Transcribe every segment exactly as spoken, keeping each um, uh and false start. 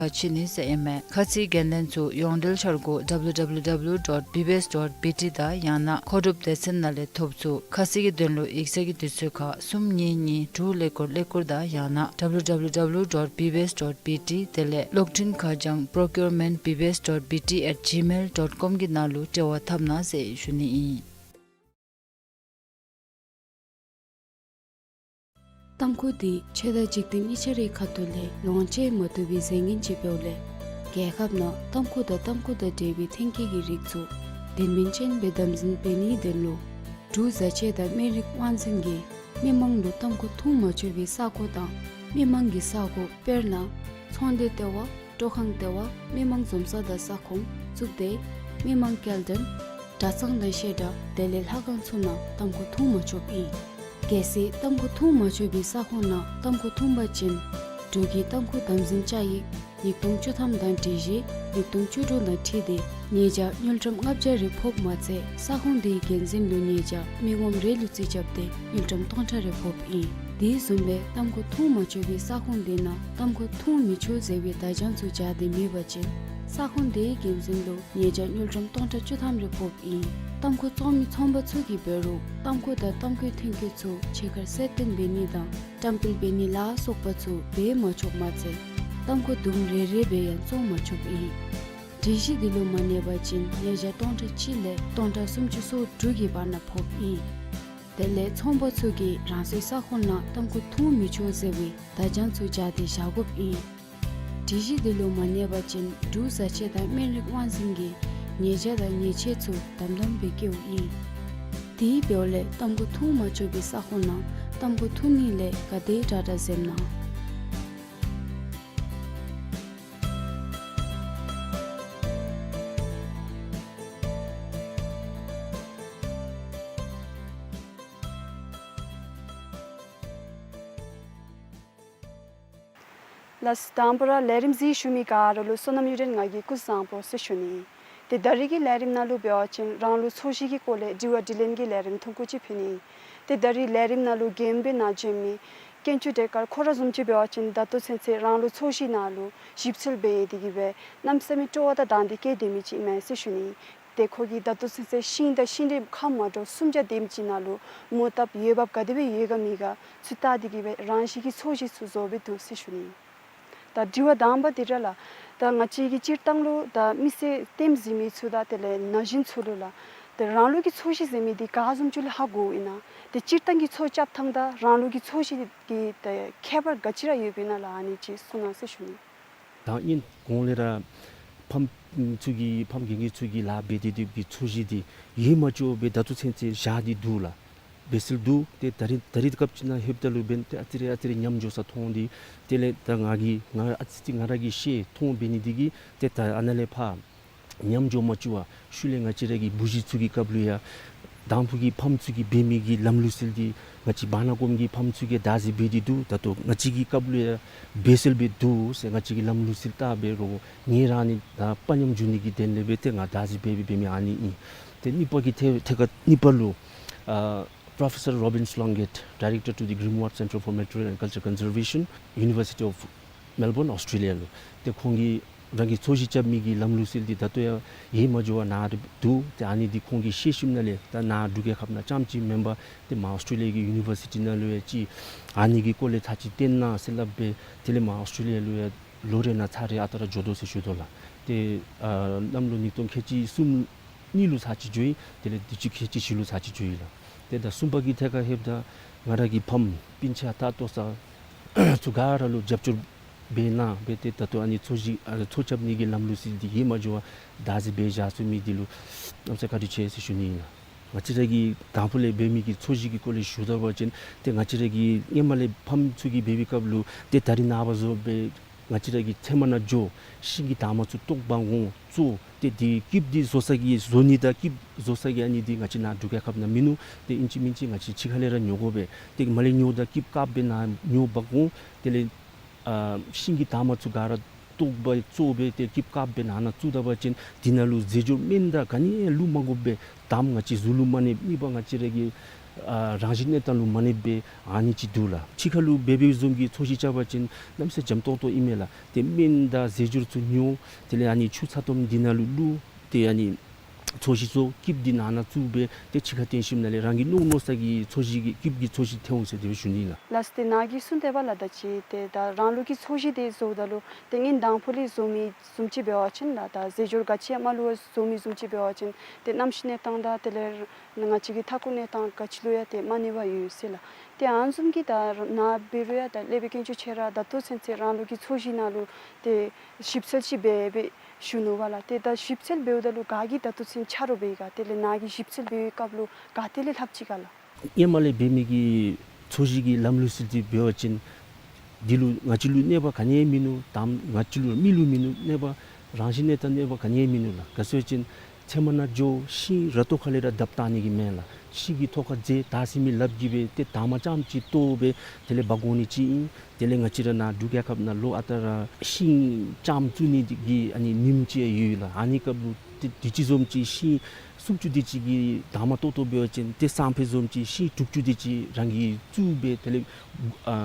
ཁ་ཕྱེ་ནི་ཟེར་ཨིན་མས། ཁ་ཚིག་འགན་ལེན་ཚུ་ཡོངས་འབྲེལ་འཆར་སྒོ་W W W dot B B S dot B T དང་ཡང་ན་མཁོ་སྒྲུབ་སྡེ་ཚན་ནང་ལས་ཐོབ་ཚུགས། ཁ་གསལ་གྱི་དོན་ལུ་ཡིག་ཚང་གི་དུས་ཚོད་ཁར་གསུམ་གཉིས་གཉིས་དྲུག་ཀླད་ཀོར་ཀླད་ཀོར་དང་ཡང་ན་W W W dot B B S dot B T དེ་ལས་གློག་འཕྲིན་ཁ་བྱང་procurement B B S dot B T at gmail dot com གི་ནང་ལུ་འབྲེལ་བ་འཐབ་གནང་ཟེར་ཞུ་ནི་ཨིན། ཏམ་ཁུ་འདི་ཆོས་དང་འཇིག་རྟེན་གཉིས་ཆ་རའི་ཁ་ཐུག་ལས་ལོངས་སྤྱོད་མ་བཏུབ་པའི་རྫས་ངན་ཅིག་འབདཝ་ལས་རྒྱལ་ཁབ་ནང་ཏམ་ཁུ་དང་ཏམ་ཁུ་དང་འབྲེལ་བའི་ཐོན་སྐྱེད་ཀྱི་རིགས་ཚུ་དོན་སྨིན་ཅན་སྦེ་དམ་འཛིན་འབད་ནིའི་དོན་ལུ་འབྲུག་བཟའ་ཆས་དང་སྨན་རིགས་དབང་འཛིན་གྱིས་མི་མང་ལུ་ཏམ་ཁུ་འཐུང་མ་ཆོག་པའི་ས་གོ་དང་མི་མང་གི་ས་གོ་དཔེར་ན་ཚོང་སྡེ་ལྟེ་བ། སྤྲོ་ཁང་ལྟེ་བ། མི་མང་འཛོམས་ས་དང་ས་ཁོངས་གཙུག་སྡེ། མི་མང་སྐྱེལ་འདྲེན། གྲྭ་ཚང་དང་བཤད་གྲྭ་དེ་ལས་ལྷ་ཁང་ཚུ་ནང་ཏམ་ཁུ་འཐུང་མ་ཆོགཔ་ཨིན། གལ་སྲིད་ཏམ་ཁུ་འཐུང་མ་ཆོག་པའི་ས་ཁོངས་ནང་ཏམ་ཁུ་འཐུང་པ་ཅིན་འབྲུག་གི་ཏམ་ཁུ་དམ་འཛིན་བཅའ་ཡིག་ཉིས་སྟོང་བཅུ་ཐམ་དང་སྒྲིག་གཞི་ཉིས་སྟོང་བཅུ་དྲུག་དང་འཁྲིལ་ཏེ་ཉེས་བྱ་དངུལ་ཀྲམ་ལྔ་བརྒྱ་རེ་ཕོགཔ་མ་ཚད་ས་ཁོངས་དེའི་འགན་འཛིན་ལུ་ཉེས་བྱ་མི་ངོམ་རེ་ལུ་རྩིས་རྐྱབ་སྟེ་དངུལ་ཀྲམ་སྟོང་ཕྲག་རེ་ཕོགཔ་ཨིན། དེ་བཟུམ་སྦེ་ཏམ་ཁུ་འཐུང་མ་ཆོག་པའི་ས་ཁོངས་དེ་ནང་ཏམ་ཁུ་འཐུང་མི་ཆོག་ཟེར་བའི་བརྡ་བྱང་ཚུ་སྦྱར་ཏེ་མེད་པ་ཅིན་ས་ཁོངས་དེའི་འགན་འཛིན་ལུ་ཉེས་བྱ་དངུལ་ཀྲམ་སྟོང་ཕྲག་བཅུ་ཐམ་རེ་ཕོགཔ་ཨིན། ཏམ་ཁུ་བཙོང་མི་ཚོང་པ་ཚུ་གིས་འབད་རུང་ཏམ་ཁུ་དང་ཏམ་ཁུའི་ཐོན་སྐྱེད་ཚུ་ཕྱི་ཁར་གསལ་སྟོན་འབད་ནི་དང་བཀྲམ་སྤེལ་འབད་ནི་ལ་སོགས་པ་ཚུ་འབད་མ་ཆོགཔ་མ་ཚད་ཏམ་ཁུ་དུམ་རེ་རེ་སྦེ་ཡང་བཙོང་མ་ཆོགཔ་ཨིན། སྒྲིག་གཞི་འདི་ལུ་མ་གནས་པ་ཅིན་ཉེས་བྱ་སྟོང་ཕྲག་གཅིག་ལས་སྟོང་ཕྲག་སུམ་ཅུ་སོ་དྲུག་གི་བར་ན་ཕོགཔ་ཨིན། དེ་ལས་ཚོང་པ་ཚུ་གིས་རང་སོའི་ས་ཁོངས་ནང་ཏམ་ཁུ་འཐུང་མི་ཆོག་ཟེར་བའི་བརྡ་བྱང་ཚུ་སྦྱར་ཏེ་བཞག་དགོཔ་ཨིན། སྒྲིག་གཞི་འདི་ལུ་མ་གནས་པ་ཅིན་འབྲུག་བཟའ་ཆས་དང་སྨན་རིགས་དབང་འཛིན་གྱིས་ཉེས་བྱ་དང་ཉེས་ཆད་ཚུ་དམ་དམ་སྦེ་བཀལཝ་ཨིན། དེ་འབདཝ་ལས་ཏམ་ཁུ་འཐུང་མ་ཆོག་པའི་ས་ཁོངས་ནང་ཏམ་ཁུ་འཐུང་ནི་ལས་ག་དེ་དྲག་དྲག་འཛེམ་གནང་། ལགས་སོ། དང་པ་ར་ལས་རིམ་གཟིགས་བཞུགས་མི་ག་ར་ལུ་བསོད་ནམས་གཡུ་སྒྲོན་ང་གིས་སྐུ་གཟུགས་བཟང་པོ་ཟེར་ཞུ་ནི། ཏེ་ད་རིས་ཀྱི་ལས་རིམ་ནང་ལུ་འབད་བ་ཅིན་རང་ལུགས་ཚོས་གཞི་གི་སྐོར་ལས་དྲི་བ་དྲིས་ལན་གྱི་ལས་རིམ་ཐུང་ཀུ་ཅིག་ཕུལ་ནི། ཏེ་ད་རིས་ལས་རིམ་ནང་ལུ་འགན་འབག་གནང་བྱོན་མི་དཀོན་མཆོག་བདེ་དཀར་ཁོ་ར་བཟུམ་ཅིག་འབད་བ་ཅིན་ད་ལྟོ་ཚུན་ཚོད་རང་ལུགས་ཚོས་གཞི་ནང་ལུ་ཞིབ་འཚོལ་འབད་ཡི་དེ་གིས་སྦེ་གནམ་མེད་ས་མེད་སྤྲོ་བ་དང་དང་འདོད་བསྐྱེད་དེ་མི་ཅིག་ཨིན་མས་ཟེར་ཞུ་ནི། ཏེ་ཁོ་གིས་ད་ལྟོ་ཚུན་ཚོད་ཤིང་དང་ཤིང་འབྲས་ཁམས་མ་འདྲཝ་སུམ་བརྒྱ་དེམ་ཅིག་ནང་ལུ་མོ་བཏབ་འོས་འབབ་ག་དེ་སྦེ་ཡོད་ག་མེད་ག་ཚུ་བལྟ་དེ་གིས་སྦེ་རང་བཞིན་གྱི་ཚོས་གཞི་ཚུ་བཟོ་སྦེ་འདུག་ཟེར་ཞུ་ནི། ད་དྲི་བ་དང་པ་འདི་ར་ལགས། ད་ང་བཅས་ཀྱི་སྤྱིར་བཏང་ལུ་ད་མི་སེར་ལྟདམོ་གཟིགས་མི་ཚུ་དང་དེ་ལས་ན་གཞོན་ཚུ་ལུ་ལགས། ད་རང་ལུགས་ཀྱི་ཚོས་གཞི་ཟེར་མི་འདི་ག་བཟུམ་ཅིག་ལུ་ཧ་གོཝ་ཨིན་ན། ཏེ་སྤྱིར་བཏང་གི་ཚོས་རྐྱབ་ཐངས་དང་རང་ལུགས་ཀྱི་ཚོས་གཞི་གི་ད་ཁྱད་པར་ག་ཅི་ར་ཡོདཔ་ཨིན་ན་ལགས། ཨ་ནི་ཅིག་གསུང་གནང་ཟེར་ཞུ་ནི། ད་ཨིན། གོང་ལས་ར་ཕམ་ཚུ་གིས་ཕམ་རྒན་རྒས་ཚུ་གིས་ལཱ་འབད་དེ་དེ་གི་ཚོས་གཞི་འདི་ཡོད་མ་བཅུག་སྦེ་ད་ལྟོ་ཚུན་ཚོད་བཞག་སྟེ་འདུག་ལགས། འབད་སྲོལ་འདུག། ཏེ་ད་རིས་ད་རིས་སྐབས་ཅིག་ནང་ལྷོདཔ་ད་ལུ་འབདན་ཏེ་ཨ་ཙི་རེ་ཨ་ཙི་རེ་ཉམས་འགྱོ་ས་མཐོང་སྟེ་དེ་ལས་ད་ང་གིས་ང་ཨ་ཙི་ཅིག་ང་ར་གིས་ཤེས་མཐོང་འབད་ནི་དེ་གིས་ཏེ་ད་ཨ་ནཱ་ལས་ཕར་ཉམས་འགྱོ་མ་བཅུག་པར་ཤུལ་ལས་ང་བཅས་ར་གི་བུ་གཞི་ཚུ་གི་སྐབས་ལུ་ཡང་དང་ཕུ་གི་ཕམ་ཚུ་གིས་འབད་མི་གི་ལམ་ལུགས་སྲོལ་འདི་ང་བཅས་བར་ན་གོངམ་གི་ཕམ་ཚུ་གིས་བདག་འཛིན་འབད་དེ་འདུག། ད་ལྟོ་ང་བཅས་ཀྱི་སྐབས་ལུ་ཡང་འབད་སྲོལ་སྦེ་འདུག་ཟེར་ང་བཅས་ཀྱིས་ལམ་ལུགས་སྲོལ་བལྟ་འབད་རུང་ངེ་ར་ནི་ད་དཔའ་ཉམས་འགྱོ་ནི་གི་དོན་ལས་སྦེ་ཏེ་ང་བདག་འཛིན་འབད་འབད་མི་ཨ་ནི་ཨིན། ཏེ་གཉིས་པ་གི་ཐད་ཐད་ཁར་གཉིས་པ་ལུ་ཨ་Professor Robin Sloggett, Director to the Grimoire Centre for Material and Culture Conservation, University of Melbourne, Australia ལུ། ཏེ་ཁོང་གིས་རང་གི་ཚོས་གཞི་རྐྱབ་མི་གི་ལམ་ལུགས་སྲོལ་འདི་ད་ལྟོ་ཡང་ཡོད་མ་བཅུག་པར་ནཱ་འདུག། ཏེ་ཨ་ནི་འདི་ཁོང་གིས་ཤེས་ཞིནམ་ལས་ད་ནཱ་འབྲུག་རྒྱལ་ཁབ་ནང་རྐྱངམ་ཅིག་མེན་པར་ཏེ་མར་ཨོསི་ཊེ་ལི་ཡ་གི་ཡུ་ནི་བར་སི་ཊི་ནང་ལུ་ཡང་ཅིག་ཨ་ནི་གི་སྐོར་ལས་ཚར་ཅིག་བསྟན་གནང་ཟེར་སླབ་སྦེ་དེ་ལས་མར་ཨོསི་ཊེ་ལི་ཡ་ལུ་ཡང་ལོ་རེ་ནང་ཚར་རེ་ཨ་རྟག་ར་འགྱོ་དོ་ཟེར་ཞུ་དོ་ལགས། ཏེ་ཨ་གནམ་ལོ་ཉིས་སྟོང་ཁལ་གཅིག་གསུམ་གཉིས་ལུ་ཚར་ཅིག་འགྱོ་ཡི། དེ་ལས་དུས་ཅི་ཁལ་གཅིག་བཞི་ལུ་ཚར་ཅིག་འགྱོ་ཡི་ལགས། ཏེ་ད་གསུམ་པ་གི་ཐད་ཁར་ལྷོདཔ་ད་ང་ར་གི་ཕམ་སྤུན་ཆ་ད་ལྟོ་ས་ཚུ་ག་ར་ལུ་རྒྱབ་སྐྱོར་འབད་གནང་སྦེ་ཏེ་ད་ལྟོ་ཨ་ནི་ཚོས་གཞི་ཨ་ཚོས་རྐྱབ་ནི་གི་ལམ་ལུགས་སྲོལ་འདི་ཡོད་མ་བཅུག་པར་བདག་འཛིན་འབད་བཞག་ཚུགས་མི་འདི་ལུ་གནམ་ས་བཀའ་དྲིན་ཆེ་ཟེར་ཞུ་ནི་ཨིན་ལགས། ང་བཅས་ར་གི་དང་ཕུ་ལས་འབད་མི་གི་ཚོས་གཞི་གི་སྐོར་ལས་ཞུ་ད་པ་ཅིན་ཏེ་ང་བཅས་ར་གི་སྔོན་མ་ལས་ཕམ་ཚུ་གིས་འབད་བའི་སྐབས་ལུ་ཏེ་ད་རིས་ནངས་པ་བཟུམ་སྦེ་ང་བཅས་ར་གི་ཚལ་མ་ནང་འགྱོ་ཤིང་གི་འདབ་མ་ཚུ་བཏོག་འབག་འོང་བཙོ། ཏེ་དེ་སྐྱིབས་འདི་བཟོ་ས་གི་བཟོ་ནི་དང་སྐྱིབས་བཟོ་ས་གི་ཨ་ནི་འདི་ང་བཅས་ནཱ་འབྲུག་རྒྱལ་ཁབ་ནང་མིན་ནུག། ཏེ་ཨིན་ཅི་མིན་ཅི་ང་བཅས་ཕྱི་ཁ་ལས་ར་ཉོ་དགོ་པས། ཏེ་མར་ལས་ཉོཝ་ད་སྐྱིབས་དཀརཔོ་སྦེ་ནཱ་ཉོ་འབག་འོང་། དེ་ལས་ཨ་ཤིང་གི་འདབ་མ་ཚུ་ག་ར་བཏོག་འབག་བཙོ་སྦེ་ཏེ་སྐྱིབས་དཀརཔོ་སྦེ་ནང་ན་བཙུགས་ད་པ་ཅིན་དེ་ནང་ལུ་རྫས་སྦྱོར་སྨན་དང་ག་ནི་ཡང་བླུག་མ་དགོ་པར་འདབ་མ་ང་བཅས་གཟུགས་ལུ་མ་གནོད། གཉིས་པ་ང་བཅས་ར་གི་ ཨ་རང་བཞིན་གནས་སྟངས་ལུ་མ་གནས་པའི་ཨ་ནི་ཅིག་འདུག་ལགས། ཕྱི་ཁ་ལུ་འབད་འབདཝ་བཟུམ་གྱི་ཚོས་གཞི་རྐྱབ་པ་ཅིན་གནམ་མེད་ས་མེད་འཇམ་ཏོང་ཏོ་ཨིན་མས་ལགས། ཏེ་སྨན་དང་རྫས་སྦྱོར་ཚུ་ཉོ། དེ་ལས་ཨ་ནི་ཆུ་ཚ་ཏོམ་འདི་ནང་ལུ་བླུགས། ཏེ་ཨ་ནི་ཚོས་གཞི་ཚུ་སྐྱིབས་འདི་ནང་ན་བཙུགས་སྦེ་ཏེ་ཕྱི་ཁར་བཏོན་ཞིནམ་ལས་རང་གིས་མནོ་མནོ་ས་གི་ཚོས་གཞི་གི་སྐྱིབས་ཀྱི་ཚོས་གཞི་ཐོན་འོང་ཟེར་དེ་སྦེ་ཞུ་ནི་ལགས། ལགས་སོ། ཏེ་ནཱ་གིས་གསུངས་དེ་སྦེ་ལགས། ད་ཅི་ཏེ་ད་རང་ལུགས་ཀྱི་ཚོས་གཞི་འདི་བཟོཝ་ད་ལུ་ཏེ་ངན་དང་ཕུ་ལས་བཟོ་མི་བཟུམ་ཅིག་འབད་བ་ཅིན་ལགས། ད་རྫས་སྦྱོར་ག་ཅི་ཡང་མ་བླུགས་པར་བཟོ་མི་བཟུམ་ཅིག་འབད་བ་ཅིན་ཏེ་གནམ་གཤིས་གནས་སྟངས་དང་དེ་ལས་ང་བཅས་ཀྱི་མཐའ་འཁོར་གནས་སྟངས་ག་ཅི་ལུ་ཡང་ཏེ་མ་གནས་པར་ཡོད་ཟེར་ལགས། ཏེ་ཨ་ནི་བཟུམ་གྱི་ད་ནཱ་འབད་རུང་ཡང་ད་ཀླད་པའི་དཀོན་མཆོག་ཁྱོད་ར་ད་ལྟོ་ཚུན་ཚོད་རང་ལུགས་ཀྱི་ཚོས་གཞི་ནང་ལུ་ཏེ་ཞིབ་འཚོལ་ཅིག་འབད་འབད་ཞུ་ནུག་པ་ལགས། ཏེ་ད་ཞིབ་འཚོལ་འབདཝ་ད་ལུ་ག་གིས་ད་ལྟོ་ཚུན་ཆ་རོགས་འབད་ཡི་ག། དེ་ལས་ནཱ་གིས་ཞིབ་འཚོལ་འབད་བའི་སྐབས་ལུ་ག་ཏེ་ལས་ལྷབ་ཅི་ག་ལགས། ཧེ་མ་ལས་འབད་མི་གི་ཚོས་གཞི་གི་ལམ་ལུགས་ཚུ་འདི་འབད་བ་ཅིན་འདི་ལུ་ང་བཅས་ལུ་གནོད་པ་ག་ནི་ཡང་མིན་ནུག། དང་ང་བཅས་ལུ་མི་ལུ་མིན་ནུག་གནོད་པ། རང་བཞིན་གནས་སྟངས་གནོད་པ་ག་ནི་ཡང་མིན་ནུག་ལགས། ག་ཅི་སྦེ་ཟེར་བ་ཅིན་ཚལ་མ་ནང་འགྱོ་ཤིང་ར་ཏོག་ཁ་ལས་ར་བརྡབ་བཏང་ནི་གི་མེན་ལགས། ཤིང་གི་ཐོག་ཁར་འཛེགས་ད་ཟེར་མི་ལགཔ་གིས་སྦེ་ཏེ་དར་མ་རྐྱངམ་ཅིག་བཏོག་སྦེ་དེ་ལས་འབག་འོང་ནི་ཅིག་ཨིན། དེ་ལས་ང་བཅས་ར་ནཱ་འབྲུག་རྒྱལ་ཁབ་ནང་ལོ་ཨ་རྟག་ར་ཤིང་རྐྱངམ་བཙུགས་ནི་གི་ཨ་ནི་ཉིནམ་ཅིག་ཡོད་ལགས། ཨ་ནི་སྐབས་ལུ་ཏེ་དུས་ཅི་བཟུམ་ཅིག་ཤིང་སུམ་ཅུ་དེ་ཅིག་གིས་དར་མ་བཏོག་བཏོགཔ་འབད་བ་ཅིན་ཏེ་སང་ཕོད་བཟུམ་ཅིག་ཤིང་དྲུག་ཅུ་དེ་ཅིག་རང་གིས་བཙུགས་སྦེ་དེ་ལས་ཨ་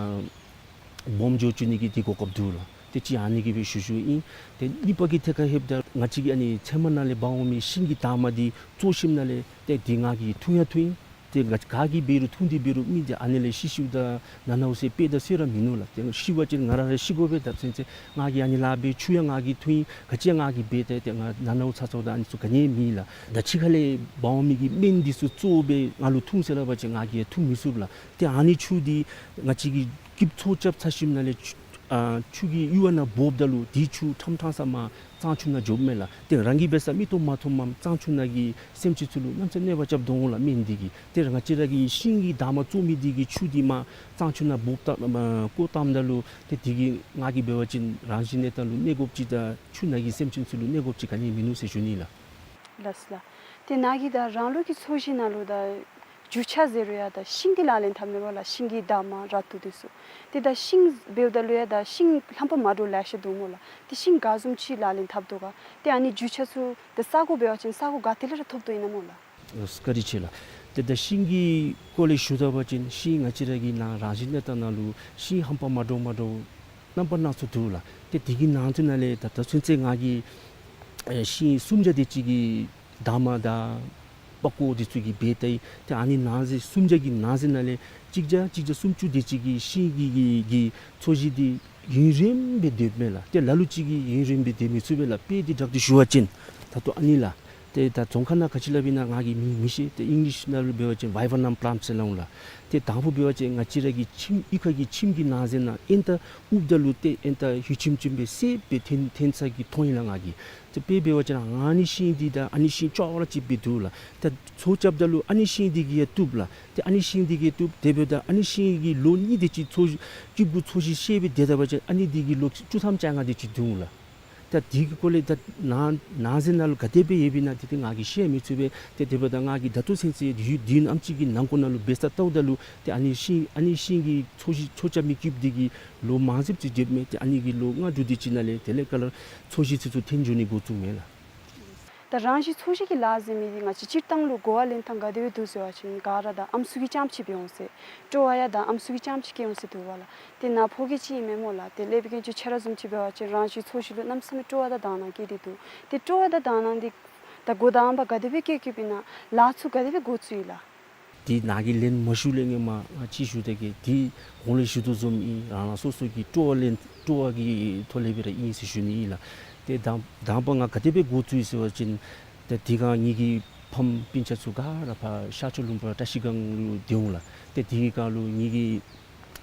སྦོམ་འགྱོ་བཅུག་ནི་གི་དེ་གོ་སྐབས་འདུག་ལགས། ཏེ་ཅིག་ཨ་ནི་གི་སྦེ་ཞུ་ཞུཝ་ཨིན། ཏེ་གཉིས་པ་གི་ཐད་ཁར་ལྷོདཔ་ད་ང་བཅས་ཀྱིས་ཨ་ནི་ཚལ་མ་ནང་ལས་འབག་འོང་མི་ཤིང་གི་དར་མ་འདི་བཙོ་ཞིནམ་ལས་ཏེ་འདི་ང་གིས་འཐུང་ཡང་འཐུང་ཡི། ཏེ་ང་ག་གིས་འབད་རུང་འཐུང་སྟེ་འབད་རུང་མི་འདི་ཨ་ནི་ལས་ཤི་ཤིཝ་ད་ན་ནཝ་ཟེར་དཔེ་དང་སྲོལ་ར་མིན་ནུག་ལགས། ཏེ་ཤི་བ་ཅིན་ང་ར་ར་ཤི་དགོ་པས། ད་ཚུན་ཚོད་ང་གིས་ཨ་ནི་ལཱ་འབད། ཆུ་ཡང་ང་གིས་འཐུང་ཡི། ག་ཅི་ཡང་ང་གིས་འབད། ཏེ་ཏེ་ང་ན་ནཝ་ཚ་ཚ་བ་ད་ཨ་ནི་ཚུ་ག་ནི་ཡང་མེད་ལགས། ད་ཕྱི་ཁ་ལས་འབག་འོང་མི་གི་སྨན་འདི་ཚུ་བཙོ་སྦེ་ང་ལུ་འཐུང་ཟེར་སླབ་པ་ཅིན་ང་གིས་ཡང་འཐུང་མི་ཚུགས་ལགས། ཏེ་ཨ་ནི་ཆུ་འདི་ང་བཅས་ཀྱིས་སྐྱིབས་ཚོས་རྐྱབ་ཚར་ཞིནམ་ལས་ཆུ་ཨ་ཆུ་གི་གཡུར་བ་ནང་འབོཝ་ད་ལུ་དེ་ཆུ་ཁྲམ་ཁྲང་ས་མར་གཙང་ཆུ་ནང་འགྱོཝ་མས་ལགས། ཏེ་རང་གིས་འབད་ས་མིག་ཏོ་མ་མཐོངམ་གཙང་ཆུ་ནང་གི་སེམས་ཅན་ཚུ་ལུ་གནམ་མེད་ས་མེད་གནོད་པ་རྐྱབ་དོ་འོང་ལགས་སྨན་འདི་གིས། ཏེ་ང་བཅས་ར་གི་ཤིང་གི་དར་མ་བཙོ་མི་འདི་གི་ཆུ་འདི་མར་གཙང་ཆུ་ནང་འབོཝ་ད་མར་བཀོ་བཏངམ་ད་ལུ་ཏེ་དེ་གིས་ང་གིས་འབད་བ་ཅིན་རང་བཞིན་གནས་སྟངས་ལུ་གནོད་དགོཔ་ཅིག་དང་ཆུ་ནང་གི་སེམས་ཅན་ཚུ་ལུ་གནོད་དགོཔ་ཅིག་ག་ནི་ཡང་མིན་ནུག་ཟེར་ཞུ་ནི་ལགས། ལགས་སོ་ལགས། ཏེ་ནཱ་གིས་ད་རང་ལུགས་ཀྱི་ཚོས་གཞི་ནང་ལུ་ད་རྒྱུ་ཆ་ཟེར་རུང་ཡང་ད་ཤིང་འདི་ལག་ལེན་འཐབ་མས་པ་ལགས། ཤིང་གི་དར་མ་ར་ཏོག་འདི་ཚུ། ཏེ་ད་ཤིང་འབདཝ་ད་ལུ་ཡང་ད་ཤིང་ལྷམ་པ་མ་འདྲཝ་ལེ་ཤ་འདུག་སྨོ་ལགས། ཏེ་ཤིང་ག་བཟུམ་ཅིག་ལག་ལེན་འཐབ་དོ་ག། ཏེ་ཨ་ནི་རྒྱུ་ཆ་ཚུ་ད་ས་གོ་འབད་བ་ཅིན་ས་གོ་ག་ཏེ་ལས་ར་ཐོབ་དོ་ཨིན་ན་སྨོ་ལགས། བཀའ་དྲིན་ཆེ་ལགས། ཏེ་ད་ཤིང་གི་སྐོར་ལས་ཞུ་ད་པ་ཅིན་ཤིང་ང་བཅས་ར་གི་ནཱ་རང་བཞིན་གནས་སྟངས་ནང་ལུ་ཤིང་ལྷམ་པ་མ་འདྲཝ་མ་འདྲཝ་རྣམ་པ་སྣ་ཚོགས་འདུག་ལགས། ཏེ་དེ་གི་ནང་དོན་ནང་ལས་ད་ད་ཚུན་ཚོད་ང་གིས་ཨེ་ཤིང་སུམ་བརྒྱ་དེ་ཅིག་གི་དར་མ་དང་པགས་ཀོ་དེ་ཚུ་གིས་འབད་ད་ཡི། ཏེ་ཨ་ནི་ནང་གསེས་སུམ་བརྒྱ་གི་ནང་གསེས་ནང་ལས་གཅིག་བརྒྱ་གཅིག་བརྒྱ་སུམ་ཅུ་དེ་ཅིག་གི་ཤིང་གི་གི་གི་ཚོས་གཞི་འདི་ཡུན་རིངམོ་སྦེ་སྡོདཔ་མས་ལགས། ཏེ་ལ་ལུ་ཅིག་གིས་ཡུན་རིངམོ་སྦེ་སྡོད་མི་ཚུགས་པས་ལགས། དཔེ་འདི་དྲག་སྟེ་ཞུ་བ་ཅིན་ད་ལྟོ་ཨ་ནི་ལགས། ཏེ་ད་རྫོང་ཁ་ནང་ག་ཅི་སླབ་ཨིན་ན་ང་གིས་མི་མི་ཤེས། ཏེ་ཨིང་ལིཤ་ནང་ལུ་འབད་བ་ཅིན་ཝའི་བ་ནམ་པ་ལཱནཊ་ཟེར་སླབ་འོང་ལགས། ཏེ་དང་ཕུ་འབད་བ་ཅིན་ང་བཅས་ར་གི་ཁྱིམ་གཡུས་ཁ་གི་ཁྱིམ་གྱི་ནང་གསེས་ནང་ཨེན་ཏ་ཨུབ་ད་ལུ་ཏེ་ཨེན་ཏ་ཧུད་ཆིམ་ཆིམ་སྦེ་སེརཔོ་སྦེ་ཐོན་ཐོན་ས་གི་མཐོང་ཡི་ལགས་ང་གིས། ཏེ་དཔེ་འབད་བ་ཅིན་ཨ་ནི་ཤིང་འདི་དང་ཨ་ནི་ཤིང་ཅོག་ར་གཅིགཔ་སྦེ་འདུག་ལགས། ཏེ་ཚོས་རྐྱབ་ད་ལུ་ཨ་ནི་ཤིང་འདི་གིས་ཡང་བཏུབ་ལགས། ཏེ་ཨ་ནི་ཤིང་འདི་གིས་བཏུབ། དེ་འབདཝ་ད་ཨ་ནི་ཤིང་གིས་ལོ་གཉིས་དེ་ཅིག་ཚོས་སྐྱིབས་གུ་ཚོས་གཞི་བཤལ་སྦེ་སྡོད་ད་པ་ཅིན་ཨ་ནི་འདི་གིས་ལོ་བཅུ་ཐམ་བཅོ་ལྔ་དེ་ཅིག་འདུག་ལགས། ད་དེ་གི་སྐོར་ལས་ད་ནང་ནང་གསེས་ནང་ལུ་ག་དེ་སྦེ་ཡོདཔ་ཨིན་ན་དེ་ཏེ་ང་གིས་ཤེས་མི་ཚུགས་པས། ཏེ་དེ་འབདཝ་ད་ང་གིས་ད་ལྟོ་ཚུན་ཚོད་ཡུན་ཨ་ཙི་གི་ནང་འཁོད་ནང་ལུ་འབད་ས་ལྟཝ་ད་ལུ་ཏེ་ཨ་ནི་ཤིང་ཨ་ནི་ཤིང་གི་ཚོས་གཞི་ཚོས་རྐྱབ་མི་སྐྱིབས་འདི་གིས་ལོ་མང་སུ་ཅིག་སྡོདཔ་མས། ཏེ་ཨ་ནི་གིས་ལོ་ལྔ་དྲུག་དེ་ཅིག་ནང་ལས་དེ་ལས་ཁ་ལས་ཚོས་གཞི་ཚུ་ཚུ་ཐོན་འགྱོ་ནི་འགོ་བཙུགས་མས་ལགས། ད་རང་བཞིན་ཚོས་གཞི་གི་ལཱ་ཟེར་མི་འདི་ང་བཅས་སྤྱིར་བཏང་ལུ་གོ་བ་ལེན་ཐངས་ག་དེ་སྦེ་འདུག་ཟེར་བ་ཅིན་ག་ར་ད་ཨམ་སྲུ་གིས་རྐྱངམ་ཅིག་འབད་འོང་ཟེར། སྤྲོ་བ་ཡང་ད་ཨམ་སྲུ་གིས་རྐྱངམ་ཅིག་བསྐྱེད་འོང་ཟེར་འདུག་པ་ལགས། ཏེ་ནཱ་ཕོ་རྒྱས་ཅིག་ཨིན་མས་སྨོ་ལགས། ཏེ་ཀླད་པའི་དཀོན་མཆོག་ཁྱོད་ར་བཟུམ་ཅིག་འབད་བ་ཅིན་རང་བཞིན་ཚོས་གཞི་ལུ་གནམ་མེད་ས་མེད་སྤྲོ་བ་དང་དག་སྣང་བསྐྱེད་དེ་འདུག། ཏེ་སྤྲོ་བ་དང་དག་སྣང་འདི་ད་འགོ་དང་པ་ག་དེ་སྦེ་བསྐྱེད་བསྐྱེདཔ་ཨིན་ན་ལཱ་ཚུ་ག་དེ་སྦེ་འགོ་བཙུགས་ཡི་ལགས། འདི་ནཱ་གིས་ལན་མ་ཞུ་ལས་སྔོན་མ་ང་ཅིག་ཞུ་ད་གེ། འདི་གོང་ལས་ཞུ་དོ་བཟུམ་ཨིན། རང་རང་སོ་སོ་གི་སྤྲོ་བ་ལེན་སྤྲོ་བ་གི་ཐོག་ལས་སྦེ་ར་ཨིན་ཟེར་ཞུ་ནི་ཨིན་ལགས། ཏེ་དང་དང་པ་ང་ག་དེ་སྦེ་འགོ་བཙུགས་ཡི་ཟེར་བ་ཅིན་ཏེ་དེ་སྒང་ངེ་གི་ཕམ་སྤུན་ཆ་ཚུ་ག་ར་ཕར་ཤར་ཕྱོགས་ལུང་པ་བཀྲ་ཤིས་སྒང་ལུ་སྡོད་འོང་ལགས། ཏེ་དེ་སྒང་ལུ་ངེ་གི་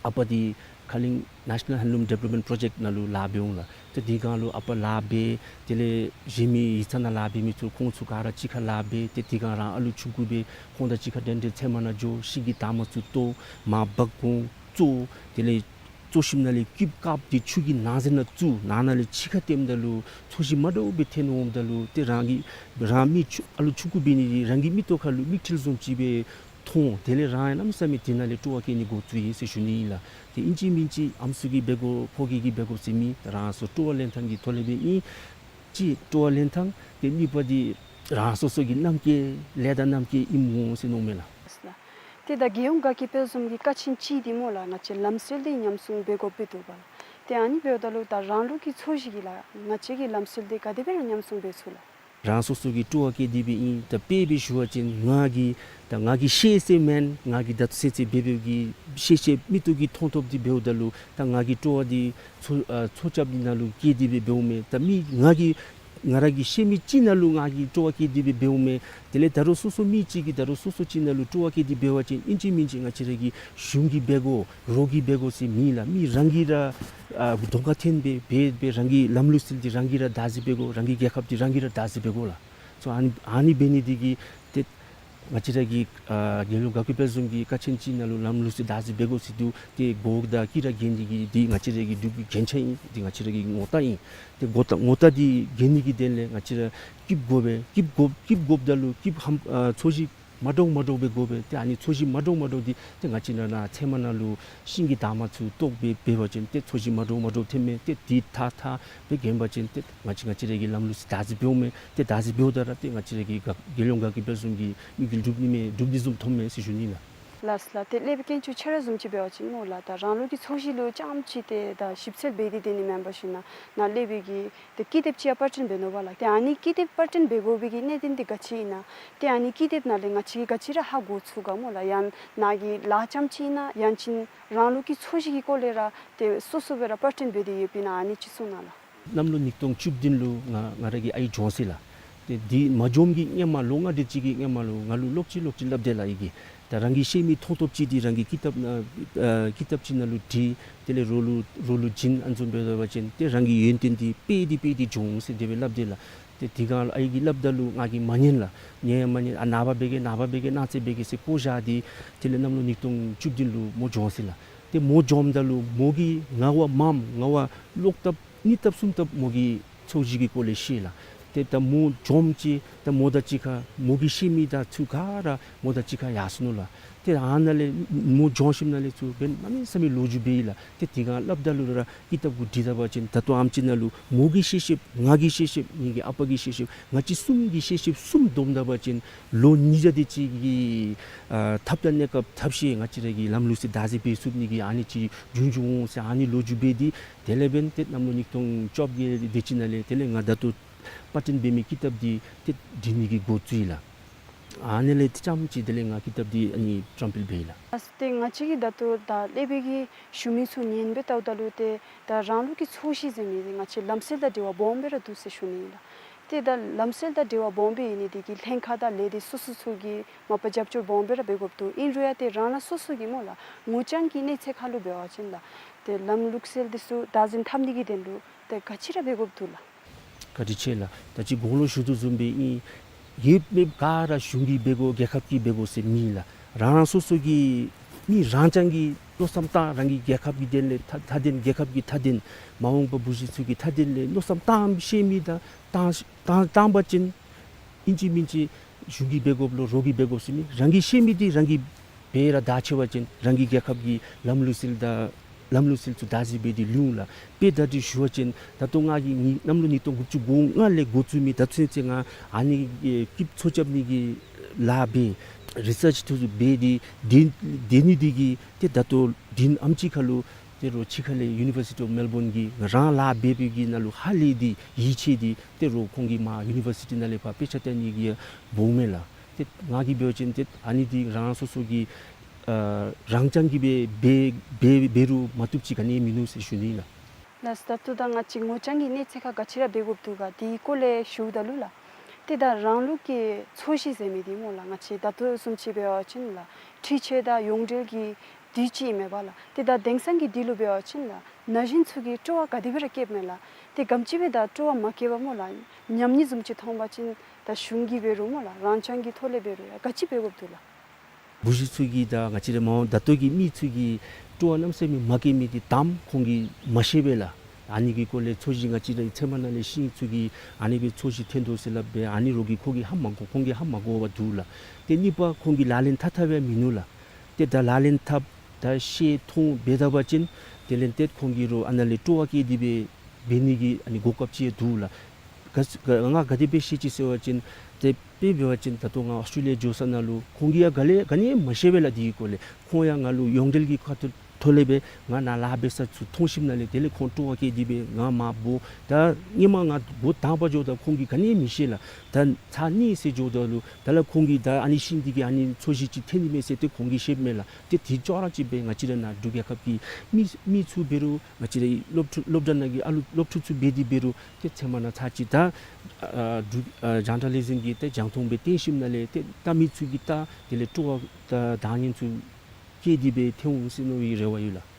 ཨ་པ་འདི་ཁ་གླིང་National Handloom Development Project ནང་ལུ་ལཱ་འབད་འོང་ལགས། ཏེ་དེ་སྒང་ལུ་ཨ་པ་ལཱ་འབད། དེ་ལས་གཞན་མི་ཡིག་ཚང་ནང་ལཱ་འབད་མི་ཚུ་ཁོང་ཚུ་ག་ར་གཅིག་ཁར་ལཱ་འབད། ཏེ་དེ་སྒང་རང་ཨ་ལུ་ཆུང་ཀུ་སྦེ་ཁོང་དང་གཅིག་ཁར་འགྲན་འགྲན་ཚལ་མ་ནང་འགྱོ། ཤིང་གི་དར་མ་ཚུ་བཏོག། མར་འབག་འོང་བཙོ། དེ་ལས་བཙོ་ཞིནམ་ལས་སྐྱིབས་དཀརཔོ་འདི་ཆུ་གི་ནང་གསེས་ནང་བཙུགས། ནང་ན་ལས་ཕྱི་ཁར་བཏོནམ་ད་ལུ་ཚོས་གཞི་མ་འདྲཝ་སྦེ་ཐོན་འོངམ་ད་ལུ་ཏེ་རང་གི་རང་མི་ཆུང་ཨ་ལུ་ཆུང་ཀུ་འབད་ནི་འདི་རང་གི་མིག་ཏོ་ཁར་ལུ་མིག་འཕྲུལ་བཟུམ་ཅིག་སྦེ་མཐོང་། དེ་ལས་རང་ཡང་གནམ་མེད་ས་མེད་དེ་ནང་ལས་སྤྲོ་བ་བསྐྱེད་ནི་འགོ་བཙུགས་ཡི་ཟེར་ཞུ་ནི་ཨིན་ལགས། ཏེ་ཨིན་ཅི་མིན་ཅི་ཨམ་སྲུ་གིས་འབད་དགོ་ཕོ་རྒྱས་ཀྱིས་འབད་དགོ་ཟེར་མི་རང་སོ་སོ་སྤྲོ་བ་ལེན་ཐངས་ཀྱི་ཐོག་ལས་སྦེ་ཨིན། གཅིག་སྤྲོ་བ་ལེན་ཐངས། ཏེ་གཉིས་པ་འདི་རང་སོ་སོ་གི་རྣམ་ཀེ་ལས་དང་རྣམ་ཀེ་ཨིནམ་འོང་ཟེར་མནོཝ་མས་ལགས། ལགས་སོ་ལགས། ཏེ་ད་རྒྱལ་ཡོངས་དགའ་སྐྱིད་དཔལ་འཛོམས་ཀྱི་ཀ་ཆེན་ཅིག་འདི་སྨོ་ལགས། ང་བཅས་ལམ་སྲོལ་འདི་ཉམས་སྲུང་འབད་དགོཔ་སྦེ་འདུག་པ་ལགས། ཏེ་ཨ་ནི་འབདཝ་ད་ལུ་ད་རང་ལུགས་ཀྱི་ཚོས་གཞི་གིས་ལགས་ང་བཅས་ཀྱི་ལམ་སྲོལ་འདི་ག་དེ་སྦེ་ར་ཉམས་སྲུང་འབད་ཚུགས་ལགས། རང་སོ་སོ་གིས་སྤྲོ་བ་བསྐྱེད་དེ་སྦེ་ཨིན། ད་དཔེ་སྦེ་ཞུ་བ་ཅིན་ང་གིས་ད་ང་གིས་ཤེས་ཟེར་མེན། ང་གིས་ད་ལྟོ་ཚུན་ཚོད་འབད་འབདཝ་གི་ཤེས་ཤེསཔ་མིག་ཏོ་གིས་མཐོང་མཐོངམ་འདི་འབདཝ་ད་ལུ་ད་ང་གིས་སྤྲོ་བ་འདི་ཚོ་ཨ་ཚོ་རྐྱབ་འདི་ནང་ལུ་བསྐྱེད་དེ་སྦེ་འབདཝ་མས། ད་མི་ང་གིས་ང་ར་གིས་ཤེས་མི་ཅིག་ནང་ལུ་ང་གིས་སྤྲོ་བ་བསྐྱེད་དེ་སྦེ་འབདཝ་མས། དེ་ལས་ད་རུང་སོ་སོ་མི་ཅིག་གིས་ད་རུང་སོ་སོ་ཅིག་ནང་ལུ་སྤྲོ་བ་བསྐྱེད་དེ་འབད་བ་ཅིན་ཨིན་ཅི་མིན་ཅི་ང་བཅས་ར་གི་གཞུང་གིས་འབད་དགོ། རོགས་ཀྱིས་འབད་དགོ་ཟེར་མེད་ལགས། མི་རང་གིས་ར་ཨ་གདོང་ཁར་འཐོན་སྦེ་འབད་སྦེ་རང་གི་ལམ་ལུགས་སྲོལ་འདི་རང་གིས་ར་བདག་འཛིན་འབད་དགོ། རང་གི་རྒྱལ་ཁབ་འདི་རང་གིས་ར་བདག་འཛིན་འབད་དགོ་ལགས། སོ་ཨ་ནི་ཨ་ནི་འབད་ནི་འདི་གིས་ཏེ་ང་བཅས་ར་གི་ཨ་རྒྱལ་ཡོངས་དགའ་སྐྱིད་དཔལ་འཛོམས་ཀྱི་ཀ་ཆེན་ཅིག་ནང་ལུ་ལམ་ལུགས་སྲོལ་བདག་འཛིན་འབད་དགོ་ཟེར་འདུག། ཏེ་སྒོ་དང་དཀྱིལ་ར་འགེལ་ནི་གི་འདི་ང་བཅས་ར་གི་འབྲུག་གི་རྒྱན་ཆ་ཨིན། འདི་ང་བཅས་ར་གི་ངོ་རྟགས་ཨིན། ཏེ་ངོ་རྟགས་ངོ་རྟགས་འདི་འགེལ་ནི་གི་དོན་ལས་ང་བཅས་ར་སྐྱིདཔ་དགོ་པས། སྐྱིདཔ་དགོ་སྐྱིདཔ་དགོཔ་ད་ལུ་སྐྱིདཔ་ཧམ་ཨ་ཚོས་གཞི་མ་འདྲཝ་མ་འདྲཝ་སྦེ་དགོ་པས། ཏེ་ཨ་ནི་ཚོས་གཞི་མ་འདྲཝ་མ་འདྲཝ་འདི་ཏེ་ང་བཅས་ནཱ་ནཱ་ཚལ་མ་ནང་ལུ་ཤིང་གི་འདབ་མ་ཚུ་བཏོག་སྦེ་འབད་བ་ཅིན་ཏེ་ཚོས་གཞི་མ་འདྲཝ་མ་འདྲཝ་ཐོནམ་མས། ཏེ་འདི་ཐགས་ཐགས་སྦེ་འགེམ་པ་ཅིན་ཏེ་ང་བཅས་ང་བཅས་ར་གི་ལམ་ལུགས་སྲོལ་བདག་འཛིན་འབདཝ་མས། ཏེ་བདག་འཛིན་འབདཝ་ད་ར་ཏེ་ང་བཅས་ར་གི་དགའ་རྒྱལ་ཡོངས་དགའ་སྐྱིད་དཔལ་འཛོམས་ཀྱི་དམིགས་ཡུལ་འགྲུབ་ནི་མས། འགྲུབ་ནི་བཟུམ་མཐོངམ་མས་ཟེར་ཞུ་ནི་ལགས། ལགས་ལགས། ཏེ་ལས་སྦེ་དཀོན་མཆོག་ཁྱོད་ར་བཟུམ་ཅིག་འབད་བ་ཅིན་སྨོ་ལགས། ད་རང་ལུགས་ཀྱི་ཚོས་གཞི་ལུ་རྐྱངམ་ཅིག་ཏེ་ད་ཞིབ་འཚོལ་འབད་དེ་སྡོད་ནི་མེན་པར་ཞིན་ན་ནཱ་ལས་སྦེ་གི་ཏེ་ཀི་དེབ་ཅིག་ཡང་པར་སྐྲུན་འབད་ནུག་པ་ལགས། ཏེ་ཨ་ནི་ཀི་དེབ་པར་སྐྲུན་འབད་དགོ་པའི་གི་གནད་དོན་འདི་ག་ཅི་ཨིན་ན། ཏེ་ཨ་ནི་ཀི་དེབ་ནང་ལས་ང་བཅས་ཀྱིས་ག་ཅི་ར་ཧ་གོ་ཚུགས་ག་སྨོ་ལགས། ཡང་ནཱ་གི་ལཱ་རྐྱངམ་ཅིག་ཨིན་ན་ཡང་ཅིན་རང་ལུགས་ཀྱི་ཚོས་གཞི་གི་སྐོར་ལས་ར་ཏེ་སོ་སོ་སྦེ་ར་པར་སྐྲུན་འབད་དེ་ཡོདཔ་ཨིན་ན་ཨ་ནི་ཅིག་གསུང་གནང་ལགས། གནམ་ལོ་ཉིས་སྟོང་བཅུ་བདུན་ལུ་ང་ང་ར་གི་ཨའི་གྱོངས་ཅི་ལགས། ཏེ་འདི་མ་གྱོངམ་གི་སྔོན་མ་ལོ་ལྔ་དེ་ཅིག་གི་སྔོན་མ་ལུ་ང་ལུ་ལོག་ཅི་ལོག་ཅི་སླབ་དེས་ལགས། ཨའི་གིས་ད་རང་གིས་ཤེས་མི་མཐོང་ཐོབ་ཅིག་འདི་རང་གིས་ཀི་དེབ་ནང་ཨ་ཀི་དེབ་ཅིག་ནང་ལུ་བྲིས། དེ་ལས་རོགས་ལུ་རོགས་ལུ་བྱིན། ཨ་ནི་བཟུམ་འབད་བ་ཅིན་ཏེ་རང་གི་ཡོན་ཏན་འདི་སྤེལ་ཏེ་སྤེལ་ཏེ་འགྱོ་འོང་ཟེར་དེ་སྦེ་སླབ་དེས་ལགས། ཏེ་དེ་སྒང་ལུ་ཨའི་གིས་སླབ་ད་ལུ་ང་གིས་མ་ཉན་ལགས། ཉན་ཡང་མ་ཉན། ཨ་ནངས་པ་འབད་གེ་ནངས་པ་འབད་གེ་གནངས་ཚེ་འབད་གེ་ཟེར་བཀོ་བཞག་སྟེ་དེ་ལས་གནམ་ལོ་ཉིས་སྟོང་བཅུ་བདུན་ལུ་མོ་གྱོངས་ཅི་ལགས། ཏེ་མོ་གྱོངམ་ད་ལུ་མོ་གིས་ང་བ་མངམ་ང་བ་ལོག་ལྟབ་གཉིས་ལྟབ་གསུམ་ལྟབ་མོ་གིས་ཚོས་གཞི་གི་སྐོར་ལས་ཤེས་ལགས། ཏེ་ད་མོ་གྱོངམ་ཅིག་ད་མོ་དང་གཅིག་ཁར་མོ་གིས་ཤེས་མི་དང་ཚུ་ག་ར་མོ་དང་གཅིག་ཁར་ཡར་སོ་ནུག་ལགས། ཏེ་ཨ་ནཱ་ལས་མོ་གྱོངས་ཞིནམ་ལས་ཚུར་འབདན་གནམ་མེད་ས་མེད་ལོ་རྒྱུས་འབད་ཡི་ལགས། ཏེ་དེ་སྒང་སླབ་ད་ལུ་ར་ཀི་དེབ་གུ་བྲིས་ད་པ་ཅིན་ད་ལྟོ་ཨམ་ཅིག་ནང་ལུ་མོ་གིས་ཤེས་ཤེསཔ་ང་གིས་ཤེས་ཤེསཔ་ངེ་གི་ཨ་པ་གིས་ཤེས་ཤེསཔ་ང་བཅས་གསུམ་གྱིས་ཤེས་ཤེསཔ་གསུམ་བསྡོམས་ད་པ་ཅིན་ལོ་ཉིས་བརྒྱ་དེ་ཅིག་གི་ཨ་ཐབས་དང་གནས་སྐབས་ཐབས་ཤེས་ང་བཅས་ར་གི་ལམ་ལུགས་སྲོལ་བདག་འཛིན་འབད་ཚུགས་ནི་གི་ཨ་ནི་ཅིག་བྱུང་བྱུངམ་འོང་ཟེར་ཨ་ནི་ལོ་རྒྱུས་འབད་དེ་དེ་ལས་འབདན་ཏེ་གནམ་ལོ་ཉིས་སྟོང་བཅོ་བརྒྱད་དེ་ཅིག་ནང་ལས་དེ་ལས་ང་ད་ལྟོ་པར་སྐྲུན་འབད་མི་ཀི་དེབ་འདི་ཏེ་བྲི་ནི་གི་འགོ་བཙུགས་ཡི་ལགས། ཨ་ནི་ལས་ཏེ་རྐྱངམ་ཅིག་དེ་ལས་ང་ཀི་དེབ་འདི་ཨ་ནི་བཀྲམ་སྤེལ་འབད་ཡི་ལགས། ཨ་ཏེ་ང་བཅས་ཀྱིས་ད་ལྟོ་ད་ལས་སྦེ་གི་ཞུ་མི་ཚུ་ཉན་སྦེ་བལྟཝ་ད་ལུ་ཏེ་ད་རང་ལུགས་ཀྱི་ཚོས་གཞི་ཟེར་མི་འདི་ང་བཅས་ལམ་སྲོལ་དང་འབྲེལ་བ་སྦོམ་སྦེ་ར་འདུག་ཟེར་ཞུ་ནི་ཨིན་ལགས། ཏེ་ད་ལམ་སྲོལ་དང་འབྲེལ་བ་སྦོམ་སྦེ་ཨིན་ནི་འདི་གིས་ལྷན་ཁག་དང་ལས་སྡེ་སོ་སོ་ཚུ་གིས་མ་པ་རྒྱབ་སྐྱོར་སྦོམ་སྦེ་ར་འབད་དགོཔ་འདུག། ཨིན་རུང་ཡང་ཏེ་རང་རང་སོ་སོ་གི་སྨོ་ལགས་ངོ་རྐྱང་གི་གནས་ཚད་ཁར་ལུ་འབད་བ་ཅིན་ལགས་ཏེ་ལམ་ལུགས་སྲོལ་འདི་ཚུ་བདག་འཛིན་འཐབ་ནི་གི་དོན་ལུ་ཏེ་ག་ཅི་ར་འབད་དགོཔ་འདུག་ལགས། བཀའ་དྲིན་ཆེ་ལགས། ད་ཅི་གོང་ལུ་ཞུ་དོ་བཟུམ་སྦེ་ཨིན། ཡོད་མེད་ག་ར་གཞུང་གིས་འབད་དགོ་རྒྱལ་ཁབ་ཀྱིས་འབད་དགོ་ཟེར་མེད་ལགས། རང་རང་སོ་སོ་གི་མི་རང་རྐྱང་གིས་མནོ་བསམ་བཏང་རང་གི་རྒྱལ་ཁབ་ཀྱི་དོན་ལས་མཐའ་མཐའ་དོན་རྒྱལ་ཁབ་ཀྱི་མཐའ་དོན་མ་འོངས་པ་བུ་གཞི་ཚུ་གི་མཐའ་དོན་ལས་མནོ་བསམ་བཏང་ཤེས་མི་དང་བཏང་བཏང་བཏང་པ་ཅིན་ཨིན་ཅི་མིན་ཅི་གཞུང་གིས་འབད་དགོཔ་ལོ་རོགས་ཀྱིས་འབད་དགོཔ་ཟེར་མེད། རང་གིས་ཤེས་མི་འདི་རང་གིས་འབད་ར་བདག་ཆེ་བ་ཅིན་རང་གི་རྒྱལ་ཁབ་ཀྱི་ལམ་ལུགས་སྲོལ་དང་ལམ་ལུགས་སྲོལ་ཚུ་བདག་འཛིན་འབད་དེ་ལུས་འོང་ལགས། དཔེ་ད་ཅི་ཞུ་བ་ཅིན་ད་ལྟོ་ང་གིས་ངེའི་གནམ་ལོ་ཉིས་སྟོང་དགུ་བཅུ་གོ་ལྔ་ལས་འགོ་བཙུགས་མི་ད་ཚུན་ཚོད་ང་ཨ་ནི་ཨེ་སྐྱིདཔ་ཚོས་རྐྱབ་ནི་གི་ལཱ་འབད་རི་སརཆ་ཚུ་འབད་དེ་སྡོད་སྡོད་ནི་འདི་གིས་ཏེ་ད་ལྟོ་དེ་ཨམ་ཅིག་ཁར་ལུ་ཏེ་རོགས་ཕྱི་ཁ་ལས་ཡུ་ནི་བར་སི་ཊི་ཨོཕ་མེལ་བོན་གྱིས་རང་ལཱ་འབད་འབདཝ་གི་ནང་ལུ་ཧ་ལས་ཏེ་ཡིད་ཆེས་ཏེ་ཏེ་རོགས་ཁོང་གིས་མར་ཡུ་ནི་བར་སི་ཊི་ནང་ལས་ཕར་དཔེ་ཆ་བལྟ་ནི་གི་འབོཝ་མས་ལགས། ཏེ་ང་གིས་འབད་བ་ཅིན་ཏེ་ཨ་ནི་འདི་རང་རང་སོ་སོ་གི་ཨ་རང་རྐྱང་གིས་འབད་འབད་འབད་འབད་རུང་མ་བཏུབ་ཅིག་ག་ནི་མིན་ནུག་ཟེར་ཞུ་ནི་ལགས། ལགས་སོ། ད་ལྟོ་ད་ང་བཅས་ངོ་རྐྱང་གི་གནས་ཚད་ཁར་ག་ཅི་ར་འབད་དགོཔ་འདུག་ག་དེའི་སྐོར་ལས་ཞུཝ་ད་ལུ་ལགས། ཏེ་ད་རང་ལུགས་ཀྱི་ཚོས་གཞི་ཟེར་མི་འདི་སྨོ་ལགས། ང་བཅས་ད་ལྟོ་བཟུམ་ཅིག་འབད་བ་ཅིན་ལགས་འཕྲུལ་ཆས་དང་ཡོངས་འབྲེལ་གྱི་དུས་ཅིག་ཨིན་མས་པ་ལགས། ཏེ་ད་དེང་སང་གི་དུས་ལུ་འབད་བ་ཅིན་ལགས་ན་གཞོན་ཚུ་གིས་སྤྲོ་བ་ག་དེ་སྦེ་ར་བསྐྱེདཔ་མས་ལགས། ཏེ་ག་དེམ་ཅིག་སྦེ་ད་སྤྲོ་བ་མ་བསྐྱེད་པར་སྨོ་ལགས་ཉམས་ནི་བཟུམ་ཅིག་མཐོང་པ་ཅིན་ད་གཞུང་གིས་འབད་རུང་སྨོ་ལགས་རང་རྐྱང་གི་ཐོག་ལས་འབད་རུང་ཡང་ག་ཅི་འབད་དགོཔ་འདུག་ལགས། བུ་གཞི་ཚུ་གིས་དང་ང་བཅས་ར་མ་འོངས་ད་ལྟོ་གི་མི་ཚུ་གིས་སྤྲོ་བ་གནམ་མེད་ས་མེད་མ་བསྐྱེད་མི་འདི་དང་པ་ཁོང་གིས་མ་ཤེས་པས་ལགས། ཨ་ནི་གི་སྐོར་ལས་ཚོས་གཞི་ང་བཅས་རའི་ཚལ་མ་ནང་ལས་ཤིང་ཚུ་གིས་ཨ་ནི་སྦེ་ཚོས་གཞི་ཐོན་དོ་ཟེར་སླབ་སྦེ་ཨ་ནི་རོགས་ཀྱིས་ཁོང་གིས་ཧ་མ་གོ་ཁོང་གིས་ཧ་མ་གོ་བར་འདུག་ལགས། ཏེ་གཉིས་པ་ཁོང་གིས་ལག་ལེན་འཐབ་འཐབ་ཡང་མིན་ནུག་ལགས། ཏེ་ད་ལག་ལེན་འཐབ་ད་ཤེས་མཐོང་འབད་ད་པ་ཅིན་དེ་ལས་ཏེ་ཁོང་གིས་རོགས་ཨ་ནཱ་ལས་སྤྲོ་བ་བསྐྱེད་དེ་སྦེ་འབད་ནི་གི་ཨ་ནི་གོ་སྐབས་ཅིག་ཡང་འདུག་ལགས། ག་ང་ག་དེ་སྦེ་ཤེས་ཅི་ཟེར་བ་ཅིན་ ཏེ་དཔེ་འབད་བ་ཅིན་ད་ལྟོ་ང་ཨོསི་ཊྲེ་ལི་ཡ་འགྱོ་ས་ནང་ལུ་ཁོང་གིས་ཡང་ག་ལས་ག་ནི་ཡང་མ་ཤེས་པས་ལགས། དེའི་སྐོར་ལས་ཁོང་ཡང་ང་ལུ་ཡོངས་འབྲེལ་གྱི་ཁ་ཐུག་ཐོག་ལས་སྦེ་ང་ནཱ་ལཱ་འབད་ས་ཚུ་མཐོང་ཞིནམ་ལས་དེ་ལས་ཁོང་སྤྲོ་བ་བསྐྱེད་དེ་སྦེ་ང་མར་འབོ། ད་སྔོན་མ་ང་འགོ་དང་པ་འགྱོཝ་ད་ཁོང་གིས་ག་ནི་ཡང་མི་ཤེས་ལགས། ད་ཚར་གཉིས་ཤིག་འགྱོཝ་ད་ལུ་ད་ལགས་ཁོང་གིས་ད་ཨ་ནི་ཤིང་འདི་གིས་ཨ་ནི་ཚོས་གཞི་ཅིག་ཐོན་ནི་མས་ཟེར་ཏེ་ཁོང་གིས་བཤདཔ་མས་ལགས། ཏེ་དེ་ཅོག་ར་གཅིག་སྦེ་ང་བཅས་ར་ནཱ་འབྲུག་རྒྱལ་ཁབ་ཀྱི་མི་མི་ཚུ་འབད་རུང་ང་བཅས་རའི་སློབ་ཕྲུག་སློབ་གྲྭ་ནང་གི་ཨ་ལུ་སློབ་ཕྲུག་ཚུ་འབད་དེ་འབད་རུང་ཏེ་ཚལ་མ་ནང་ཚར་གཅིག་ད་ཨ་འབྲུག་ཨ་ཇཱན་ཊ་ལི་ཟིམ་གྱི་ཏེ་རྒྱང་མཐོང་སྦེ་སྟོན་ཞིནམ་ལས་ཏེ་ད་མི་ཚུ་གིས་ད་དེ་ལས་སྤྲོ་བ་ད་དང་ཉན་ཚུ་བསྐྱེད་དེ་སྦེ་ཐོན་འོང་ཟེར་མནོ་བའི་རེ་བ་ཡོད་ལགས།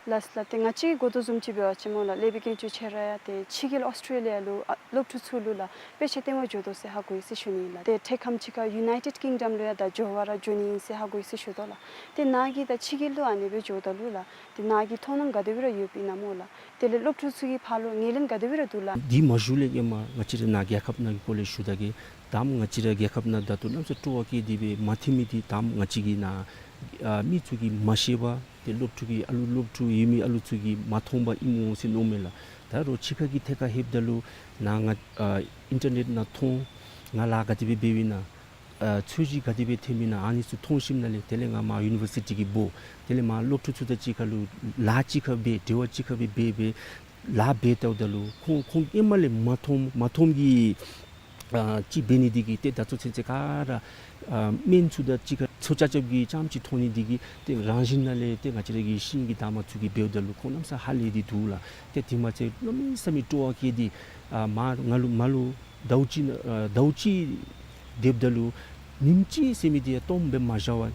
ལགས་ལགས། ཏེ་ང་བཅས་ཀྱིས་གོ་དོ་བཟུམ་ཅིག་འབད་བ་ཅིན་སྨོ་ལགས་སློབ་དཔོན་དཀོན་མཆོག་ཁྱོད་ར་ཡང་ཏེ་ཕྱི་རྒྱལ་ཨོསི་ཊྲེ་ལི་ཡ་ལུ་ཨ་སློབ་ཕྲུག་ཚུ་ལུ་ལགས་དཔེ་ཆ་སྟོན་པར་འགྱོ་དོ་ཟེར་ཧ་གོ་ཡི་ཟེར་ཞུ་ནི་ཨིན་ལགས། ཏེ་མཐའ་ཁམས་ཅིག་ཁར་ཡུ་ནའི་ཊེཌ་ཀིང་ཌམ་ལུ་ཡང་ད་འགྱོ་བར་འགྱོ་ནི་ཨིན་ཟེར་ཧ་གོ་ཡི་ཟེར་ཞུ་དོ་ལགས། ཏེ་ནཱ་གིས་ད་ཕྱི་རྒྱལ་ལུ་ཨ་ནི་སྦེ་འགྱོཝ་ད་ལུ་ལགས་ཏེ་ནཱ་གི་མཐོང་སྣང་ག་དེ་སྦེ་ར་ཡོདཔ་ཨིན་ན་སྨོ་ལགས། དེ་ལས་སློབ་ཕྲུག་ཚུ་གི་ཕར་ལུ་ངོས་ལེན་ག་དེ་སྦེ་ར་འདུག་ལགས། འདི་མ་ཞུ་ལས་ཧེ་མ་ང་བཅས་ར་ནཱ་རྒྱལ་ཁབ་ནང་གི་སྐོར་ལས་ཞུ་ད་གེ། ད་ང་བཅས་ར་རྒྱལ་ཁབ་ནང་ད་ལྟོ་གནམ་ས་སྤྲོ་བ་བསྐྱེད་དེ་སྦེ་མ་ཐོན་མི་འདི་ད་ང་བཅས་ཀྱི་ནཱ་ཨ་མི་ཚུ་གིས་མ་ཤེས་པ་ཏེ་སློབ་ཕྲུག་གི་ཨ་ལུ་སློབ་ཕྲུག་ཡོད་མི་ཨ་ལུ་ཚུ་གིས་མ་མཐོང་པ་ཨིནམ་འོང་ཟེར་མནོཝ་མས་ལགས། ད་རོགས་ཕྱི་ཁ་གི་ཐད་ཁར་ལྷོདཔ་ད་ལུ་ནཱ་ང་ཨ་ཨིན་ཊར་ནེཊ་ནང་མཐོང་ང་ལཱ་ག་དེ་སྦེ་འབདཝ་ཨིན་ན་ཨ་ཚོས་གཞི་ག་དེ་སྦེ་ཐོནམ་ཨིན་ན་ཨ་ནི་ཚུ་མཐོང་ཞིནམ་ལས་དེ་ལས་ང་མར་ཡུ་ནི་བར་སི་ཊི་གི་འབོ། དེ་ལས་མར་སློབ་ཕྲུག་ཚུ་དང་གཅིག་ཁར་ལུ་ལཱ་གཅིག་ཁར་སྦེ་འབྲེལ་བ་གཅིག་ཁར་སྦེ་འབད་སྦེ་ལཱ་འབད་བལྟཝ་ད་ལུ་ཁོང་ཁོང་ཧེ་མ་ལས་མ་མཐོང་མ་མཐོངམ་གི་ཨ་ཅིག་འབད་ནི་འདི་གིས་ཏེ་ད་ཚུན་ཚོད་ག་ར་ཨ་སྨན་ཚུ་དང་གཅིག་ཁར་ཚོས་རྐྱབ་རྐྱབ་ཀྱི་རྐྱངམ་ཅིག་མཐོང་ནི་འདི་གིས་ཏེ་རང་བཞིན་ནང་ལས་ཏེ་ང་བཅས་ར་གི་ཤིང་གི་འདབ་མ་ཚུ་གིས་འབདཝ་ད་ལུ་ཁོང་གནམ་ས་ཧ་ལས་ཏེ་འདུག་ལགས། ཏེ་དེ་མ་ཚད་གནམ་མེད་ས་མེད་སྤྲོ་བ་བསྐྱེད་དེ་ཨ་མར་ང་ལུ་མར་ལུ་ཟླཝ་གཅིག་ཨ་ཟླཝ་གཅིག་སྡོདཔ་ད་ལུ་ཉིནམ་གཅིག་ཟེར་མི་འདི་ཡང་སྟོངམ་སྦེ་མ་བཞག་པར་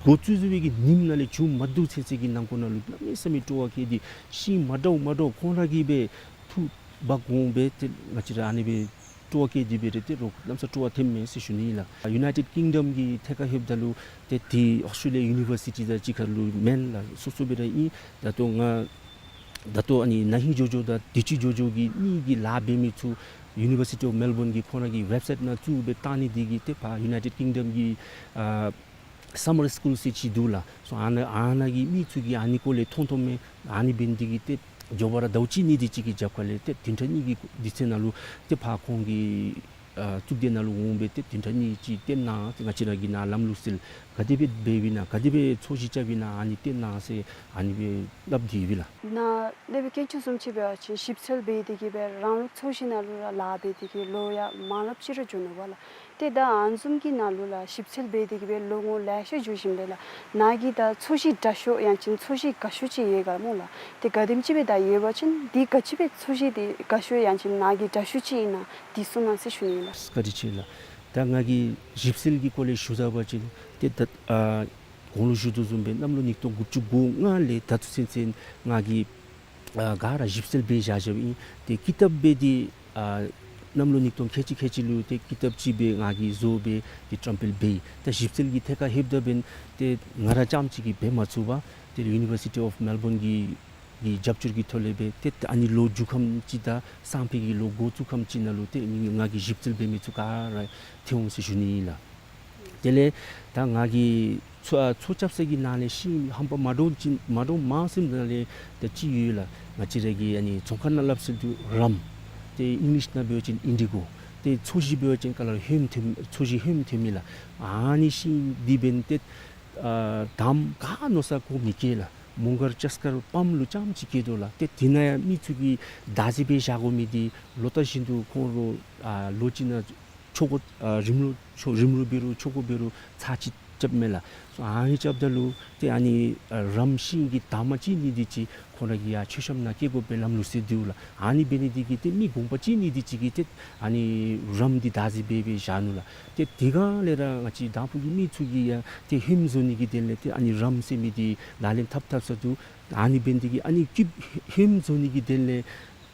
འགོ་བཙུགས་བཙུགས་པའི་གི་ཉིནམ་ནང་ལས་མཇུག་མ་བསྡུ་ཚུན་ཚོད་ཀྱི་ནང་འཁོད་ནང་ལུ་གནམ་མེད་ས་མེད་སྤྲོ་བ་བསྐྱེད་དེ་ཤིང་མ་འདྲཝ་མ་འདྲཝ་ཁོང་ར་གིས་སྦེ་འཐུ་འབག་འོང་སྦེ་ཏེ་ང་བཅས་ར་ཨ་ནི་སྦེ་སྤྲོ་བ་བསྐྱེད་དེ་སྦེ་ར་ཏེ་རོགས་གནམ་ས་སྤྲོ་བ་ཐོནམ་མས་ཟེར་ཞུ་ནི་ཨིན་ལགས། ཡུ་ནའི་ཊེཌ་ཀིང་ཌམ་གི་ཐད་ཁར་ལྷོདཔ་ད་ལུ་ཏེ་འདི་ཨོསི་ཊྲེ་ལི་ཡ་ཡུ་ནི་བར་སི་ཊི་དང་གཅིག་ཁར་ལུ་མེན་ལགས། སོ་སོ་སྦེ་ར་ཨིན། ད་ལྟོ་ང་ད་ལྟོ་ཨ་ནི་ན་ཧིང་ཇོ་ཇོ་དང་དུས་ཅི་ཇོ་ཇོ་གི་གཉིས་ཀྱི་ལཱ་འབད་མི་ཚུ་ཡུ་ནི་བར་སི་ཊི་ཨོཕ་མེལ་བོརན་གྱིས་ཁོང་ར་གི་ཝེབ་སའིཊ་ནང་བཙུགས་སྦེ་བཏང་ནི་འདི་གིས་ཏེ་ཕར་ཡུ་ནའི་ཊེཌ་ཀིང་ཌམ་གྱི་ཨ་སམ་མར་སི་ཀུལ་ཟེར་ཅིག་འདུག་ལགས། སོ་ཨ་ནཱ་ཨ་ནཱ་གི་མི་ཚུ་གིས་ཨ་ནི་སྐོར་ལས་མཐོང་མཐོངམ་མས། ཨ་ནི་འབད་ནི་འདི་གིས་ཏེ་མགྱོགས་པ་ར་ཟླཝ་གཅིག་གཉིས་དེ་ཅིག་གི་རྒྱབ་ཁ་ལས་ཏེ་བདུན་ཕྲག་གཉིས་ཀྱི་དུས་ཚོད་ནང་ལུ་ཏེ་ཕར་ཁོང་གི་ཨ་གཙུག་སྡེ་ནང་ལུ་འོང་སྦེ་ཏེ་བདུན་ཕྲག་གཉིས་ཅིག་སྟོན་གནང་། ཏེ་ང་བཅས་ར་གི་ནཱ་ལམ་ལུགས་སྲོལ་ག་དེ་སྦེ་འབདཝ་ཨིན་ན་ག་དེ་སྦེ་ཚོས་གཞི་རྐྱབ་ཨིན་ན་ཨ་ནི་སྟོན་གནང་ཟེར་ཨ་ནི་སྦེ་སླབ་སྟེ་ཡོད་ལགས། ནཱ་སློབ་དཔོན་དཀོན་མཆོག་བཟུམ་ཅིག་འབད་བ་ཅིན་ཞིབ་འཚོལ་འབད་དེ་གིས་སྦེ་རང་ལུགས་ཚོས་གཞི་ནང་ལུ་ར་ལཱ་འབད་དེ་གིས་ལོ་ཡང་མང་རབས་ཅིག་ར་འགྱོ་ནུག་པ་ལགས། ཏེ་ད་ཨ་ནི་བཟུམ་གྱི་ནང་ལུ་ལགས་ཞིབ་འཚོལ་འབད་དེ་གིས་སྦེ་ལོ་ངོ་ལེ་ཤ་འགྱོ་ཞིནམ་ལས་ལགས་ནཱ་གི་ད་ཚོས་གཞི་དྲག་ཤོས་ཡང་ཅིན་ཚོས་གཞི་དགའ་ཤོས་ཅིག་ཡོད་ག་སྨོ་ལགས། ཏེ་ག་དེམ་ཅིག་སྦེ་ད་ཡོད་པ་ཅིན་འདི་ག་ཅི་སྦེ་ཚོས་གཞི་འདི་དགའ་ཤོས་ཡང་ཅིན་ནཱ་གི་དྲག་ཤོས་ཅིག་ཨིན་ན་འདི་གསུང་གནང་ཟེར་ཞུ་ནི་ཨིན་ལགས། བཀའ་དྲིན་ཆེ་ལགས། ད་ང་གིས་ཞིབ་འཚོལ་གྱི་སྐོར་ལས་ཞུ་ད་པ་ཅིན་ཏེ་ད་ཨ་གོང་ལུ་ཞུ་དོ་བཟུམ་སྦེ་གནམ་ལོ་ཉིས་སྟོང་དགུ་བཅུ་གོ་ལྔ་ལས་ད་ལྟོ་ཚུན་ཚོད་ང་གིས་ཨ་ག་ར་ཞིབ་འཚོལ་འབད་བཞག་བཞགཔ་ཨིན། ཏེ་ཀི་ཏབ་སྦེ་འདི་ཨ་གནམ་ལོ་ཉིས་སྟོང་ཁལ་གཅིག་ཁལ་གཅིག་ལུ་ཏེ་ཀི་ཏབ་ཅིག་སྦེ་ང་གིས་བཟོ་སྦེ་འདི་བཀྲམ་སྤེལ་འབད་ཡི། ད་ཞིབ་འཚོལ་གྱི་ཐད་ཁར་ལྷོདཔ་ད་འབདན་ཏེ་ང་ར་རྐྱངམ་ཅིག་གིས་འབད་མ་ཚུགས་པར་ཏེ་ཡུ་ནི་བར་སི་ཊི་ཨོཕ་མེལ་བོརན་གྱི་གི་རྒྱབ་སྐྱོར་གྱི་ཐོག་ལས་སྦེ་ཏེ་ཨ་ནི་ལོ་མཇུག་ཁམས་ཅིག་དང་སང་ཕོད་ཀྱི་ལོ་འགོ་བཙུགས་ཁམས་ཅིག་ནང་ལུ་ཏེ་ང་གིས་ཞིབ་འཚོལ་འབད་མི་ཚུ་ག་ར་ཐོན་འོང་ཟེར་ཞུ་ནི་ཨིན་ལགས། དེ་ལས་ད་ང་གིས་ཚོས་ཨ་ཚོས་རྐྱབ་ས་གི་ནང་ལས་ཤིང་ཧམ་པ་མ་འདྲཝ་ཅིག་མ་འདྲཝ་མང་སུ་ནང་ལས་ད་ཅིག་ཡོད་ལགས། ང་བཅས་ར་གི་ཨ་ནི་རྫོང་ཁ་ནང་སླབ་སྲོལ་འདུག་རམ། ཏེ་ཨིང་ལིཤ་ནང་འབད་བ་ཅིན་ཨིན་ཌི་གོ། ཏེ་ཚོས་གཞི་འབད་བ་ཅིན་ག་ལ་ཧོནམ་ཐོནམ་ཚོས་གཞི་ཧོནམ་ཐོནམ་ཨིན་ལགས། ཨ་ནི་ཤིང་འདི་འབདན་ཏེ་ཨ་དམ་ག་མནོ་ས་གོ་མི་སྐྱེ་ལགས། མོང་སྒར་ལྕགས་མཁར་པམ་ལུ་རྐྱངམ་ཅིག་སྐྱེ་དོ་ལགས། ཏེ་དེ་ནང་ཡང་མི་ཚུ་གིས་བདག་འཛིན་འབད་བཞག་དགོ་མི་འདི་ལོ་ལྟར་བཞིན་དུ་ཁོང་ར་ཨ་ལོ་གཅིག་ནང་ཆོ་ག་ཨ་རིམ་ལུགས་ཆོ་རིམ་ལུགས་འབད་རུང་ཆོ་ག་འབད་རུང་ཚར་གཅིག་རྐྱབ་མས་ལགས། སོ་ཨ་ནི་རྐྱབ་ད་ལུ་ཏེ་ཨ་ནི་ཨ་རམ་ཤིང་གི་འདབ་མ་ཅིག་ནི་འདི་ཅིག་ཁོང་ར་གི་ཡ་མཆོད་བཤམ་ནང་བཀལ་དགོ་པའི་ལམ་ལུགས་སྲོལ་འདུག་ལགས། ཨ་ནི་འབད་ནི་འདི་གིས་ཏེ་མི་དགོངས་པ་ཅིག་ནི་འདི་ཅིག་གིས་ཏེ་ཨ་ནི་རམ་འདི་བདག་འཛིན་འབད་འབད་བཞག་ནུག་ལགས། ཏེ་དེ་སྒང་ལས་ར་ང་བཅས་དང་ཕུ་གི་མི་ཚུ་གིས་ཡང་ཏེ་ཧོནམ་བཟོ་ནི་གི་དོན་ལས་ཏེ་ཨ་ནི་རམ་ཟེར་མི་འདི་ལག་ལེན་འཐབ་འཐབ་ས་འདུག། ཨ་ནི་འབད་ནི་འདི་གིས་ཨ་ནི་སྐྱིབ་ཧོནམ་བཟོ་ནི་གི་དོན་ལས་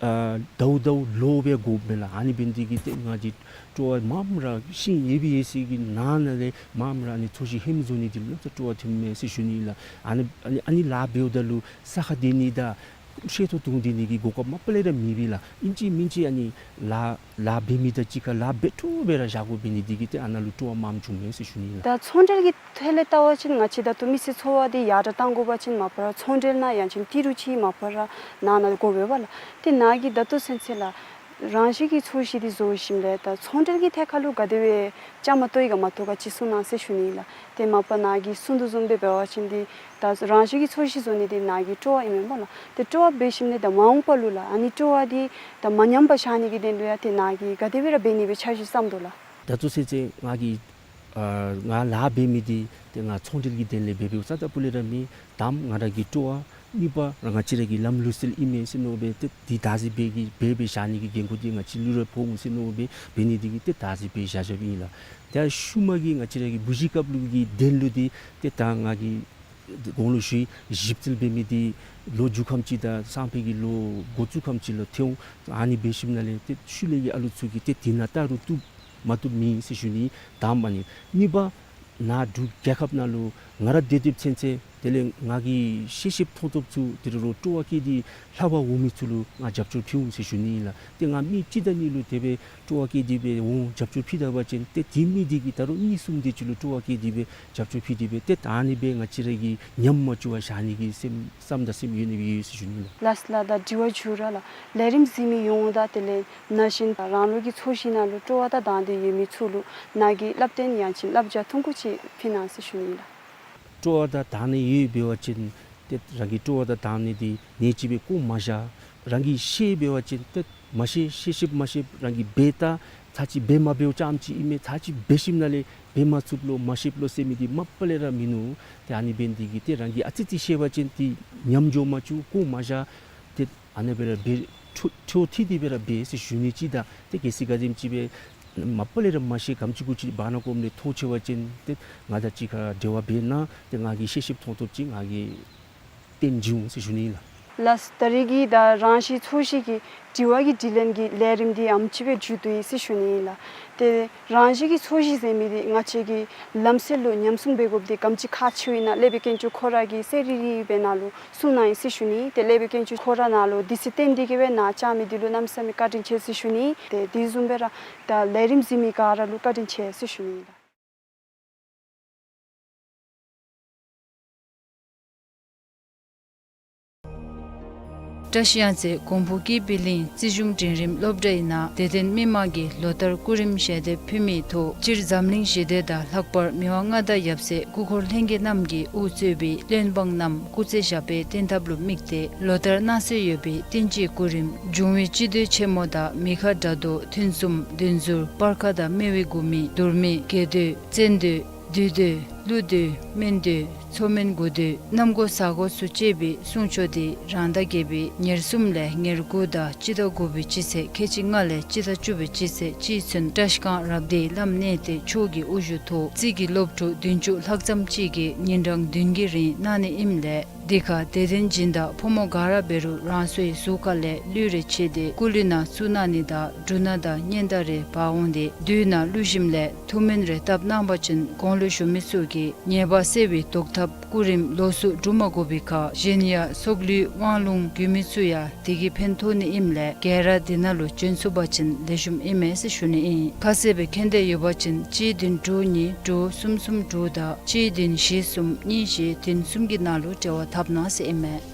ཨ་ཟླཝ་ཟླཝ་ལོ་སྦེ་དགོཔ་མས་ལགས། ཨ་ནི་འབད་ནི་འདི་གིས་ཏེ་ང་བཅས་སྤྲོ་བ་མངམ་ར་ཤིང་ཡོད་པའི་ཡོད་ཚད་ཀྱི་ནང་ན་ལས་མངམ་ར་ཨ་ནི་ཚོས་གཞི་ཧོནམ་བཟོ་ནི་འདི་ལུ་ཡང་སྤྲོ་བ་ཐོནམ་མས་ཟེར་ཞུ་ནི་ལགས། ཨ་ནི་ཨ་ནི་ཨ་ནི་ལཱ་འབདཝ་ད་ལུ་ས་ཁར་སྡོད་ནི་དང་ཤེལ་ཏོག་བརྡུང་སྡོད་ནི་གི་གོ་སྐབས་མ་པ་ལས་ར་མེད་པས་ལགས། ཨིན་ཅི་མིན་ཅི་ཨ་ནི་ལཱ་ལཱ་འབད་མི་དང་གཅིག་ཁར་ལཱ་འབད་འཕྲོ་སྦེ་ར་བཞག་དགོ་པའི་ནི་འདི་གིས་ཏེ་ཨ་ནཱ་ལུ་སྤྲོ་བ་མངམ་བྱུངམ་མས་ཟེར་ཞུ་ནི་ལགས། ད་ཚོང་འབྲེལ་གྱི་ཐད་ལས་བལྟ་བ་ཅིན་ང་བཅས་ད་ལྟོ་མི་སེར་འཚོ་བ་འདི་ཡར་དྲག་གཏང་དགོ་པ་ཅིན་མ་པ་ར་ཚོང་འབྲེལ་ནང་ཡང་ཅིན་ཏི་རུ་ཅིག་མ་པ་ར་ནང་ན་དགོ་པས་པ་ལགས། ཏེ་ནཱ་གིས་ད་ལྟོ་ཚུན་ཚོད་ལགས་ རང་བཞིན་གྱི་ཚོས་གཞི་འདི་བཟོ་ཞིནམ་ལས་ད་ཚོང་འབྲེལ་གྱི་ཐད་ཁར་ལུ་ག་དེ་སྦེ་བཅའ་མར་གཏོགས་ཡི་ག་མ་གཏོགས་ག་ཅི་གསུང་གནང་ཟེར་ཞུ་ནི་ཨིན་ལགས། ཏེ་མ་པ་ནཱ་གིས་གསུང་དོ་བཟུམ་སྦེ་འབད་བ་ཅིན་འདི་ད་རང་བཞིན་གྱི་ཚོས་གཞི་བཟོ་ནི་འདི་ནཱ་གི་སྤྲོ་བ་ཨིན་མས་སྨོ་ལགས། ཏེ་སྤྲོ་བ་འབད་ཞིནམ་ལས་ད་མ་འོངས་པ་ལུ་ལགས་ཨ་ནི་སྤྲོ་བ་འདི་ད་མ་ཉམས་པར་བཞག་ནི་གི་དོན་ལུ་ཡང་ཏེ་ནཱ་གིས་ག་དེ་སྦེ་ར་འབད་ནི་སྦེ་འཆར་གཞི་བརྩམ་དོ་ལགས། ད་ལྟོ་ཚུན་ཚོད་ང་གིས་ཨ་ང་ལཱ་འབད་མི་འདི་ཏེ་ང་ཚོང་འབྲེལ་གྱི་དོན་ལས་འབད་འབདཝ་རྩ་དང་སྤུ་ལས་ར་མེན། དང་པ་ང་ར་གི་སྤྲོ་བ། གཉིས་པ་ར་ང་བཅས་ར་གི་ལམ་ལུགས་སྲོལ་ཨིན་མས་ཟེར་མནོ་སྦེ་ཏེ་འདི་བདག་འཛིན་འབད་གི་འབད་འབད་བཞག་ནི་གི་འགན་ཁུར་འདི་ང་བཅས་ལུ་ར་ཕོག་འོང་ཟེར་མནོ་སྦེ་འབད་ནི་འདི་གིས་ཏེ་བདག་འཛིན་འབད་བཞག་བཞགཔ་ཨིན་ལགས། ཏེ་ཤུལ་མ་གི་ང་བཅས་ར་གི་བུ་གཞི་རྐྱབ་ལུགས་ཀྱི་དོན་ལུ་འདི་ཏེ་ད་ང་གིས་གོང་ལུ་ཞུ་ཡི་ཞིབ་འཚོལ་འབད་མི་འདི་ལོ་མཇུག་ཁམས་ཅིག་དང་སང་ཕོད་ཀྱི་ལོ་འགོ་བཙུགས་ཁམས་ཅིག་ལུ་ཐོན་འོང་། ཨ་ནི་འབད་ཞིནམ་ལས་ཏེ་ཤུལ་ལས་ཀྱི་ཨ་ལུ་ཚུ་གིས་ཏེ་འདི་ནང་བལྟ་རུང་བཏུབ་མ་བཏུབ་མེད་ཟེར་ཞུ་ནི། དང་པ་ཨ་ནི། གཉིས་པ་ནཱ་འབྲུག་རྒྱལ་ཁབ་ནང་ལུ་ང་ར་སྡོད་སྡོདཔ་ཚུན་ཚོད་དེ་ལས་ང་གིས་ཤེས་ཤེསཔ་མཐོང་ཐོབ་ཚུ་དེ་རུ་སྤྲོ་བ་བསྐྱེད་དེ་ལྷབ་པར་འོང་མི་ཚུ་ལུ་ང་རྒྱབ་སྐྱོར་ཕུལ་འོང་ཟེར་ཞུ་ནི་ཨིན་ལགས། ཏེ་ང་མི་གཅིག་དང་གཉིས་ལུ་དེ་སྦེ་སྤྲོ་བ་བསྐྱེད་དེ་སྦེ་འོང་རྒྱབ་སྐྱོར་ཕུལ་ད་པ་ཅིན་ཏེ་དེ་མི་འདི་གིས་ད་རུང་གཉིས་གསུམ་དེ་ཅིག་ལུ་སྤྲོ་བ་བསྐྱེད་དེ་སྦེ་རྒྱབ་སྐྱོར་ཕུལ་ཏེ་སྦེ་ཏེ་ད་ཨ་ནི་སྦེ་ང་བཅས་ར་གིས་ཉམས་མ་བཅུག་པར་བཞག་ནི་གི་སེམས་བསམ་དང་སེམས་ཡོད་ནི་སྦེ་ཡོད་ཟེར་ཞུ་ནི་ལགས། ལགས་སོ་ལགས། ད་དྲི་བ་མཇུག་ར་ལགས། ལས་རིམ་གཟིགས་མི་ཡོངས་དང་དེ་ལས་ན་གཞོན་རང་ལུགས་ཀྱི་ཚོས་གཞི་ནང་ལུ་སྤྲོ་བ་དང་དང་འདོད་ཡོད་མི་ཚུ་ལུ་ནཱ་གིས་བསླབ་སྟོན་ཡང་ཅིན་བསླབ་བྱ་ཐུང་ཀུ་ཅིག་ཕུལ་གནང་ཟེར་ཞུ་ནི་ལགས། སྤྲོ་བ་དང་དང་འདོད་ཡོད་འབད་བ་ཅིན་ཏེ་རང་གི་སྤྲོ་བ་དང་དང་འདོད་འདི་ནེ་ཅིག་སྦེ་བཀོ་མ་བཞག། རང་གིས་ཤེས་འབད་བ་ཅིན་ཏེ་མ་ཤེས། ཤེས་ཤེསཔ་མ་ཤེསཔ་རང་གིས་འབད་ད་ཚར་གཅིག་འབད་མ་འབདཝ་ཙམ་ཅིག་ཨིན་མས། ཚར་གཅིག་འབད་ཞིནམ་ལས་འབད་མ་ཚུགསཔ་ལོ་མ་ཤེསཔ་ལོ་ཟེར་མི་འདི་མ་པ་ལས་ར་མིན་ནུག། ཏེ་ཨ་ནི་འབད་ནི་འདི་གིས་ཏེ་རང་གིས་ཨ་ཙི་ཅིག་ཤེས་པ་ཅིན་ཏེ་ཉམས་འགྱོ་མ་བཅུག། བཀོ་མ་བཞག། ཏེ་ཨ་ནི་སྦེ་ར་འབད། འཕྲོ་འཕྲོ་མཐུད་དེ་སྦེ་ར་འབད་ཟེར་ཞུ་ནི་ཅིག་དང་ཏེ་གལ་སྲིད་ག་དེམ་ཅིག་སྦེ་མ་པ་ལས་ར་མ་ཤེས་གམ་ཅིག་གུ་ཅིག་བར་ན་ཀོམ་ལས་ཐོགས་ཆེ་བ་ཅིན་ཏེ་ང་དང་གཅིག་ཁར་འབྲེལ་བ་འབད་གནང་། ཏེ་ང་གིས་ཤེས་ཤེསཔ་མཐོང་ཐོབ་ཅིག་ང་གིས་སྟོན་བྱིན་འོང་ཟེར་ཞུ་ནི་ལགས། ལགས། ད་རེས་ཀྱི་ད་རང་བཞིན་ཚོས་གཞི་གི་དྲི་བ་གི་དྲིས་ལན་གྱི་ལས་རིམ་འདི་ཨམ་ཅིག་སྦེ་མཇུག་བསྡུ་ཡི་ཟེར་ཞུ་ནི་ཨིན་ལགས། ཏེ་རང་བཞིན་གྱི་ཚོས་གཞི་ཟེར་མི་འདི་ང་བཅས་ཀྱི་ལམ་སྲོལ་ལུ་ཉམས་སྲུང་འབད་དགོཔ་འདི་ག་དེམ་ཅིག་ཁག་ཆེཝ་ཨིན་ན་སློབ་དཔོན་དཀོན་མཆོག་ཁོ་ར་གིས་གསལ་རི་རི་སྦེ་ནཱ་ལུ་གསུངས་གནང་ཡི་ཟེར་ཞུ་ནི། ཏེ་སློབ་དཔོན་དཀོན་མཆོག་ཁོ་ར་ནཱ་ལུ་དུས་ཚོད་བཏོན་ཏེ་གིས་སྦེ་ནཱ་བཅར་མི་འདི་ལུ་གནམ་མེད་ས་མེད་བཀའ་དྲིན་ཆེ་ཟེར་ཞུ་ནི། ཏེ་དེ་བཟུམ་སྦེ་ར་ད་ལས་རིམ་གཟིགས་མི་ག་ར་ལུ་བཀའ་དྲིན་ཆེ་ཟེར་ཞུ་ནི་ཨིན་ལགས། བཀྲ་ཤིས་གཡང་རྩེ་གོང་ཕུ་ཀི་པི་ལིང་རྩིས་གཞུང་འབྲིང་རིམ་སློབ་གྲྭའི་ནང་དད་ལྡན་མི་མང་གིས་ལོ་ལྟར་སྐུ་རིམ་ཞལ་འདེབས་ཕུལ་མིའི་ཐོག་སྤྱིར་འཛམ་གླིང་ཞི་བདེ་དང་ལྷག་པར་མི་དབང་མངའ་བདག་ཡབ་སྲས་སྐུ་འཁོར་ལྷན་རྒྱས་རྣམས་ཀྱིས་དབུ་གཙོས་པའི་བློན་འབངས་རྣམས་སྐུ་ཚེ་ཞབས་པད་བརྟན་ཐབས་ལུ་དམིགས་ཏེ་ལོ་ལྟར་གནང་སྲོལ་ཡོད་པའི་བསྟན་སྤྱིའི་སྐུ་རིམ་འབྱུང་བའི་སྤྱི་མདོས་ཆེན་མོ་དང་མི་ཁ་དགྲ་བཟློག་ཐུན་གསུམ་བདུན་ཟུར་སྤར་ཁ་དང་སྨེ་བའི་དགུ་མི་དུར་མི་དགེ་མདོས་བཙན་མདོས་བདུད་མདོས་ཀླུ་མདོས་སྨན་མདོས་མཚོ་སྨན་དགུ་མདོས་གནམ་སྒོ་ས་སྒོ་སུ་བཅད་པའི་གསུང་ཆོག་འདི་རང་ཟླ་བརྒྱད་པའི་ཉེར་གསུམ་ལས་ཉེར་དགུ་དང་སྤྱི་ཟླ་དགུ་པའི་སྤྱི་ཚེས་ཁལ་གཅིག་ལྔ་ལས་སྤྱི་ཟླ་བཅུ་པའི་སྤྱི་ཚེས་གཅིག་ཚུན་བཀྲིས་སྒང་རབ་སྡེའི་བླམ་གནས་བརྟན་མཆོག་གི་དབུ་བཞུགས་ཐོག་རྩིས་ཀྱི་སློབ་ཕྲུག་བདུན་ཅུ་ལྷག་ཙམ་ཅིག་གིས་ཉིན་གྲངས་བདུན་གྱི་རིང་གནང་ནི་ཨིནམ་ལས་འདི་ཁར་དད་ལྡན་སྦྱིན་བདག་ཕོ་མོ་ག་ར་འབད་རུང་རང་སོའི་གཟུགས་ཁ་ལས་གླུད་རེ་ཕྱེ་སྟེ་སྐུ་གླུད་ནང་བཙུགས་གནང་ནི་དང་འབྲུ་སྣ་དང་སྙན་དར་རེ་འབག་འོང་སྟེ་བདུད་ནང་བླུགས་ཞིནམ་ལས་ཐུགས་སྨོན་རེ་བཏབ་གནང་པ་ཅིན་གོང་ལུ་ཞུ་མི་ཚུ་གིས་ཉེས་པ་སེལ་བའི་བཟློག་ཐབས་སྐུ་རིམ་ལོགས་སུ་སྒྲུབ་མ་དགོ་པའི་ཁར་གཞན་ཡང་སྲོག་ལུས་དབང་ལུང་རྒྱུད་སྨོན་ཚུ་ཡང་དེ་གིས་ཕན་ཐོགས་ནི་ཨིནམ་ལས་ག་ར་འདི་ནང་ལུ་བྱོན་ཚུགས་པ་ཅིན་ལེགས་ཤོམ་ཨིན་མས་ཟེར་ཞུ་ནི་ཨིན། ཁ་གསལ་སྦེ་མཁྱེན་འདོད་ཡོད་པ་ཅིན་གཅིག་བདུན་དྲུག་གཉིས་དྲུག་གསུམ་གསུམ་དྲུག་དང་གཅིག་བདུན་བཞི་གསུམ་གཉིས་བཞི་བདུན་གསུམ་གྱི་ནང་ལུ་འབྲེལ་བ་འཐབ་གནང་ཟེར་ཨིན་མས།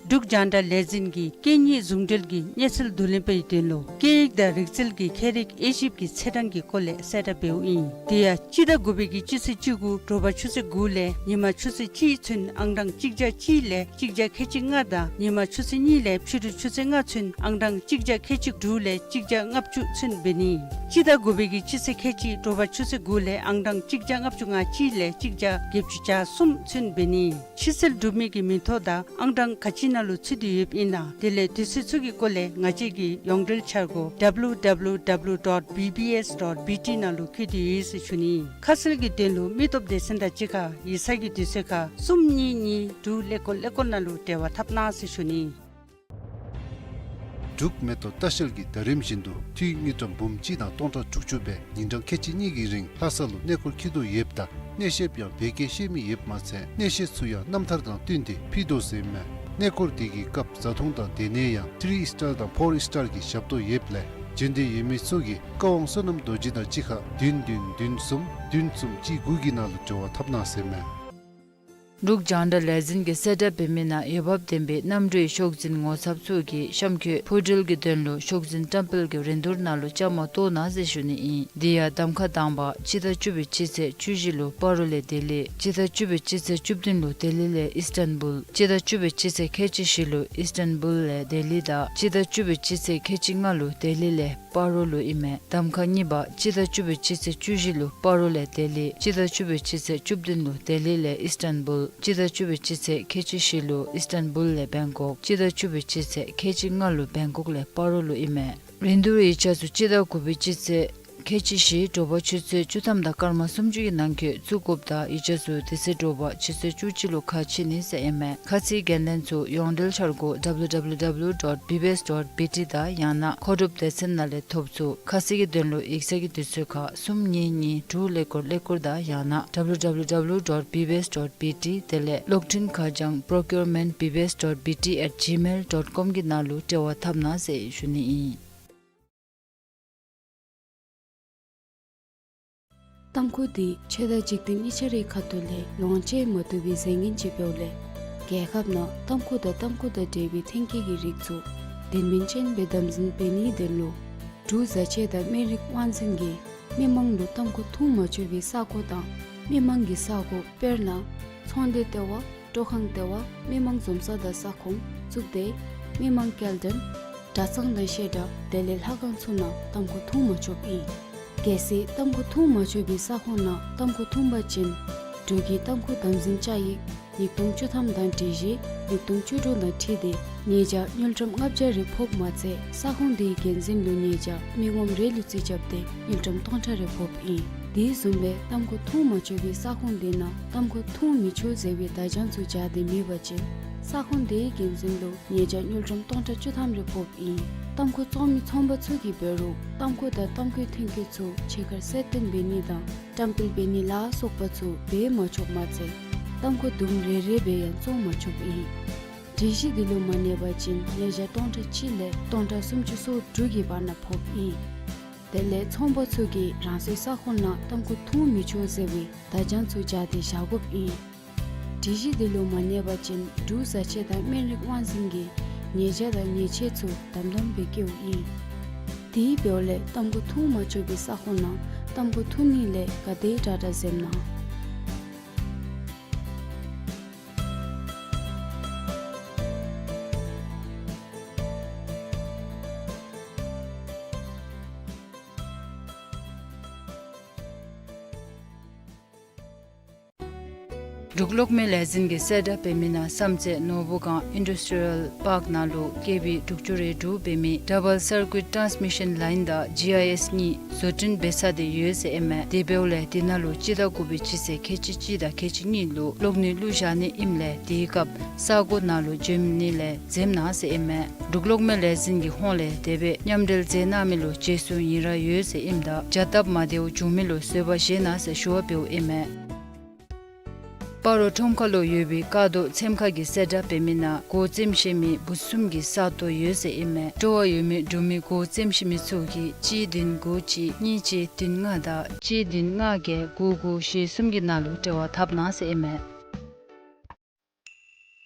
འབྲུག་རྒྱང་བསྒྲགས་ལས་འཛིན་གྱིས་སྐད་གཉིས་ཟུང་འབྲེལ་གྱི་གནས་ཚུལ་བསྡུ་ལེན་པའི་དོན་ལུ་སྐད་ཡིག་དང་རིག་རྩལ་གྱི་ཁྱད་རིག་དབྱེ་ཞིབ་ཀྱི་ཚེས་གྲངས་ཀྱི་སྐོར་ལས་གསལ་བསྒྲགས་འབདཝ་ཨིན། དེ་ཡང་སྤྱི་ཟླ་དགུ་པའི་གི་སྤྱི་ཚེས་བཅུ་དགུ་དྲོ་པ་ཆུ་ཚོད་དགུ་ལས་ཉིན་མ་ཆུ་ཚོད་གཅིག་ཚུན་ཨང་གྲངས་གཅིག་བརྒྱ་གཅིག་ལས་གཅིག་བརྒྱ་ཁལ་གཅིག་ལྔ་དང་ཉིན་མ་ཆུ་ཚོད་གཉིས་ལས་ཕྱི་རུ་ཆུ་ཚོད་ལྔ་ཚུན་ཨང་གྲངས་གཅིག་བརྒྱ་ཁལ་གཅིག་དྲུག་ལས་གཅིག་བརྒྱ་ལྔ་བཅུ་ཚུན་འབད་ནི། སྤྱི་ཟླ་དགུ་པའི་གི་སྤྱི་ཚེས་ཁལ་གཅིག་དྲོ་པ་ཆུ་ཚོད་དགུ་ལས་ཨང་གྲངས་གཅིག་བརྒྱ་ལྔ་བཅུ་ང་གཅིག་ལས་གཅིག་བརྒྱ་བརྒྱད་ཅུ་གྱ་གསུམ་ཚུན་འབད་ནི། ཕྱི་སེལ་སྒྲུབ་མི་གི་མིང་ཐོ་དང་ཨང་གྲངས་ག་ཅི་ནང་ལུ་ཚུད་དེ་ཡོདཔ་ཨིན་ན་དེ་ལས་དུས་ཚོད་ཚུ་གི་སྐོར་ལས་ང་བཅས་ཀྱི་ཡོངས་འབྲེལ་འཆར་སྒོ་W W W dot B B S dot B T ནང་ལུ་བཀོད་དེ་ཡོད་ཟེར་ཞུ་ནི། ཁ་གསལ་གྱི་དོན་ལུ་མི་སྟོབས་སྡེ་ཚན་དང་གཅིག་ཁར་ཡིག་ཚང་གི་དུས་ཚོད་ཁར་གསུམ་གཉིས་གཉིས་དྲུག་ཀླད་ཀོར་ཀླད་ཀོར་ནང་ལུ་འབྲེལ་བ་འཐབ་གནང་ཟེར་ཞུ་ནི། འབྲུག་མེ་ཏོག་ལྟ་བཤལ་གྱིས་ཟླ་རིམ་བཞིན་དུ་འཐུས་དངུལ་ཀྲམ་འབུམ་གཅིག་དང་སྟོང་ཕྲག་དྲུག་ཅུ་སྦེ་ཉིན་གྲངས་ཁལ་གཅིག་གཉིས་ཀྱི་རིང་ལྷ་ས་ལུ་གནས་སྐོར་འཁྱིད་དོ་ཡོདཔ་ད་གནས་བཤདཔ་ཡང་བོད་སྐད་ཤེས་མི་ཡོདཔ་མ་ཚད་གནས་བཤད་ཚུ་ཡང་རྣམ་ཐར་དང་བསྟུན་ཏེ་ཕུལ་དོ་ཟེར་མས། གནས་སྐོར་དེ་གི་སྐབས་བཟའ་འཐུང་དང་སྡོད་གནས་ཡང་ཐི་རི་སི་ཊར་དང་ཕོར་སི་ཊར་གྱི་ཞབས་ཏོག་ཡོདཔ་ལས་འབྱོན་འདོད་ཡོད་མི་ཚུ་གིས་བཀའ་དབང་བསོད་ནམས་རྡོ་རྗེ་དང་གཅིག་ཁར་བདུན་བདུན་བདུན་གསུམ་བདུན་གསུམ་གཅིག་དགུ་གི་ནང་ལུ་འབྲེལ་བ་འཐབ་གནང་ཟེར་མས། འབྲུག་རྒྱང་བསྒྲགས་ལས་འཛིན་གྱིས་གསལ་བསྒྲགས་འབད་མི་ནང་འོས་འབབ་ལྡན་པའི་གནམ་གྲུའི་ཤོག་འཛིན་ངོ་ཚབ་ཚུ་གིས་གཤམ་འཁོད་ཕུག་འགྲུལ་གྱི་དོན་ལུ་ཤོག་འཛིན་བཀྲམ་སྤེལ་གྱི་རིན་བསྡུར་ནང་ལུ་བཅའ་མར་གཏོགས་གནང་ཟེར་ཞུ་ནི་ཨིན། དེ་ཡང་གདམ་ཁ་དང་པ་སྤྱི་ཟླ་བཅུ་པའི་སྤྱི་ཚེས་བཅུ་བཞི་ལུ་སྤ་རོ་ལས་ལྡི་ལི། སྤྱི་ཟླ་བཅུ་པའི་སྤྱི་ཚེས་བཅུ་བདུན་ལུ་ལྡི་ལི་ལས་ཨིས་ཊན་བུལ། སྤྱི་ཟླ་བཅུ་པའི་སྤྱི་ཚེས་ཁལ་གཅིག་བཞི་ལུ་ཨིས་ཊན་བུལ་ལས་ལྡི་ལི་དང་སྤྱི་ཟླ་བཅུ་པའི་སྤྱི་ཚེས་ཁལ་གཅིག་ལྔ་ལུ་ལྡི་ལི་ལས་སྤ་རོ་ལུ་ཨིན་མས། གདམ་ཁ་གཉིས་པ་སྤྱི་ཟླ་བཅུ་པའི་སྤྱི་ཚེས་བཅུ་བཞི་ལུ་སྤ་རོ་ལས་ལྡི་ལི། སྤྱི་ཟླ་བཅུ་པའི་སྤྱི་ཚེས་བཅུ་བདུན་ལུ་ལྡི་ལི་ལས་ཨིས་ཊན་བུལ། སྤྱི་ཟླ་བཅུ་པའི་སྤྱི་ཚེས་ཁལ་གཅིག་བཞི་ལུ་ཨིས་ཊན་བུལ་ལས་བེང་ཀོག། སྤྱི་ཟླ་བཅུ་པའི་སྤྱི་ཚེས་ཁལ་གཅིག་ལྔ་ལུ་བེང་ཀོག་ལས་སྤ་རོ་ལུ་ཨིན་མས། རིན་བསྡུར་ཡིག་ཆ་ཚུ་སྤྱི་ཟླ་དགུ་པའི་སྤྱི་ཚེས་ཁལ་གཅིག་བཞི་དྲོ་པ་ཆུ་ཚོད་བཅུ་ཐམ་དང་སྐར་མ་སུམ་ཅུ་གི་ནང་འཁོད་བཙུགས་དགོཔ་དང་ཡིག་ཆ་ཚུ་དེ་ཚེ་དྲོ་པ་ཆུ་ཚོད་བཅུ་གཅིག་ལུ་ཁ་ཕྱེ་ནི་ཟེར་ཨིན་མས། ཁ་ཚིག་འགན་ལེན་ཚུ་ཡོངས་འབྲེལ་འཆར་སྒོ་W W W dot B B S dot B T དང་ཡང་ན་མཁོ་སྒྲུབ་སྡེ་ཚན་ནང་ལས་ཐོབ་ཚུགས། ཁ་གསལ་གྱི་དོན་ལུ་ཡིག་ཚང་གི་དུས་ཚོད་ཁར་གསུམ་གཉིས་གཉིས་དྲུག་ཀླད་ཀོར་ཀླད་ཀོར་དང་ཡང་ན་W W W dot B B S dot B T དེ་ལས་གློག་འཕྲིན་ཁ་བྱང་procurement B B S dot B T at gmail dot com གི་ནང་ལུ་འབྲེལ་བ་འཐབ་གནང་ཟེར་ཞུ་ནི་ཨིན། ཏམ་ཁུ་འདི་ཆོས་དང་འཇིག་རྟེན་གཉིས་ཆ་རའི་ཁ་ཐུག་ལས་ལོངས་སྤྱོད་མ་བཏུབ་པའི་རྫས་ངན་ཅིག་འབདཝ་ལས་རྒྱལ་ཁབ་ནང་ཏམ་ཁུ་དང་ཏམ་ཁུ་དང་འབྲེལ་བའི་ཐོན་སྐྱེད་ཀྱི་རིགས་ཚུ་དོན་ཕན་ཅན་སྦེ་དམ་འཛིན་འབད་ནིའི་དོན་ལུ་འབྲུག་བཟའ་ཆས་དང་སྨན་རིགས་དབང་འཛིན་གྱིས་མི་མང་ལུ་ཏམ་ཁུ་འཐུང་མ་ཆོག་པའི་ས་གོ་དང་མི་མང་གི་ས་གོ་དཔེར་ན་ཚོང་སྡེ་ལྟེ་བ། སྤྲོ་ཁང་ལྟེ་བ། མི་མང་འཛོམས་ས་དང་ས་ཁོངས་བཙུགས་ཏེ་མི་མང་སྐྱེལ་འདྲེན་གྲྭ་ཚང་དང་བཤད་གྲྭ་དེ་ལས་ལྷ་ཁང་ཚུ་ནང་ཏམ་ཁུ་འཐུང་མ་ཆོགཔ་ཨིན། གལ་སྲིད་ཏམ་ཁུ་འཐུང་མ་ཆོག་པའི་ས་ཁོངས་ནང་ཏམ་ཁུ་འཐུང་པ་ཅིན་འབྲུག་གི་ཏམ་ཁུ་དམ་འཛིན་བཅའ་ཡིག་ཉིས་སྟོང་བཅུ་ཐམ་དང་སྒྲིག་གཞི་ཉིས་སྟོང་བཅུ་དྲུག་དང་འཁྲིལ་ཏེ་ཉེས་བྱ་དངུལ་ཀྲམ་ལྔ་བརྒྱ་རེ་ཕོགཔ་མ་ཚད་ས་ཁོངས་དེའི་འགན་འཛིན་ལུ་ཉེས་བྱ་མི་ངོམ་རེ་ལུ་རྩིས་རྐྱབ་སྟེ་དངུལ་ཀྲམ་སྟོང་ཕྲག་རེ་ཕོགཔ་ཨིན། དེ་བཟུམ་སྦེ་ཏམ་ཁུ་འཐུང་མ་ཆོག་པའི་ས་ཁོངས་དེ་ནང་ཏམ་ཁུ་འཐུང་མི་ཆོག་ཟེར་བའི་བརྡ་བྱང་ཚུ་སྦྱར་ཏེ་མེད་པ་ཅིན་ས་ཁོངས་དེའི་འགན་འཛིན་ལུ་ཉེས་བྱ་དངུལ་ཀྲམ་སྟོང་ཕྲག་བཅུ་ཐམ་རེ་ཕོགཔ་ཨིན། ཏམ་ཁུ་བཙོང་མི་ཚོང་པ་ཚུ་གིས་འབད་རུང་ཏམ་ཁུ་དང་ཏམ་ཁུའི་ཐོན་སྐྱེད་ཚུ་ཕྱི་ཁར་གསལ་སྟོན་འབད་ནི་དང་བཀྲམ་སྤེལ་འབད་ནི་ལ་སོགས་པ་ཚུ་འབད་མ་ཆོགཔ་མ་ཚད་ཏམ་ཁུ་དུམ་རེ་རེ་སྦེ་ཡང་བཙོང་མ་ཆོགཔ་ཨིན། སྒྲིག་གཞི་འདི་ལུ་མ་གནས་པ་ཅིན་ཉེས་བྱ་སྟོང་ཕྲག་གཅིག་ལས་སྟོང་ཕྲག་སུམ་ཅུ་སོ་དྲུག་གི་བར་ན་ཕོགཔ་ཨིན། དེ་ལས་ཚོང་པ་ཚུ་གིས་རང་སོའི་ས་ཁོངས་ནང་ཏམ་ཁུ་འཐུང་མི་ཆོག་ཟེར་བའི་བརྡ་བྱང་ཚུ་སྦྱར་ཏེ་བཞག་དགོཔ་ཨིན། སྒྲིག་གཞི་འདི་ལུ་མ་གནས་པ་ཅིན་འབྲུག་བཟའ་ཆས་དང་སྨན་རིགས་དབང་འཛིན་གྱིས་ཉེས་བྱ་དང་ཉེས་ཆད་ཚུ་དམ་དམ་སྦེ་བཀལཝ་ཨིན། དེ་འབདཝ་ལས་ཏམ་ཁུ་འཐུང་མ་ཆོག་པའི་ས་ཁོངས་ནང་ཏམ་ཁུ་འཐུང་ནི་ལས་ག་དེ་དྲག་དྲག་འཛེམ་གནང་། འབྲུག་གློག་མེ་ལས་འཛིན་གྱིས་གསལ་བསྒྲགས་འབད་མི་ནང་བསམ་རྩེ་ནོར་བུ་སྒང་ཨིན་ཌསི་ཊི་རི་ཡལ་པཱརཀ་ནང་ལུ་ཀེ་ཝི་དྲུག་ཅུ་རེ་དྲུག་འབད་མི་ཌབ་བཱལ་སར་ཀུའིཊ་ཊཱནསི་མི་ཤཱན་ལའིན་དང་ཇི་ཨའི་ཨེསི་གཉིས་བཟོ་སྐྲུན་འབད་ཚར་ཏེ་ཡོད་ཟེར་ཨིན་མས། དེ་འབདཝ་ལས་དེ་ནང་ལུ་སྤྱི་ཟླ་དགུ་པའི་སྤྱི་ཚེས་ཁལ་གཅིག་གཅིག་དང་ཁལ་གཅིག་གཉིས་ལུ་གློག་ནུས་བླུག་བཞག་ནི་ཨིནམ་ལས་དེའི་སྐབས་ས་གོ་ནང་ལུ་འབྱོན་ནི་ལས་འཛེམ་གནང་ཟེར་ཨིན་མས། འབྲུག་གློག་མེ་ལས་འཛིན་གྱི་ཧོངས་ལས་དེ་སྦེ་མཉམ་འབྲེལ་མཛད་གནང་མི་ལུ་རྗེས་སུ་ཡི་རངས་ཡོད་ཟེར་ཨིནམ་ད་བྱ་སྟབས་མ་བདེཝ་བྱུང་མི་ལུ་བཟོད་པ་བཞེས་གནང་ཟེར་ཞུ་བ་འབདཝ་ཨིན་མས། སྤ་རོ་ཁྲོམ་ཁ་ལུ་ཡོད་པའི་ཀ་རྡོ་ཚེམ་ཁ་གིས་གསལ་བསྒྲགས་འབད་མི་ནང་སྒོ་བཙེམ་ཤེས་མི་བུ་གསུམ་གྱི་ས་སྟོང་ཡོད་ཟེར་ཨིན་མས། སྤྲོ་བ་ཡོད་མི་འབྲུག་མི་སྒོ་བཙེམ་ཤེས་མི་ཚུ་གིས་གཅིག་བདུན་དགུ་གཅིག་གཉིས་གཅིག་བདུན་ལྔ་དང་གཅིག་བདུན་ལྔ་བརྒྱད་དགུ་དགུ་བཞི་གསུམ་གྱི་ནང་ལུ་འབྲེལ་བ་འཐབ་གནང་ཟེར་ཨིན་མས།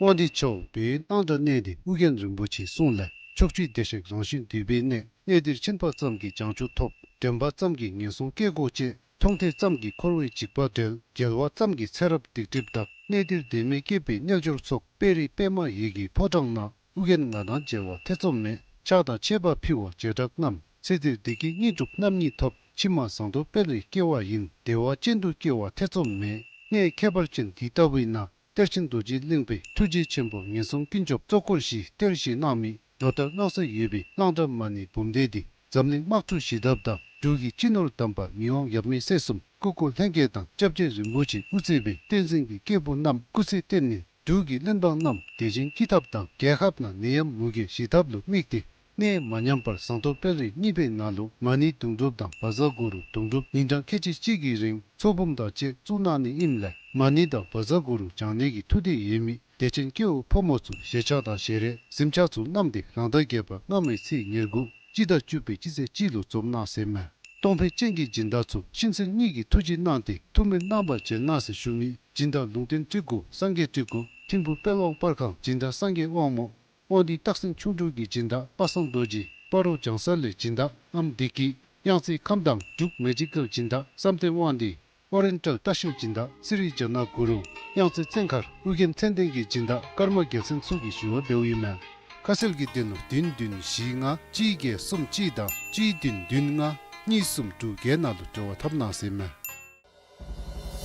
དབང་འདུས་ཆུ་བོ་བོད་གནམ་བྲག་གནས་བརྟན་ཨོ་རྒྱན་རིན་པོ་ཆེའི་གསུང་ལས་ཕྱོགས་བཅུའི་བདེ་གཤེགས་རང་བཞིན་འདུས་པའི་གནས། གནས་འདིར་ཕྱིན་པ་ཙམ་གྱིས་བྱང་ཆུབ་ཐོབ། དྲན་པ་ཙམ་གྱིས་ངན་སོང་སྐྱེ་སྒོ་བཅད། མཐོང་ཐོས་ཙམ་གྱིས་འཁོར་བའི་འཇིགས་པ་བྲལ། མཇལ་བ་ཙམ་གྱིས་ཚེ་རབས་སྡིག་སྒྲིབ་དག། གནས་འདིར་བདེན་མེད་སྐྱེས་པའི་རྣལ་འབྱོར་ཚོགས། དཔལ་རི་པདྨ་ཡི་གེའི་ཕོ་བྲང་ན། ཨོ་རྒྱན་ང་དང་མཇལ་བ་ཐེ་ཚོམ་མེད། ཕྱག་དང་མཆོད་པ་ཕུལ་བ་བྱེ་བྲག་རྣམས། ཚེ་འདིར་བདེ་སྐྱིད་དངོས་གྲུབ་རྣམ་གཉིས་ཐོབ། ཕྱི་མ་ཟངས་མདོག་དཔལ་རིར་སྐྱེ་བ་ཡིན། བདེ་བ་ཅན་དུ་སྐྱེ་བ་ཐེ་ཚོམ་མེད། གནས་ཁྱད་པར་ཅན་འདི་ལྟ་བུའི་ནང་། གཏེར་ཆེན་རྡོ་རྗེ་གླིང་པའི་ཐུགས་རྗེ་ཆེན་པོ་ངན་སོང་ཀུན་སྐྱོབ་གཙོ་འཁོར་བཞིའི་གཏེར་བཞེས་གནང་མི་ལོ་ལྟར་གནང་སྲོལ་ཡོད་པའི་གླང་དར་མ་ཎི་འབུམ་སྡེ་འདི་འཛམ་གླིང་དམག་འཁྲུག་ཞི་ཐབས་དང་འབྲུག་གི་སྤྱི་ནོར་དམ་པ་མི་དབང་ཡབ་མེས་སྲས་གསུམ་སྐུ་འཁོར་ལྷན་རྒྱས་དང་སྐྱབས་རྗེ་རིན་པོ་ཆེ་དབུ་གཙོས་པའི་བསྟན་འཛིན་གྱི་སྐྱེས་བུ་རྣམས་སྐུ་ཚེ་བརྟན་ནས་འབྲུག་གི་བློན་འབངས་རྣམས་བདེ་ཞིང་སྐྱིད་ཐབས་དང་རྒྱལ་ཁབ་ནང་ནད་ཡམས་མུ་གེ་ཞི་ཐབས་ལུ་དམིགས་ཏེ། གནས་མ་ཉམས་པར་ཟངས་མདོག་དཔལ་རི་གཉིས་པའི་ནང་ལུ་མ་ཎི་དུང་སྒྲུབ་དང་བཛྲ་གུ་རུ་དུང་སྒྲུབ་ཉིན་གྲངས་ཁལ་གཅིག་གཅིག་གི་རིང་ཚོགས་འབུམ་དང་བཅས་བཙུགས་གནང་ནི་ཨིནམ་ལས་མ་ཎི་དང་བཛྲ་གུ་རུ་བགྱང་ནི་གི་ཐུགས་འདོད་ཡོད་མི་དད་ཅན་སྐྱེ་བོ་ཕོ་མོ་ཚུ་ཞལ་ཆས་དང་ཞལ་རས་གཟིམ་ཆས་ཚུ་བསྣམས་ཏེ་རང་ཟླ་བརྒྱད་པ་སྔ་མའི་ཚེས་ཉེར་དགུ་སྤྱི་ཟླ་བཅུ་པའི་སྤྱི་ཚེས་གཅིག་ལུ་འཛོམས་གནང་ཟེར་མས། གཏོང་ཕོད་ཅན་གྱི་སྦྱིན་བདག་ཚུ་ཤིང་སེར་གཉིས་ཀྱི་ཐུགས་རྗེ་གནང་སྟེ་ཐུགས་སྨོན་གནང་བར་མཇལ་གནང་ཟེར་ཞུ་མི་ སྦྱིན་བདག་ལུང་བསྟན་སྤྲུལ་སྐུ་སངས་རྒྱས་སྤྲུལ་སྐུ་ཐིམ་ཕུ་དཔལ་དབང་པར་ཁང་སྦྱིན་བདག་སངས་རྒྱས་དབང་མོ། དབང་འདུས་སྟག་སེང་ཁྱུང་འབྲུག་གི་སྦྱིན་བདག་པ་སངས་རྡོ་རྗེ། སྤ་རོ་བྱང་ས་ལས་སྦྱིན་བདག་ཨམ་བདེ་སྐྱིད། གཡང་རྩེ་ཁམས་དྭངས་འབྲུག་མེ་ཇི་ཀལ་སྦྱིན་བདག་བསམ་གཏན་དབང་འདུས། ཨོ་རེན་ཊལ་ལྟ་བཤལ་སྦྱིན་བདག་སི་རི་ཇ་ན་གུ་རུ། གཡང་རྩེ་བཙན་མཁར་ཨོ་རྒྱན་མཚན་ལྡན་གྱི་སྦྱིན་བདག་ཀརྨ་རྒྱལ་མཚན་ཚུ་གིས་ཞུ་བ་འབདཝ་ཨིན་མས། ཁ་གསལ་གྱི་དོན་ལུ་བདུན་བདུན་བཞི་ལྔ་གཅིག་བརྒྱད་གསུམ་གཅིག་དང་གཅིག་བདུན་བདུན་ལྔ་གཉིས་གསུམ་དྲུག་བརྒྱད་ནང་ལུ་འབྲེལ་བ་འཐབ་གནང་ཟེར་ཨིན་མས།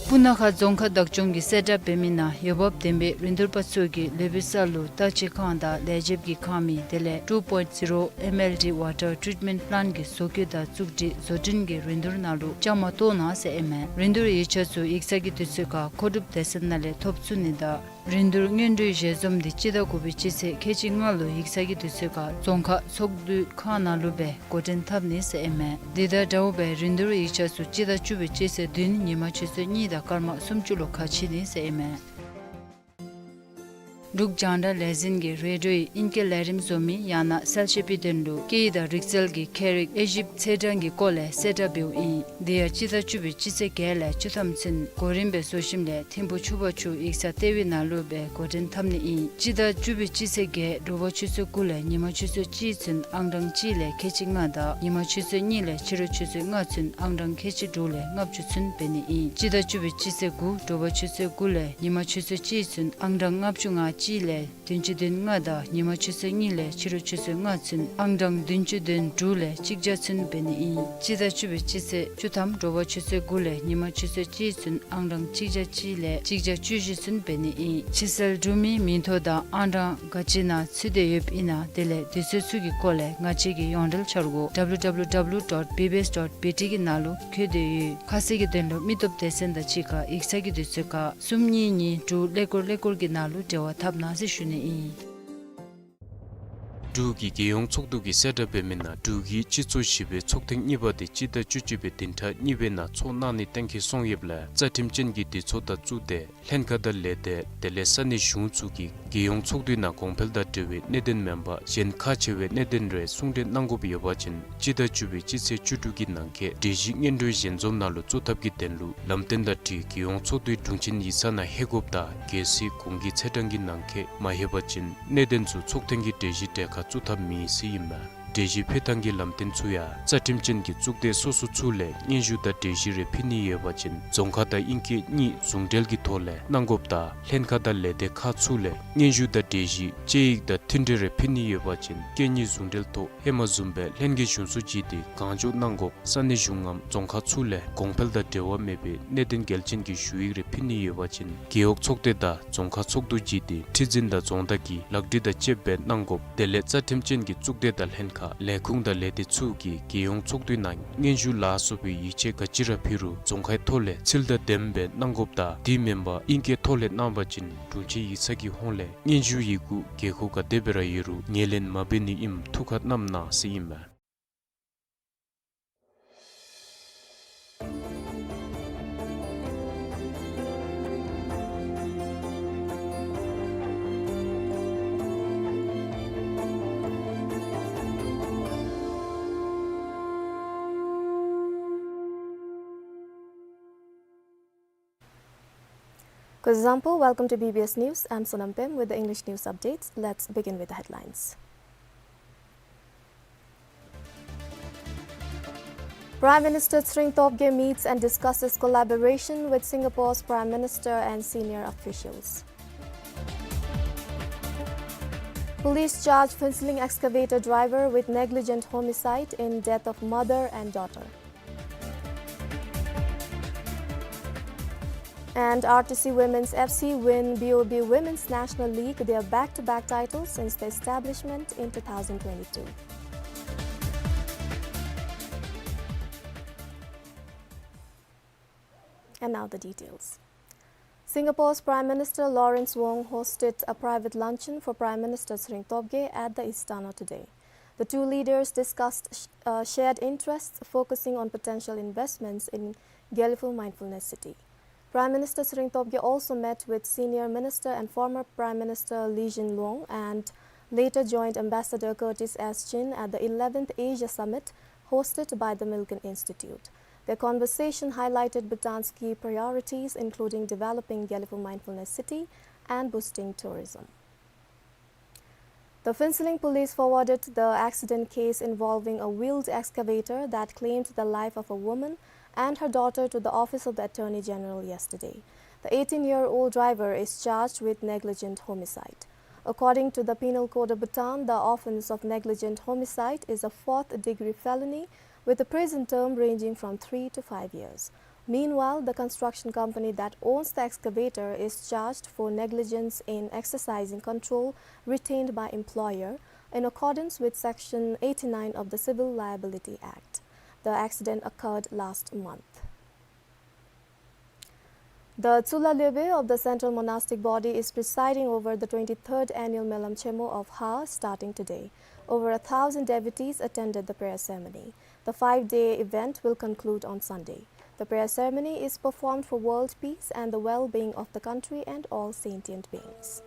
སྤུ་ན་ཁ་རྫོང་ཁག་བདག་སྐྱོང་གིས་གསལ་བསྒྲགས་འབད་མི་ནང་འོས་འབབ་ལྡན་པའི་རིན་བསྡུར་པ་ཚུ་གིས་ལུས་པོའི་ས་ལུ་ལྟ་བཅོས་ཁང་དང་ལས་བྱེདཔ་གི་ཁང་མིག་དེ་ལས་two point zero M L D water treatment plant གི་བཟོ་བཀོད་དང་བཙུགས་སྒྲིག་བཟོ་སྐྲུན་གྱི་རིན་བསྡུར་ནང་ལུ་བཅའ་མར་གཏོགས་གནང་ཟེར་ཨིན་མས། རིན་བསྡུར་ཡིག་ཆ་ཚུ་ཡིག་ཚང་གི་དུས་ཚོད་ཁར་མཁོ་སྒྲུབ་སྡེ་ཚན་ནང་ལས་ཐོབ་ཚུགས་ནི་དང་རིན་བསྡུར་སྔོན་འགྲོའི་ཞལ་འཛོམས་འདི་སྤྱི་ཟླ་དགུ་པའི་སྤྱི་ཚེས་ཁལ་གཅིག་ལྔ་ལུ་ཡིག་ཚང་གི་དུས་ཚོད་ཁར་རྫོང་ཁག་ཚོགས་འདུའི་ཁང་ནང་ལུ་སྦེ་འགོ་འདྲེན་འཐབ་ནི་ཟེར་ཨིན་མས། འདི་དང་འདྲཝ་སྦེ་རིན་བསྡུར་ཡིག་ཆ་ཚུ་སྤྱི་ཟླ་བཅུ་པའི་སྤྱི་ཚེས་བདུན་ཉིན་མ་ཆུ་ཚོད་གཉིས་དང་སྐར་མ་སུམ་ཅུ་ལུ་ཁ་ཕྱེ་ནི་ཟེར་ཨིན་མས། འབྲུག་རྒྱང་བསྒྲགས་ལས་འཛིན་གྱིས་རེ་ཌིའོ་ཡི་ཨིང་སྐད་ལས་རིམ་བཟོ་མི་ཡང་ན་གསལ་བཤད་པའི་དོན་ལུ་སྐད་ཡིག་དང་རིག་རྩལ་གྱི་མཁས་རིག་དབྱེ་ཞིབ་ཚེས་གྲངས་ཀྱི་སྐོར་ལས་གསལ་བསྒྲགས་འབདཝ་ཨིན། དེ་ཡང་སྤྱི་ཟླ་བཅུ་པའི་སྤྱི་ཚེས་བརྒྱད་ལས་བཅུ་ཐམ་ཚུན་གོ་རིམ་སྦེ་བཟོ་ཞིནམ་ལས་ཐིམ་ཕུ་ཆུ་བར་ཆུ་ཡིག་ཚང་ལྟེ་བའི་ནང་ལུ་སྦེ་འགོ་འདྲེན་འཐབ་ནི་ཨིན། སྤྱི་ཟླ་བཅུ་པའི་སྤྱི་ཚེས་བརྒྱད་དྲོ་པ་ཆུ་ཚོད་དགུ་ལས་ཉིན་མ་ཆུ་ཚོད་གཅིག་ཚུན་ཨང་གྲངས་གཅིག་ལས་ཁལ་གཅིག་ལྔ་དང་ཉིན་མ་ཆུ་ཚོད་གཉིས་ལས་ཕྱི་རུ་ཆུ་ཚོད་ལྔ་ཚུན་ཨང་གྲངས་ཁལ་གཅིག་དྲུག་ལས་ལྔ་བཅུ་ཚུན་འབད་ནི་ཨིན། སྤྱི་ཟླ་བཅུ་པའི་སྤྱི་ཚེས་དགུ་དྲོ་པ་ཆུ་ཚོད་དགུ་ལས་ཉིན་མ་ཆུ་ཚོད་གཅིག་ཚུན་ཨང་གྲངས་ལྔ་བཅུ་ང་གཅིག་ལས་བདུན་ཅུ་དོན་ལྔ་དང་ཉིན་མ་ཆུ་ཚོད་གཉིས་ལས་ཕྱི་རུ་ཆུ་ཚོད་ལྔ་ཚུན་ཨང་གྲངས་བདུན་ཅུ་དོན་དྲུག་ལས་གཅིག་བརྒྱ་ཚུན་འབད་ནི་ཨིན། སྤྱི་ཟླ་བཅུ་པའི་སྤྱི་ཚེས་བཅུ་ཐམ་དྲོ་པ་ཆུ་ཚོད་དགུ་ལས་ཉིན་མ་ཆུ་ཚོད་གཅིག་ཚུན་ཨང་གྲངས་གཅིག་བརྒྱ་གཅིག་ལས་གཅིག་བརྒྱ་བཅུ་བཞི་ཚུན་འབད་ནི་ཨིན། ཕྱིར་སེལ་གྲུབ་མིའི་མིང་ཐོ་དང་ཨང་གྲངས་ག་ཅི་ནང་ཚུད་དེ་ཡོདཔ་ཨིན་ན་དེ་ལས་དུས་ཚོད་ཚུ་གི་སྐོར་ལས་ང་བཅས་ཀྱི་ཡོངས་འབྲེལ་འཆར་སྒོ་W W W dot B B S dot B T གི་ནང་ལུ་བཀོད་དེ་ཡོད། ཁ་གསལ་གྱི་དོན་ལུ་མི་སྟོབས་སྡེ་ཚན་དང་གཅིག་ཁར་ཡིག་ཚང་གི་དུས་ཚོད་ཁར་གསུམ་གཉིས་གཉིས་དྲུག་ཀླད་ཀོར་ཀླད་ཀོར་གྱི་ནང་ལུ་འབྲེལ་བ་འཐབ་གནང་ཟེར་ཞུ་ནི་ཨིན། འབྲུག་གི་རྒྱལ་ཡོངས་ཚོགས་འདུ་གིས་གསལ་བསྒྲགས་འབད་མི་ནང་འབྲུག་གི་སྤྱི་ཚོགས་བཞི་པའི་ཚོགས་ཐེངས་གཉིས་པ་དེ་སྤྱི་ཟླ་བཅུ་གཅིག་པའི་བདུན་ཕྲག་གཉིས་པའི་ནང་ཚོགས་གནང་ནི་གཏན་འཁེལ་སོང་ཡོདཔ་ལས་རྩ་ཁྲིམས་ཅན་གྱི་སྡེ་ཚོགས་དང་གཙུག་སྡེ་ལྷན་ཁག་དང་ལས་སྡེ་དེ་ལས་ས་གནས་གཞུང་ཚུ་གིས་རྒྱལ་ཡོངས་ཚོགས་འདུའི་ནང་གོང་འཕེལ་དང་འབྲེལ་བའི་གནད་དོན་མེན་པར་གཞན་ཁག་ཆེ་བའི་གནད་དོན་རེ་གསུང་གྲོས་གནང་དགོཔ་ཡོད་པ་ཅིན་སྤྱི་ཟླ་བཅུ་པའི་སྤྱི་ཚེས་བཅུ་དྲུག་གི་ནང་འཁོད་གྲོས་གཞི་སྔོན་འགྲོའི་ཞལ་འཛོམས་ནང་ལུ་བཙུགས་ཐབས་ཀྱི་དོན་ལུ་ལམ་སྟོན་དང་འཁྲིལ་རྒྱལ་ཡོངས་ཚོགས་འདུའི་དྲུང་ཆེན་ཡིག་ཚང་ནང་ལྷོད་དགོཔ་དང་གལ་སྲིད་གོང་གི་ཚེས་གྲངས་ཀྱི་ནང་འཁོད་མ་ལྷོད་པ་ཅིན་གནད་དོན་ཚུ་ཚོགས་ཐེངས་ཀྱི་གྲོས་གཞི་གྲལ་ཁར་བཙུགས་ཐབས་མེད་ཟེར་ཨིན་མས། གྲོས་གཞི་ཕུལ་ཐངས་ཀྱི་ལམ་སྟོན་ཚུ་ཡང་རྩ་ཁྲིམས་ཅན་གྱི་གཙུག་སྡེ་སོ་སོ་ཚུ་ལས་སྙན་ཞུ་དང་གྲོས་གཞི་རེ་ཕུལ་ནི་ཡོད་པ་ཅིན་རྫོང་ཁ་དང་ཨིང་སྐད་གཉིས་ཟུང་འབྲེལ་གྱི་ཐོག་ལས་གནང་དགོཔ་དང་ལྷན་ཁག་དང་ལས་སྡེ་ཁག་ཚུ་ལས་སྙན་ཞུ་དང་གྲོས་གཞི་དཔྱད་ཡིག་དང་མཐུན་འབྲེལ་རེ་ཕུལ་ནི་ཡོད་པ་ཅིན་སྐད་གཉིས་ཟུང་འབྲེལ་ཐོག་ཧེ་མ་བཟུམ་སྦེ་ལྷན་རྒྱས་གཞུང་ཚོགས་བརྒྱུད་དེ་གང་མགྱོགས་གནང་དགོཔ། ས་གནས་གཞུང་ངམ་རྫོང་ཁག་ཚུ་ལས་གོང་འཕེལ་དང་འབྲེལ་བ་མེད་པའི་གནད་དོན་འགལ་ཅན་གྱི་ཞུ་ཡིག་རེ་ཕུལ་ནི་ཡོད་པ་ཅིན་རྒེད་འོག་ཚོགས་སྡེ་དང་རྫོང་ཁག་ཚོགས་འདུ་བརྒྱུད་དེ་ཁྲི་འཛིན་དང་རྫོང་བདག་གིས་ལག་བྲིས་དང་བཅསཔ་སྦེ་གནང་དགོཔ། དེ་ལས་རྩ་ཁྲིམས་ཅན་གྱི་གཙུག་སྡེ་དང་ལྷན་ཁག་ལས་ཁུངས་དང་ལས་སྡེ་ཚུ་གིས་རྒྱལ་ཡོངས་ཚོགས་འདུའི་ནང་སྙན་ཞུ་ལ་སོགས་པའི་ཡིག་ཆ་ག་ཅི་ར་ཕུལ་རུང་རྫོང་ཁའི་ཐོག་ལས་ཚུལ་དང་ལྡནམ་སྦེ་གནང་དགོཔ་དང་དེ་མེན་པར་ཨིང་སྐད་ཐོག་ལས་གནང་བ་ཅིན་དྲུང་ཆེན་ཡིག་ཚང་གི་ཧོངས་ལས་སྙན་ཞུ་ཡི་གུ་དགོས་མཁོ་ག་དེ་སྦེ་ར་ཡོད་རུང་ངོས་ལེན་མ་འབད་ནི་ཨིནམ་ཐུགས་ཁར་བསྣམ་གནང་ཟེར་ཨིན་མས། Kuzuzangpo, welcome to B B S News. I'm Sonam Pem with the English news updates. Let's begin with the headlines. Prime Minister Tshering Tobgay meets and discusses collaboration with Singapore's Prime Minister and senior officials. Police charge Phuentsholing excavator driver with negligent homicide in death of mother and daughter. And R T C Women's F C win B O B Women's National League, their back-to-back titles since the establishment in two thousand twenty-two. And now the details. Singapore's Prime Minister Lawrence Wong hosted a private luncheon for Prime Minister Tshering Tobgay at the Istana today. The two leaders discussed sh-, uh, shared interests focusing on potential investments in Gelephu Mindfulness City. Prime Minister Tshering Tobgay also met with Senior Minister and former Prime Minister Lee Hsien Loong and later joined Ambassador Curtis S Chin at the eleventh Asia Summit hosted by the Milken Institute. Their conversation highlighted Bhutan's key priorities, including developing Gelephu Mindfulness City and boosting tourism. The Phuentsholing police forwarded the accident case involving a wheeled excavator that claimed the life of a woman and her daughter to the Office of the Attorney General yesterday. The eighteen-year-old driver is charged with negligent homicide. According to the Penal Code of Bhutan, the offense of negligent homicide is a fourth-degree felony with a prison term ranging from three to five years. Meanwhile, the construction company that owns the excavator is charged for negligence in exercising control retained by employer in accordance with Section eighty-nine of the Civil Liability Act. The accident occurred last month. The Tshula Lhebe of the Central Monastic Body is presiding over the twenty-third annual Melam Chemo of Ha starting today. Over a thousand devotees attended the prayer ceremony. The five-day event will conclude on Sunday. The prayer ceremony is performed for world peace and the well-being of the country and all sentient beings.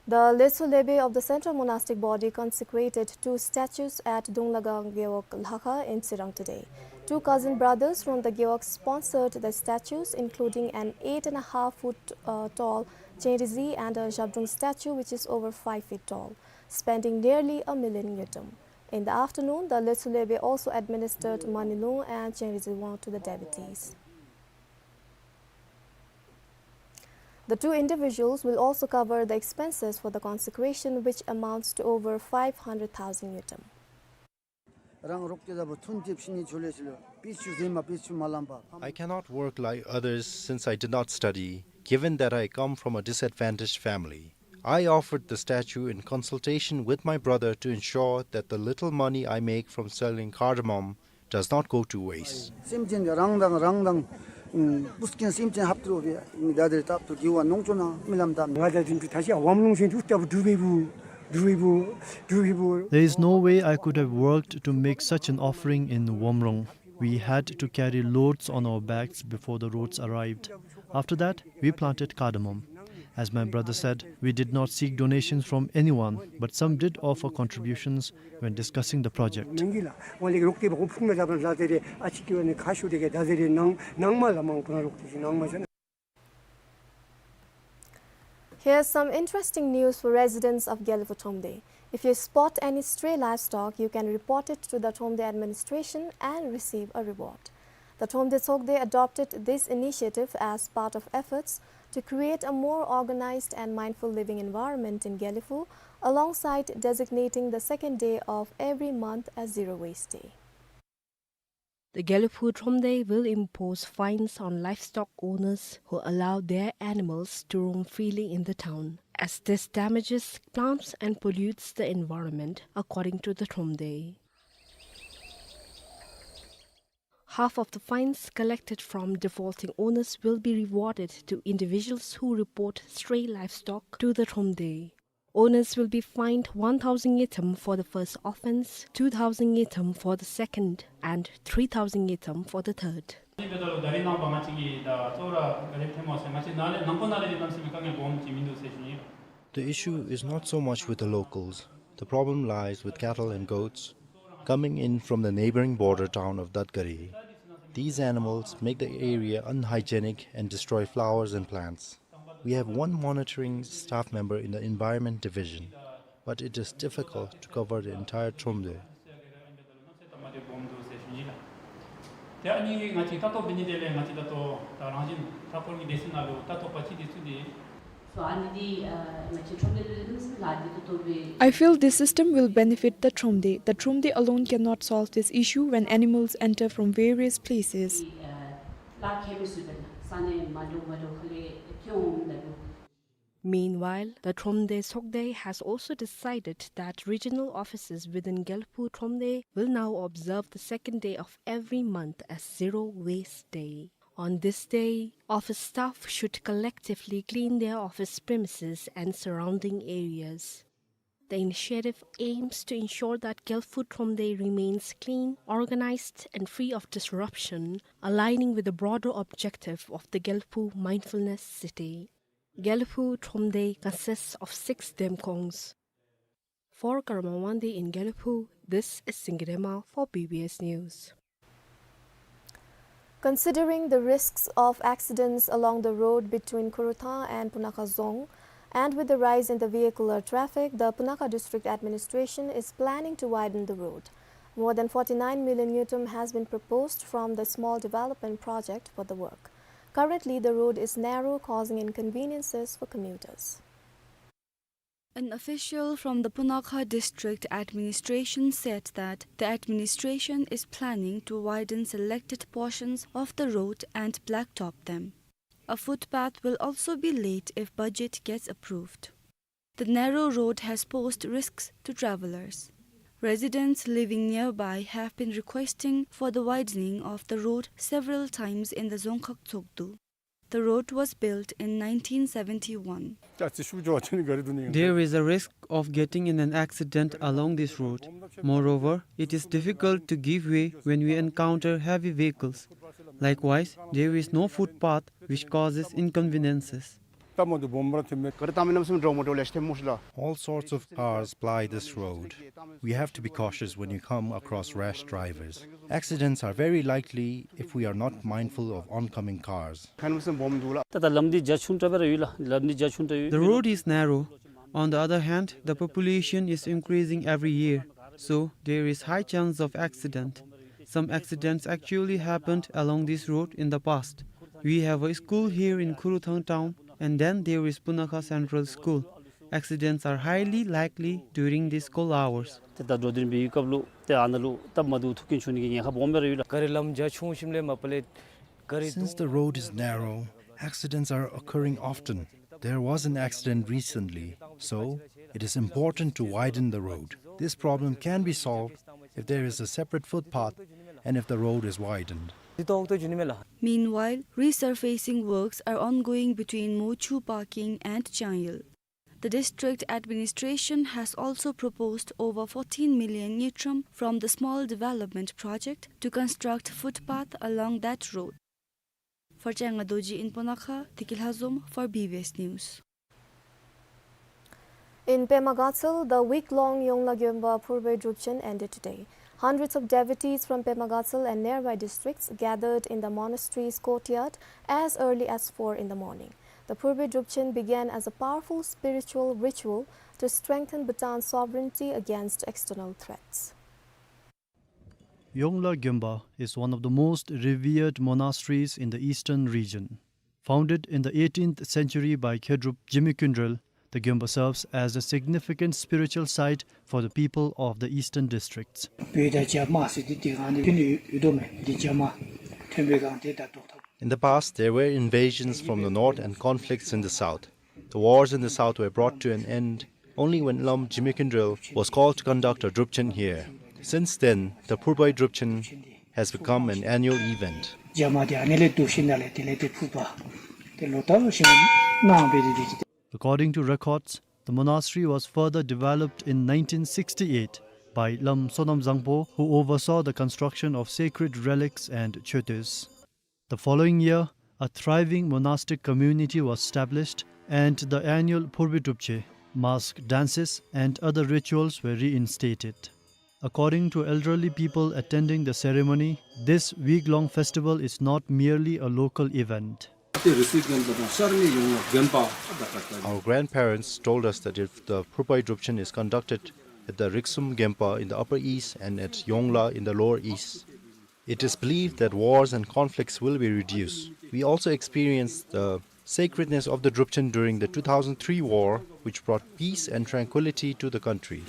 The Letsho Lhebe of the Central Monastic Body consecrated two statues at Dunglagang Gewog Lhakha in Tsirang today. Two cousin brothers from the Gewog sponsored the statues, including an eight and a half foot, uh, tall Chenrizi and a Zhabdrung statue, which is over five feet tall, spending nearly a million ngultrum. In the afternoon, the Letsho Lhebe also administered Manilung and Chenrizi wang to the devotees. The two individuals will also cover the expenses for the consecration, which amounts to over five hundred thousand ngultrum. རང་རོགས་ཀྱི་ལ་བུ་ཐུན་ཐེབས་ཤིང་ནི་ཆོ་ལེ་ཆོ་ལེ་པི་ཆུ་ཟེ་མ་པི་ཆུ་མ་ལམ་པ། I cannot work like others since I did not study, given that I come from a disadvantaged family. I offered the statue in consultation with my brother to ensure that the little money I make from selling cardamom does not go to waste. སེམས་ཅན་རང་དང་རང་དང་ཨུམ་པུས་ཀྱིན་སེམས་ཅན་ཧབ་ཏུ་རོ་བའི་ད་དེར་སྟབས་དུ་གི་བ་ནོང་ཆོ་ན་རྨི་ལམ་དང་། ང་ད་དེ་འདྲ་ད་ཤི་ཝམ་ལུང་ཤིན་ཏུ་སྟབས་དུ་བའི་བུ་དུ་བའི་བུ་དུ་བའི་བུ། There is no way I could have worked to make such an offering in Womrong. We had to carry loads on our backs before the roads arrived. After that, we planted cardamom. As my brother said, we did not seek donations from anyone, but some did offer contributions when discussing the project. ནང་གི་ལ་ཝང་ལེགས་རོགས་ཏེ་བ་ཧོ་ཕུག་ན་ད་བ་ལ་ཏེ་རེ་ཨ་ཅི་ཀི་ཝ་ནི་ཁ་ཤོ་ཏེ་གེ་ད་ཟེ་རེ་ནང་ནང་མ་ལ་མང་པོ་ན་རོགས་ཏེ་ཞིག་ནང་མ་ཟེར་ན། Here's some interesting news for residents of Gelephu Thromde. If you spot any stray livestock, you can report it to the Thromde administration and receive a reward. The Thromde Tshogde adopted this initiative as part of efforts to create a more organized and mindful living environment in Gelephu, alongside designating the second day of every month as Zero Waste Day. The Gelephu Thromde will impose fines on livestock owners who allow their animals to roam freely in the town, as this damages plants and pollutes the environment, according to the Thromde. Half of the fines collected from defaulting owners will be rewarded to individuals who report stray livestock to the Thromde. Owners will be fined one thousand ngultrum for the first offense, two thousand ngultrum for the second, and three thousand ngultrum for the third. The issue is not so much with the locals. The problem lies with cattle and goats coming in from the neighboring border town of Datgari. These animals make the area unhygienic and destroy flowers and plants. We have one monitoring staff member in the Environment Division, but it is difficult to cover the entire Thromde. So, I feel this system will benefit the Thromde. The Thromde alone cannot solve this issue when animals enter from various places. Meanwhile, the Thromde Tshogde has also decided that regional offices within Gelephu Thromde will now observe the second day of every month as Zero Waste Day. On this day, office staff should collectively clean their office premises and surrounding areas. The initiative aims to ensure that Gelephu Thromde remains clean, organized, and free of disruption, aligning with the broader objective of the Gelephu Mindfulness City. Gelephu Thromde consists of six demkongs. For Karma Wangdi in Gelephu, this is Singire Hmar for B B S News. Considering the risks of accidents along the road between Khurthang and Punakha Dzong, and with the rise in the vehicular traffic, the Punakha District Administration is planning to widen the road. More than forty-nine million ngultrum has been proposed from the Small Development Project for the work. Currently, the road is narrow, causing inconveniences for commuters. An official from the Punakha District Administration said that the administration is planning to widen selected portions of the road and blacktop them. A footpath will also be laid if budget gets approved. The narrow road has posed risks to travelers. Residents living nearby have been requesting for the widening of the road several times in the Dzongkhag Tshogdu. The road was built in nineteen seventy-one. There is a risk of getting in an accident along this road. Moreover, it is difficult to give way when we encounter heavy vehicles. Likewise, there is no footpath, which causes inconveniences. All sorts of cars ply this road. We have to be cautious when you come across rash drivers. Accidents are very likely if we are not mindful of oncoming cars. ད་ད་ལམ་འདི་རྒྱ་ཆུང་དྲགས་པས་ར་ཡོད་ལགས། ལམ་འདི་རྒྱ་ཆུང་དྲགས་ཡོད། The road is narrow. On the other hand, the population is increasing every year, so there is high chance of accident. Some accidents actually happened along this road in the past. We have a school here in Khuruthang town, and then there is Punakha Central School. Accidents are highly likely during the school hours. ཏེ་ད་འགྲོ་འདུག་པའི་སྐབས་ལུ་ཏེ་ཨ་ནཱ་ལུ་སྟབས་མ་བདེཝ་ཐུག་རྐྱེན་བྱུང་ནི་གི་ཉེན་ཁ་སྦོམ་སྦེ་ར་ཡོད་ལགས། ག་རི་ལམ་རྒྱ་ཆུང་ཞིནམ་ལས་མ་པ་ལས་ག་རི། Since the road is narrow, accidents are occurring often. There was an accident recently, so it is important to widen the road. This problem can be solved if there is a separate footpath and if the road is widened. འདི་ཏོག་ཏོ་འགྱོ་ནི་མས་ལགས། Meanwhile, resurfacing works are ongoing between Mochu Parking and Changyul. The district administration has also proposed over fourteen million ngultrum from the Small Development Project to construct footpath along that road. For Changa Dorji in Punakha, Tikilha Zom for B B S News. In Pema Gatshel, the week-long Yongla Gyonpa Phurboi Drupchen ended today. Hundreds of devotees from Pema Gatshel and nearby districts gathered in the monastery's courtyard as early as four in the morning. The Phurboi Drupchen began as a powerful spiritual ritual to strengthen Bhutan's sovereignty against external threats. Yongla Gyonpa is one of the most revered monasteries in the eastern region. Founded in the eighteenth century by Khedrup Jigme Khyndrel, the Gyonpa serves as a significant spiritual site for the people of the eastern districts. In the past, there were invasions from the north and conflicts in the south. The wars in the south were brought to an end only when Lam Jigme Khyndrel was called to conduct a Drupchen here. Since then, the Phurboi Drupchen has become an annual event. According to records, the monastery was further developed in nineteen sixty-eight by Lam Sonam Zangpo, who oversaw the construction of sacred relics and choetens. The following year, a thriving monastic community was established and the annual Phurboi Drupchen, mask dances and other rituals were reinstated. According to elderly people attending the ceremony, this week-long festival is not merely a local event. Our grandparents told us that if the Phurboi Drupchen is conducted at the Riksum Gyonpa in the Upper East and at Yongla in the Lower East, it is believed that wars and conflicts will be reduced. We also experience the sacredness of the Drupchen during the two thousand three war, which brought peace and tranquility to the country.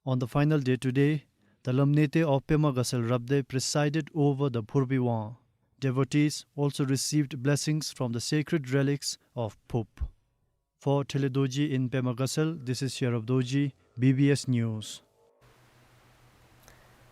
On the final day today, the Lam Nete of Pema Gatshel Rabdey presided over the Phurboi Wang. Devotees also received blessings from the sacred relics of Phup. For Thele Dorji in Pema Gatshel, this is Sherab Dorji, B B S News.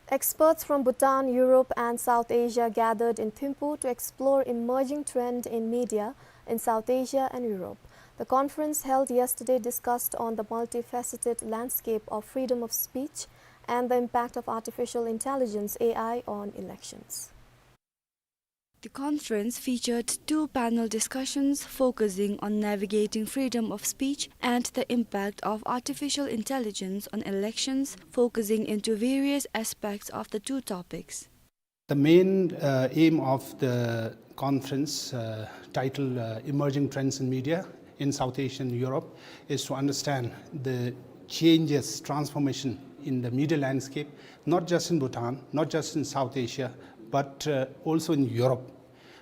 Experts from Bhutan, Europe and South Asia gathered in Thimphu to explore emerging trend in media in South Asia and Europe. The conference held yesterday discussed on the multifaceted landscape of freedom of speech and the impact of artificial intelligence, A I, on elections. The conference featured two panel discussions focusing on navigating freedom of speech and the impact of artificial intelligence on elections, focusing into various aspects of the two topics. The main, uh, aim of the conference, uh, titled, uh, Emerging Trends in Media in South Asian Europe, is to understand the changes, transformation in the media landscape, not just in Bhutan, not just in South Asia, but, uh, also in Europe.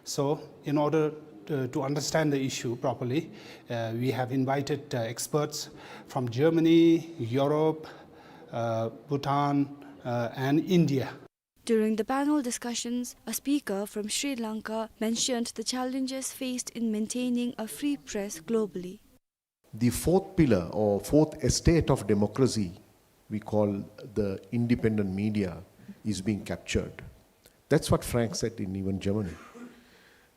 So, in order to, to understand the issue properly, uh, we have invited, uh, experts from Germany, Europe, uh, Bhutan, uh, and India. During the panel discussions, a speaker from Sri Lanka mentioned the challenges faced in maintaining a free press globally. The fourth pillar or fourth estate of democracy, we call the independent media, is being captured. That's what Frank said in even Germany.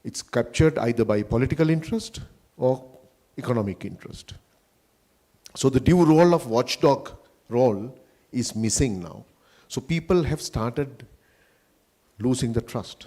It's captured either by political interest or economic interest. So the due role of watchdog role is missing now. So people have started losing the trust.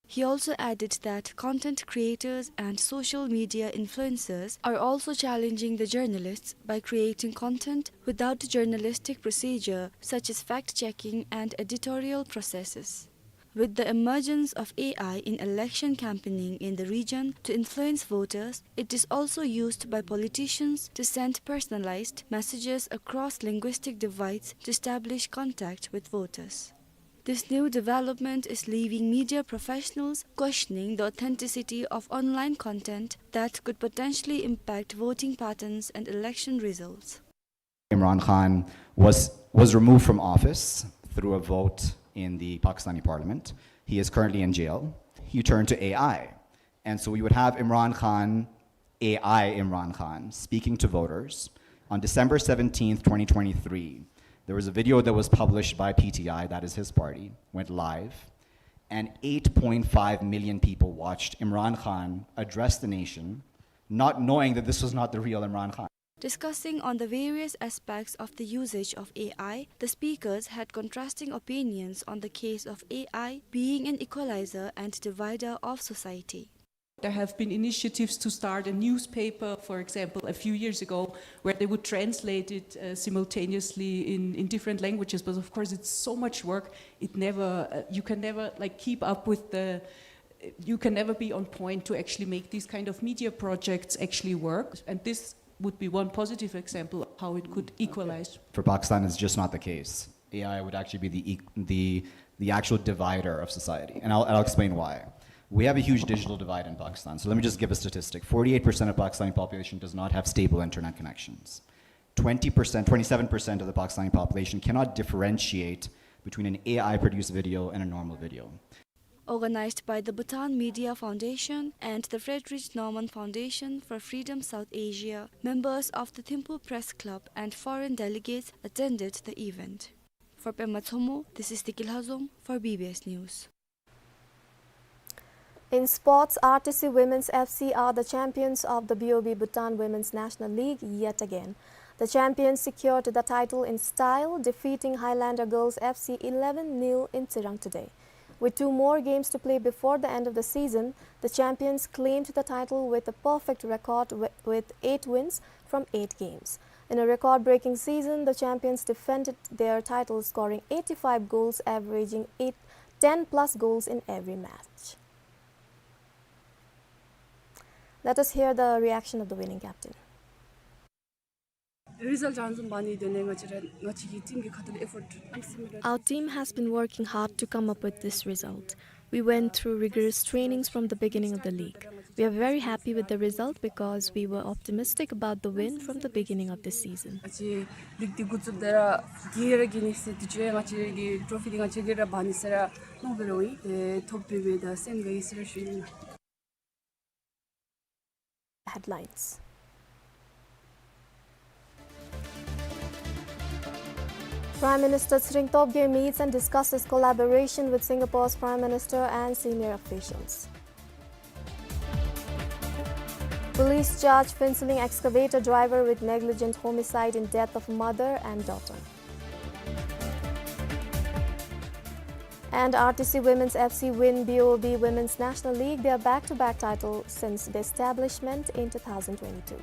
He also added that content creators and social media influencers are also challenging the journalists by creating content without journalistic procedure, such as fact-checking and editorial processes. With the emergence of A I in election campaigning in the region to influence voters, it is also used by politicians to send personalized messages across linguistic divides to establish contact with voters. This new development is leaving media professionals questioning the authenticity of online content that could potentially impact voting patterns and election results. Imran Khan was, was removed from office through a vote in the Pakistani parliament. He is currently in jail. He turned to A I. And so we would have Imran Khan, A I Imran Khan, speaking to voters. On December seventeenth, twenty twenty-three, there was a video that was published by P T I, that is his party, went live, and eight point five million people watched Imran Khan address the nation, not knowing that this was not the real Imran Khan. Discussing on the various aspects of the usage of A I, the speakers had contrasting opinions on the case of A I being an equalizer and divider of society. There have been initiatives to start a newspaper, for example, a few years ago, where they would translate it, uh, simultaneously in, in different languages. But of course, it's so much work. It never, uh, you can never, like, keep up with the, you can never be on point to actually make these kind of media projects actually work. And this would be one positive example of how it could equalize. For Pakistan, it's just not the case. A I would actually be the e-, the, the actual divider of society. And I'll, I'll explain why. We have a huge digital divide in Pakistan. So let me just give a statistic. Forty-eight percent of Pakistani population does not have stable internet connections. Twenty percent, twenty-seven percent of the Pakistani population cannot differentiate between an A I-produced video and a normal video. Organized by the Bhutan Media Foundation and the Friedrich Naumann Foundation for Freedom South Asia, members of the Thimphu Press Club and foreign delegates attended the event. For Pema Tshomo, this is Tiki Lhazom for B B S News. In sports, R T C Women's F C are the champions of the B O B Bhutan Women's National League yet again. The champions secured the title in style, defeating Highlander Girls F C eleven nil in Tsirang today. With two more games to play before the end of the season, the champions claimed the title with a perfect record wi-, with eight wins from eight games. In a record-breaking season, the champions defended their title, scoring eighty-five goals, averaging eight, ten plus goals in every match. Let us hear the reaction of the winning captain. Result ཅང་བཟུང་པ་ནི་དོན་ནི་ང་བཅས་ར་ང་བཅས་ཀྱི་ཊིམ་གྱི་ཁ་ཐུག་ལས་ཨེ་ཕོརཊ་ཨམ་སི་མི་ར། Our team has been working hard to come up with this result. We went through rigorous trainings from the beginning of the league. We are very happy with the result because we were optimistic about the win from the beginning of the season. ང་བཅས་ལིག་འདི་འགོ་བཙུགས་ད་ར་རྒྱལ་ར་རྒྱལ་ནི་ཟེར་དུས་ཅི་ང་བཅས་ཀྱི་ཊོ་ཕི་འདི་ང་བཅས་ར་འབག་ནི་ཟེར་ར་མནོ་བའི་རོ་ཨིན། ཏེ་ཐོབ་པའི་བའི་ད་སེམས་དགའ་ཡི་ཟེར་ར་ཞུ་ནི། Headlines. Prime Minister Tshering Tobgay meets and discusses collaboration with Singapore's Prime Minister and senior officials. Police charge Phuentsholing excavator driver with negligent homicide in death of mother and daughter. And R T C Women's F C win B O B Women's National League, their back-to-back title since the establishment in two thousand twenty-two.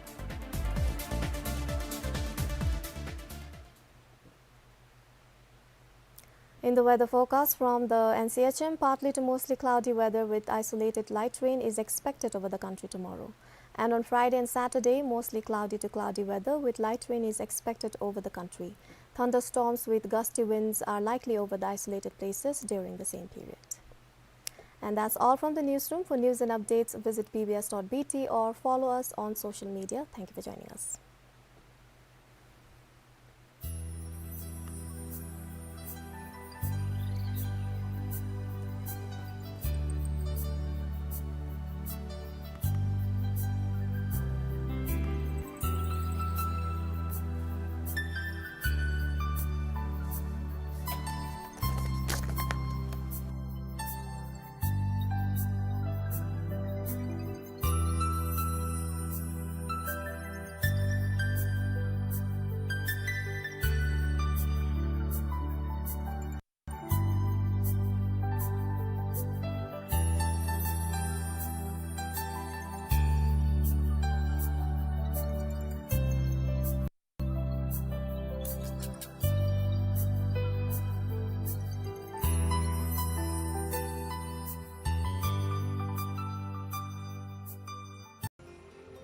In the weather forecast from the N C H M, partly to mostly cloudy weather with isolated light rain is expected over the country tomorrow. And on Friday and Saturday, mostly cloudy to cloudy weather with light rain is expected over the country. Thunderstorms with gusty winds are likely over the isolated places during the same period. And that's all from the newsroom. For news and updates, visit B B S dot B T or follow us on social media. Thank you for joining us.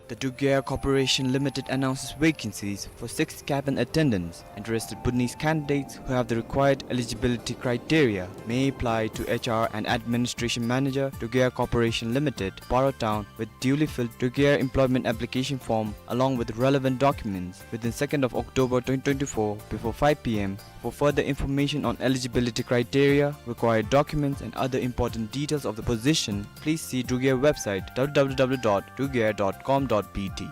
The Dugir Air Corporation Limited announces vacancies for six cabin attendants. Interested Bhutanese candidates who have the required eligibility criteria may apply to H R and Administration Manager, Dugir Air Corporation Limited, Paro Town, with duly filled Dugir employment application form along with relevant documents within second of October twenty twenty-four before five P M. For further information on eligibility criteria, required documents, and other important details of the position, please see Dugir website, W W W dot dugir dot com dot B T.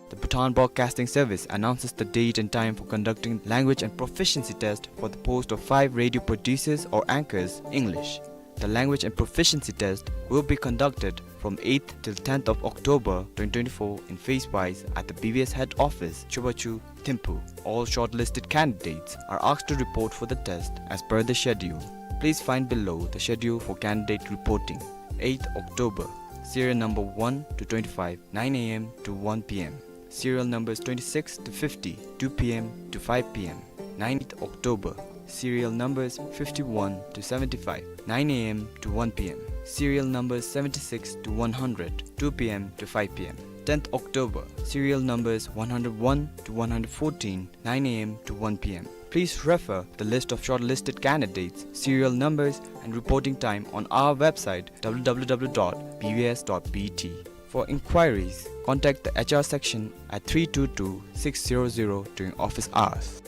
The Bhutan Broadcasting Service announces the date and time for conducting language and proficiency test for the post of five radio producers or anchors, English. The language and proficiency test will be conducted from eighth till tenth of October twenty twenty-four in phase-wise at the B B S head office, Chubachu, Thimphu. All shortlisted candidates are asked to report for the test as per the schedule. Please find below the schedule for candidate reporting. Eighth October, serial number one to twenty-five, nine A M to one P M. Serial numbers twenty-six to fifty, two P M to five P M. Ninth October, serial numbers fifty-one to seventy-five, nine A M to one P M. Serial numbers seventy-six to one hundred, two P M to five P M. Tenth October, serial numbers one hundred one to one hundred fourteen, nine A M to one P M. Please refer the list of shortlisted candidates, serial numbers, and reporting time on our website, W W W dot B B S dot B T. For inquiries, contact the H R section at three two two six zero zero during office hours.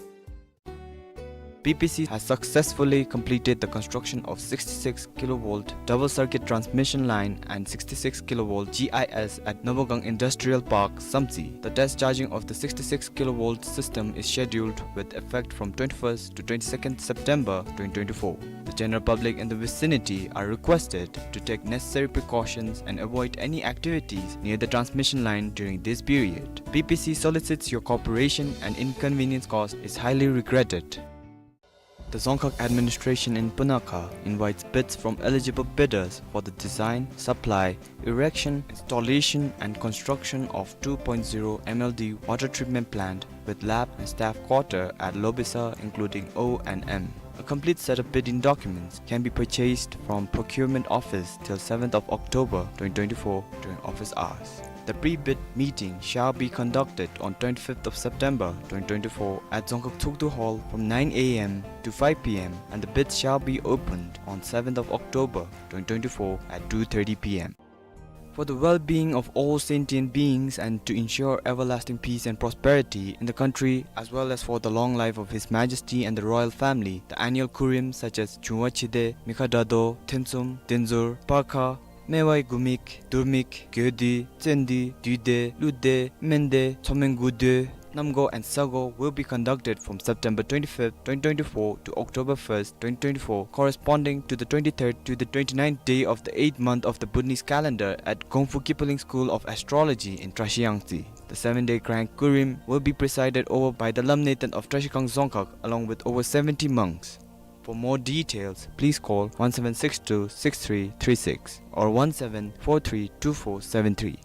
B P C has successfully completed the construction of sixty-six kilovolt double circuit transmission line and sixty-six kilovolt G I S at Nobogang Industrial Park, Samtse. The test charging of the sixty-six kilovolt system is scheduled with effect from twenty-first to twenty-second September twenty twenty-four. The general public in the vicinity are requested to take necessary precautions and avoid any activities near the transmission line during this period. B P C solicits your cooperation and inconvenience caused is highly regretted. The Dzongkhag administration in Punakha invites bids from eligible bidders for the design, supply, erection, installation and construction of two point zero M L D water treatment plant with lab and staff quarter at Lobisa, including O and M. A complete set of bidding documents can be purchased from procurement office till seventh of October twenty twenty-four during office hours. The pre-bid meeting shall be conducted on twenty-fifth of September twenty twenty-four at Dzongkhag Tshogdu Hall from nine A M to five P M, and the bids shall be opened on seventh of October twenty twenty-four at two thirty P M. For the well-being of all sentient beings and to ensure everlasting peace and prosperity in the country, as well as for the long life of His Majesty and the royal family, the annual Kurim such as Chungwa Chide, Mikha Dado, Thensum, Denzur, Parkha, Mewai Gumik, Durmik, Gyodi, Tsendi, Duide, Lude, Mende, Tsomen Gude, Namgo and Sago will be conducted from September twenty-fifth, twenty twenty-four to October first, twenty twenty-four, corresponding to the twenty-third to the twenty-ninth day of the eighth month of the Bhutanese calendar at Gongfu Kipling School of Astrology in Trashiyangtse. The seven-day grand Kurim will be presided over by the Lamneten of Trashigang Dzongkhag along with over seventy monks. For more details, please call one seven six two six three three six or one seven four three two four seven three.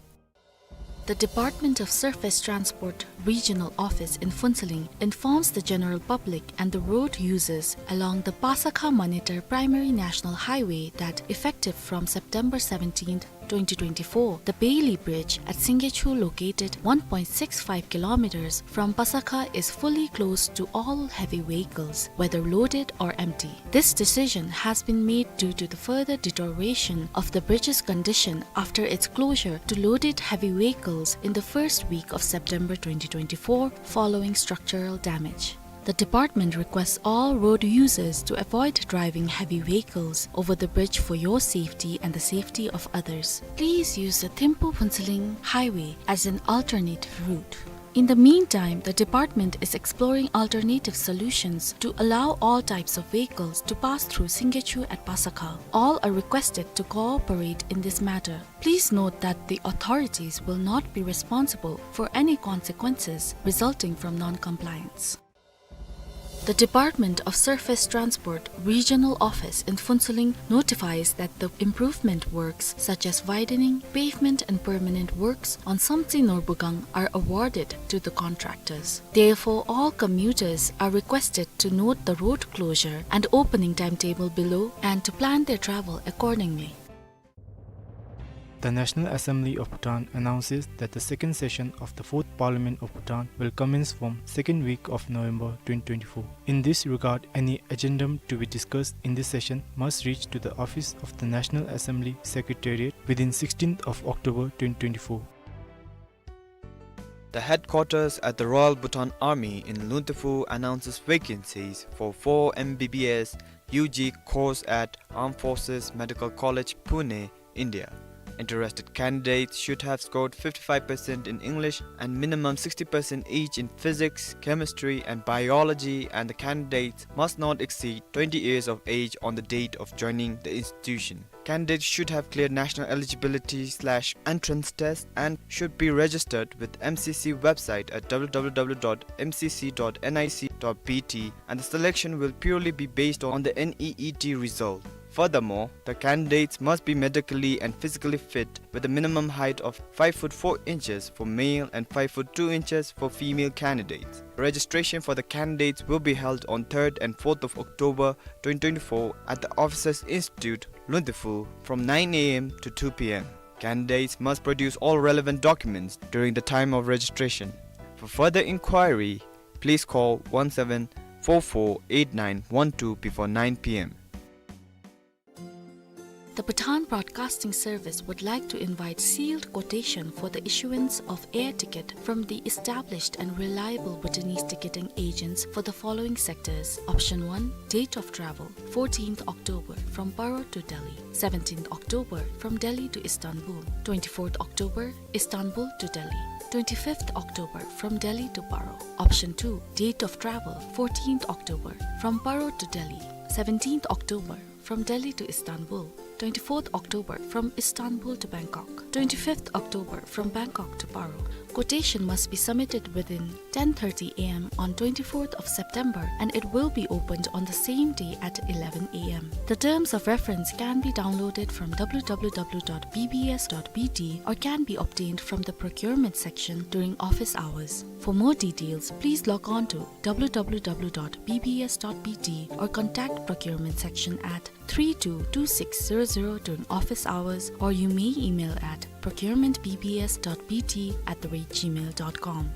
The Department of Surface Transport Regional Office in Phuentsholing informs the general public and the road users along the Pasakha-Manetar Primary National Highway that, effective from September seventeenth, twenty twenty-four, the Bailey Bridge at Singyechu, located one point six five kilometers from Pasakha, is fully closed to all heavy vehicles, whether loaded or empty. This decision has been made due to the further deterioration of the bridge's condition after its closure to loaded heavy vehicles in the first week of September twenty twenty-four following structural damage. The department requests all road users to avoid driving heavy vehicles over the bridge for your safety and the safety of others. Please use the Thimphu-Phuentsholing Highway as an alternative route. In the meantime, the department is exploring alternative solutions to allow all types of vehicles to pass through Singyechu at Pasakha. All are requested to cooperate in this matter. Please note that the authorities will not be responsible for any consequences resulting from non-compliance. The Department of Surface Transport Regional Office in Phuentsholing notifies that the improvement works such as widening, pavement and permanent works on Samtse Norbugang are awarded to the contractors. Therefore, all commuters are requested to note the road closure and opening timetable below and to plan their travel accordingly. The National Assembly of Bhutan announces that the second session of the Fourth Parliament of Bhutan will commence from second week of November twenty twenty-four. In this regard, any addendum to be discussed in this session must reach to the office of the National Assembly Secretariat within sixteenth of October twenty twenty-four. The headquarters at the Royal Bhutan Army in Luntephu announces vacancies for four M B B S U G course at Armed Forces Medical College, Pune, India. Interested candidates should have scored fifty-five percent in English and minimum sixty percent each in physics, chemistry, and biology, and the candidates must not exceed twenty years of age on the date of joining the institution. Candidates should have cleared national eligibility slash entrance test and should be registered with M C C website at W W W dot M C C dot N I C dot B T, and the selection will purely be based on the N E E T result. Furthermore, the candidates must be medically and physically fit with a minimum height of five foot four inches for male and five foot two inches for female candidates. Registration for the candidates will be held on third and fourth of October twenty twenty-four at the Officers Institute, Luntephu, from nine A M to two P M. Candidates must produce all relevant documents during the time of registration. For further inquiry, please call one seven four four eight nine one two before nine P M. The Bhutan Broadcasting Service would like to invite sealed quotation for the issuance of air ticket from the established and reliable Bhutanese ticketing agents for the following sectors. Option one, date of travel, fourteenth October from Paro to Delhi, seventeenth October from Delhi to Istanbul, twenty-fourth October, Istanbul to Delhi, twenty-fifth October from Delhi to Paro. Option two, date of travel, fourteenth October from Paro to Delhi, seventeenth October from Delhi to Istanbul, twenty-fourth October from Istanbul to Bangkok, twenty-fifth October from Bangkok to Paro. Quotation must be submitted within ten thirty A M on twenty-fourth of September, and it will be opened on the same day at eleven A M. The terms of reference can be downloaded from W W W dot B B S dot B T or can be obtained from the procurement section during office hours. For more details, please log on to W W W dot B B S dot B T or contact procurement section at three two two six zero zero during office hours, or you may email at procurement B B S dot B T at the rate gmail dot com.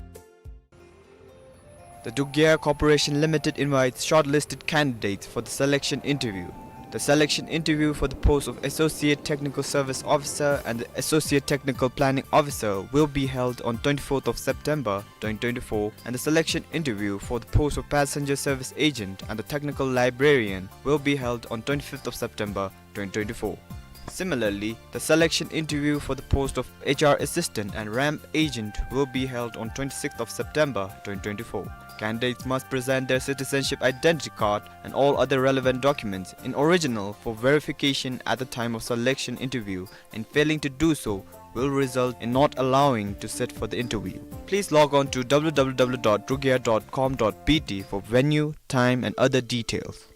The Druk Gyar Corporation Limited invites shortlisted candidates for the selection interview. The selection interview for the post of Associate Technical Service Officer and the Associate Technical Planning Officer will be held on twenty-fourth of September twenty twenty-four, and the selection interview for the post of Passenger Service Agent and the Technical Librarian will be held on twenty-fifth of September twenty twenty-four. Similarly, the selection interview for the post of H R Assistant and ramp Agent will be held on twenty-sixth of September twenty twenty-four. Candidates must present their citizenship identity card and all other relevant documents in original for verification at the time of selection interview, and failing to do so will result in not allowing to sit for the interview. Please log on to W W W dot druk gyar dot com dot B T for venue, time and other details.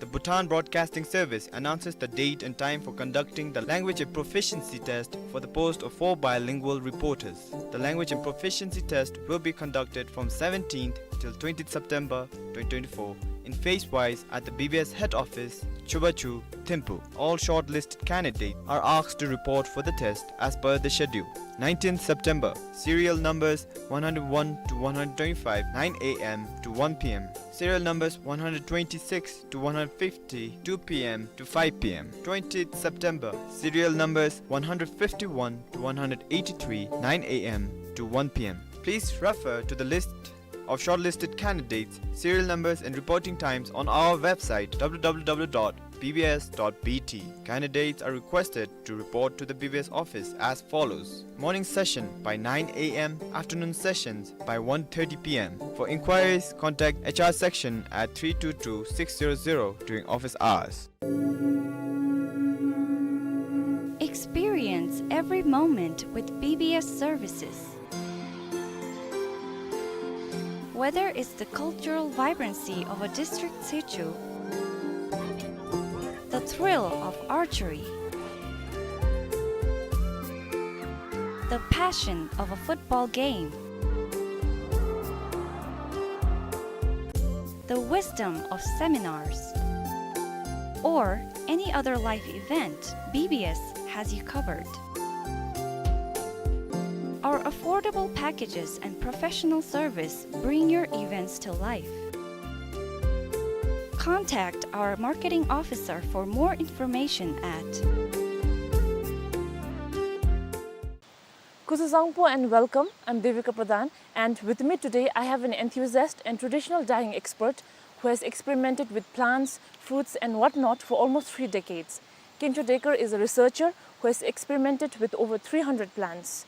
The Bhutan Broadcasting Service announces the date and time for conducting the language and proficiency test for the post of four bilingual reporters. The language and proficiency test will be conducted from seventeenth till twentieth September twenty twenty-four in phase wise at the B B S head office, Chubachu, Thimphu. All shortlisted candidates are asked to report for the test as per the schedule. Nineteenth September, serial numbers one hundred one to one hundred twenty-five, nine a m to one p m. Serial numbers one hundred twenty-six to one hundred fifty, two p m to five p m. Twentieth September, serial numbers one hundred fifty-one to one hundred eighty-three, nine a m to one p m. Please refer to the list of shortlisted candidates, serial numbers and reporting times on our website, w w w dot b b s dot b t. Candidates are requested to report to the B B S office as follows. Morning session by nine a m, afternoon sessions by one thirty p m. For inquiries, contact H R section at three two two six zero zero during office hours. Experience every moment with B B S services. Whether it's the cultural vibrancy of a district sichu, the thrill of archery, the passion of a football game, the wisdom of seminars, or any other life event, B B S has you covered. Our affordable packages and professional service bring your events to life. Contact our marketing officer for more information at Kuzuzangpo and welcome. I'm Devika Pradhan, and with me today I have an enthusiast and traditional dyeing expert who has experimented with plants, fruits, and whatnot for almost three decades. Kencho Dekar is a researcher who has experimented with over three hundred plants.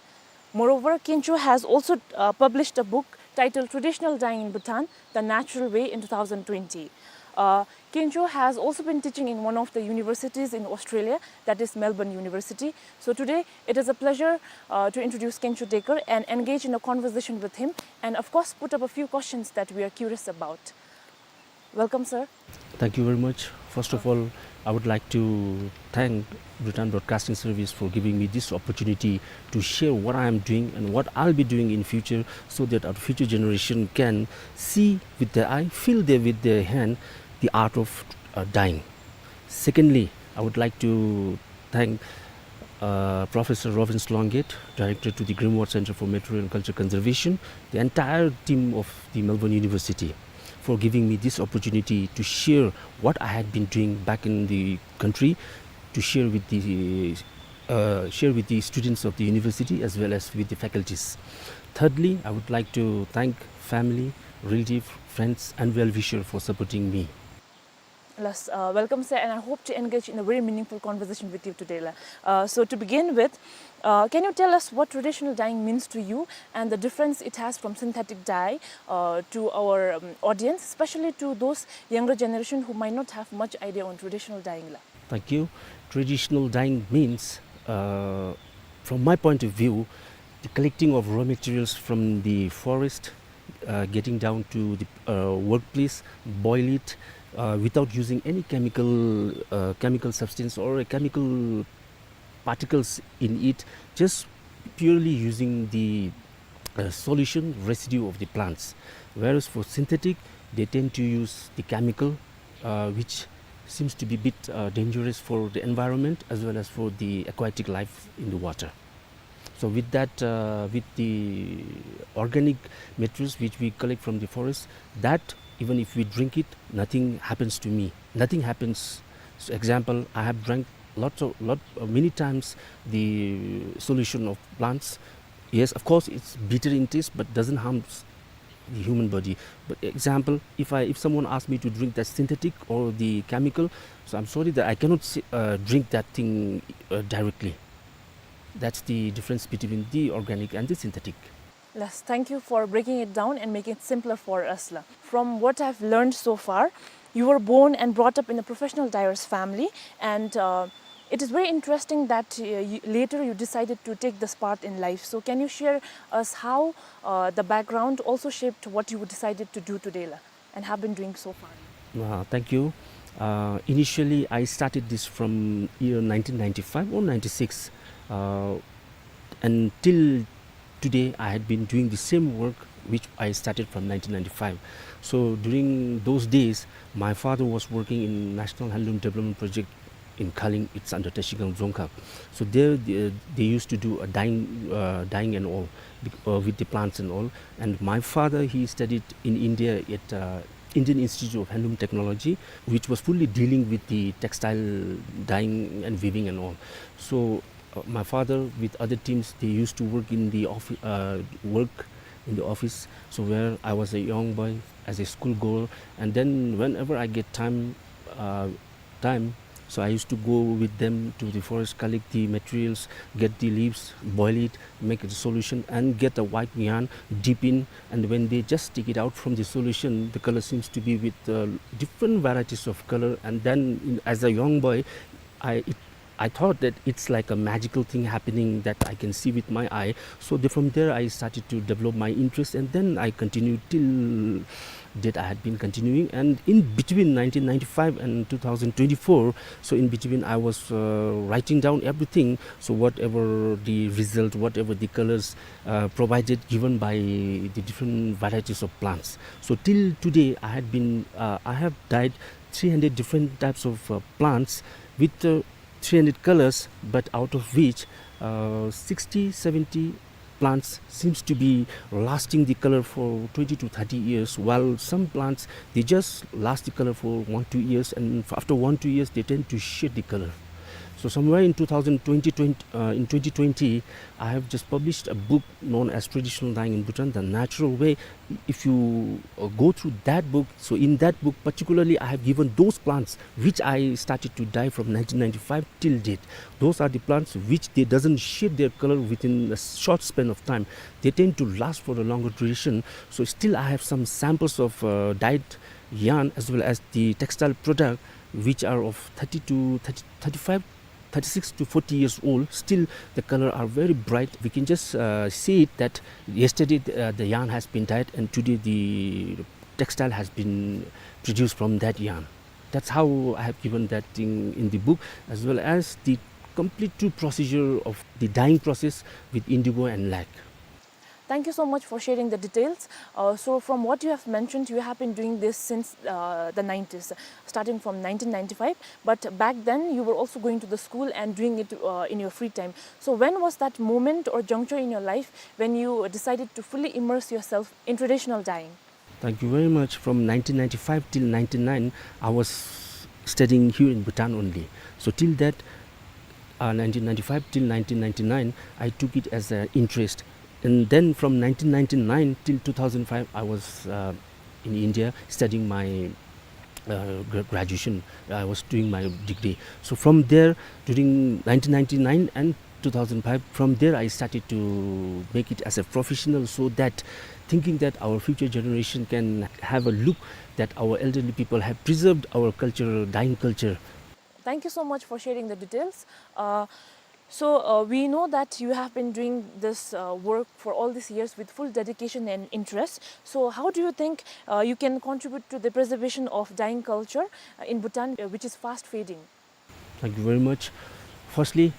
Moreover, Kencho has also, uh, published a book titled Traditional Dyeing in Bhutan, The Natural Way in two thousand twenty. Uh, Kencho has also been teaching in one of the universities in Australia, that is Melbourne University. So today, it is a pleasure, uh, to introduce Kencho Dekar and engage in a conversation with him, and of course, put up a few questions that we are curious about. Welcome, sir. Thank you very much. First of all, I would like to thank Bhutan Broadcasting Service for giving me this opportunity to share what I am doing and what I'll be doing in future, so that our future generation can see with their eye, feel there with their hand the art of, uh, dyeing. Secondly, I would like to thank, uh, Professor Robin Sloungate, Director to the Grimmwarr Centre for Material and Culture Conservation, the entire team of the Melbourne University, for giving me this opportunity to share what I had been doing back in the country, to share with the, uh, share with the students of the university as well as with the faculties. Thirdly, I would like to thank family, relative, friends, and well-wisher for supporting me. Yes, uh, welcome, sir, and I hope to engage in a very meaningful conversation with you today, la. Uh, so to begin with, uh, can you tell us what traditional dyeing means to you and the difference it has from synthetic dye, uh, to our, um, audience, especially to those younger generation who might not have much idea on traditional dyeing, la? Thank you. Traditional dyeing means, uh, from my point of view, the collecting of raw materials from the forest, uh, getting down to the, uh, workplace, boil it, uh, without using any chemical, uh, chemical substance or a chemical particles in it, just purely using the, uh, solution residue of the plants. Whereas for synthetic, they tend to use the chemical, uh, which seems to be a bit, uh, dangerous for the environment as well as for the aquatic life in the water. So with that, uh, with the organic materials which we collect from the forest, that even if we drink it, nothing happens to me. Nothing happens. So example, I have drank lots of, lot, uh, many times the solution of plants. Yes, of course, it's bitter in taste, but doesn't harm s-, the human body. But example, if I, if someone asks me to drink that synthetic or the chemical, so I'm sorry that I cannot say, uh, drink that thing, uh, directly. That's the difference between the organic and the synthetic. Yes, thank you for breaking it down and making it simpler for us, la. From what I've learned so far, you were born and brought up in a professional dyer's family, and, uh, it is very interesting that, uh, you, later you decided to take this path in life. So can you share us how, uh, the background also shaped what you decided to do today, la, and have been doing so far? Uh, thank you. Uh, initially, I started this from year nineteen ninety-five or ninety-six. Uh, and till today, I had been doing the same work which I started from nineteen ninety-five. So during those days, my father was working in National Handloom Development Project in Kaleng. It's under Trashigang Dzongkhag. So there they, they used to do a dyeing, uh, dyeing and all, bec- uh, with the plants and all. And my father, he studied in India at uh, Indian Institute of Handloom Technology, which was fully dealing with the textile dyeing and weaving and all. So uh, my father with other teams, they used to work in the office, uh, work in the office. So where I was a young boy, as a school girl, and then whenever I get time, uh, time, so I used to go with them to the forest, collect the materials, get the leaves, boil it, make a solution, and get a white yarn, dip in, and when they just take it out from the solution, the color seems to be with uh, different varieties of color. And then, in, as a young boy, I it, I thought that it's like a magical thing happening that I can see with my eye. So the, from there, I started to develop my interest, and then I continued till date. I had been continuing, and in between nineteen ninety-five and two thousand twenty-four, so in between, I was uh, writing down everything. So whatever the result, whatever the colors uh, provided, given by the different varieties of plants. So till today, I had been, uh, I have dyed three hundred different types of uh, plants with uh, three hundred colors, but out of which uh, sixty, seventy plants seems to be lasting the color for twenty to thirty years, while some plants, they just last the color for one, two years, and f- after one, two years, they tend to shed the color. So somewhere in two thousand twenty, twenty uh, in twenty twenty, I have just published a book known as Traditional Dyeing in Bhutan, The Natural Way. If you uh, go through that book, so in that book particularly, I have given those plants which I started to dye from nineteen ninety-five till date. Those are the plants which they doesn't shed their color within a short span of time. They tend to last for a longer duration. So still, I have some samples of uh, dyed yarn as well as the textile product, which are of thirty to thirty, thirty-five, thirty-six to forty years old. Still, the color are very bright. We can just uh, see it that yesterday the, uh, the yarn has been dyed, and today the textile has been produced from that yarn. That's how I have given that thing in the book, as well as the complete true procedure of the dyeing process with indigo and lac. Thank you so much for sharing the details. Uh, so, from what you have mentioned, you have been doing this since uh, the nineties, starting from nineteen ninety-five. But back then, you were also going to the school and doing it uh, in your free time. So, when was that moment or juncture in your life when you decided to fully immerse yourself in traditional dyeing? Thank you very much. From nineteen ninety-five till ninety-nine, I was studying here in Bhutan only. So till that, uh, nineteen ninety-five till nineteen ninety-nine, I took it as an interest. And then from nineteen ninety-nine till two thousand five, I was uh, in India studying my uh, gra- graduation. I was doing my degree. So from there, during nineteen ninety-nine and two thousand five, from there I started to make it as a professional, so that thinking that our future generation can have a look that our elderly people have preserved our culture, dyeing culture. Thank you so much for sharing the details. Uh, so uh, we know that you have been doing this uh, work for all these years with full dedication and interest. So how do you think uh, you can contribute to the preservation of dyeing culture uh, in Bhutan, uh, which is fast fading? Thank you very much. Firstly,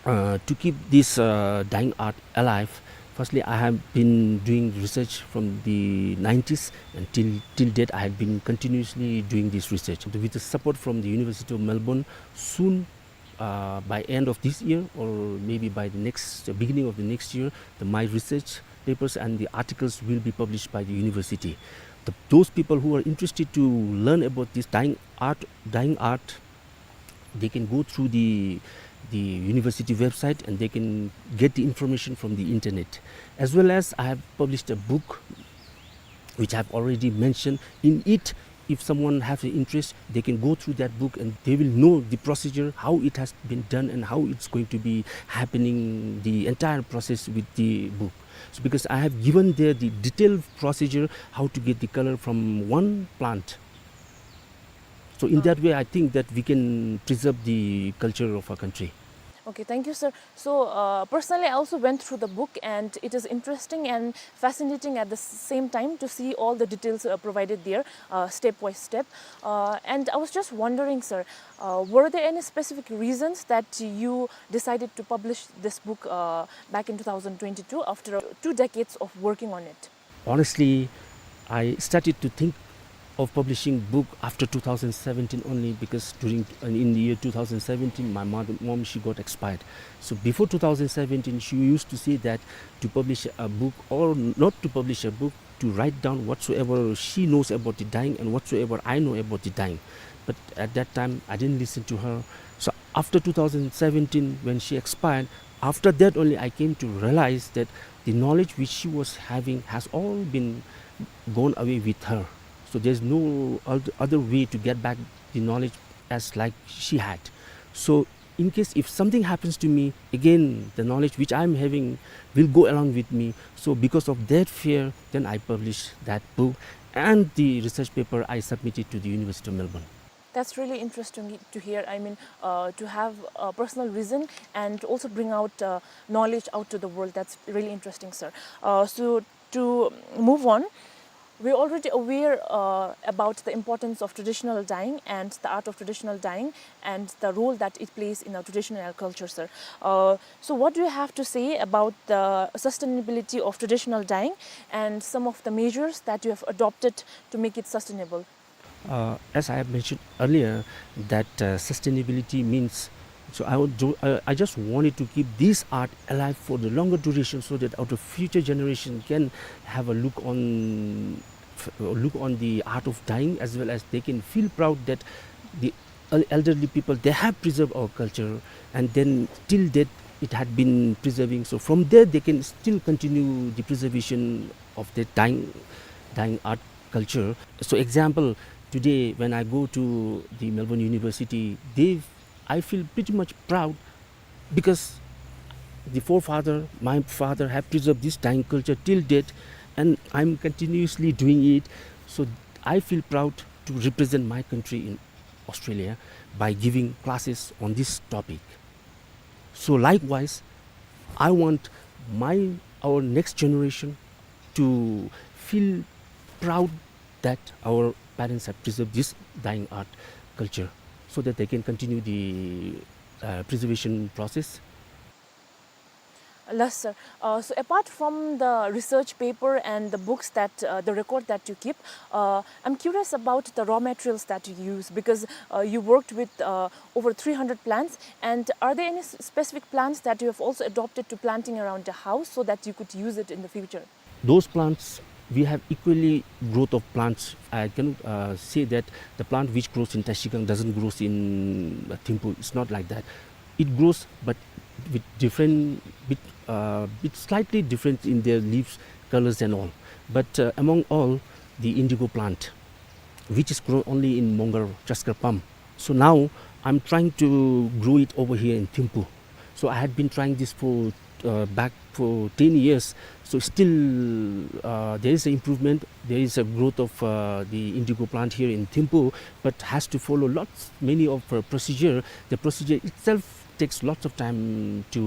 uh, to keep this uh, dyeing art alive, firstly, I have been doing research from the nineties, and till till date, I have been continuously doing this research. With the support from the University of Melbourne, soon, uh, by end of this year or maybe by the next, uh, beginning of the next year, the, my research papers and the articles will be published by the university. The, those people who are interested to learn about this dyeing art, dyeing art, they can go through the the university website and they can get the information from the internet. As well as, I have published a book which I have already mentioned. In it, if someone has an interest, they can go through that book and they will know the procedure, how it has been done and how it's going to be happening, the entire process with the book. So because I have given there the detailed procedure how to get the color from one plant. So in that way, I think that we can preserve the culture of our country. Okay, thank you, sir. So, uh, personally, I also went through the book, and it is interesting and fascinating at the s- same time to see all the details, uh, provided there, uh, step by step. Uh, and I was just wondering, sir, uh, were there any specific reasons that you decided to publish this book, uh, back in two thousand twenty-two after, uh, two decades of working on it? Honestly, I started to think of publishing book after two thousand seventeen only, because during, in the year two thousand seventeen, my mother, mom, she got expired. So before two thousand seventeen, she used to say that to publish a book, or not to publish a book, to write down whatsoever she knows about the dyeing and whatsoever I know about the dyeing. But at that time, I didn't listen to her. So after two thousand seventeen, when she expired, after that only I came to realize that the knowledge which she was having has all been gone away with her. So there's no oth- other way to get back the knowledge as like she had. So in case if something happens to me, again, the knowledge which I'm having will go along with me. So because of that fear, then I published that book and the research paper I submitted to the University of Melbourne. That's really interesting to hear. I mean, uh, to have a personal reason and also bring out, uh, knowledge out to the world. That's really interesting, sir. Uh, so to move on, we're already aware, uh, about the importance of traditional dyeing and the art of traditional dyeing and the role that it plays in our traditional culture, sir. Uh, so what do you have to say about the sustainability of traditional dyeing and some of the measures that you have adopted to make it sustainable? Uh, as I have mentioned earlier, that, uh, sustainability means, so I would do, uh, I just wanted to keep this art alive for the longer duration, so that our future generation can have a look on, f- look on the art of dyeing, as well as they can feel proud that the el- elderly people, they have preserved our culture, and then till date it had been preserving. So from there they can still continue the preservation of the dyeing, dyeing art culture. So example, today when I go to the Melbourne University, they, I feel pretty much proud because the forefather, my father, have preserved this dyeing culture till date, and I'm continuously doing it. So I feel proud to represent my country in Australia by giving classes on this topic. So likewise, I want my, our next generation to feel proud that our parents have preserved this dyeing art culture, so that they can continue the, uh, preservation process. Yes, sir. Uh, so apart from the research paper and the books that, uh, the record that you keep, uh, I'm curious about the raw materials that you use, because, uh, you worked with, uh, over three hundred plants. And are there any s- specific plants that you have also adopted to planting around the house so that you could use it in the future? Those plants, we have equally growth of plants. I cannot, uh, say that the plant which grows in Trashigang doesn't grows in, uh, Thimphu. It's not like that. It grows, but with different, bit, uh, bit slightly different in their leaves, colors and all. But, uh, among all, the indigo plant, which is grown only in Mongar, Chaskar Pam. So now I'm trying to grow it over here in Thimphu. So I had been trying this for, uh, back for ten years. So still, uh, there is an improvement. There is a growth of, uh, the indigo plant here in Thimphu, but has to follow lots, many of, uh, procedure. The procedure itself takes lots of time to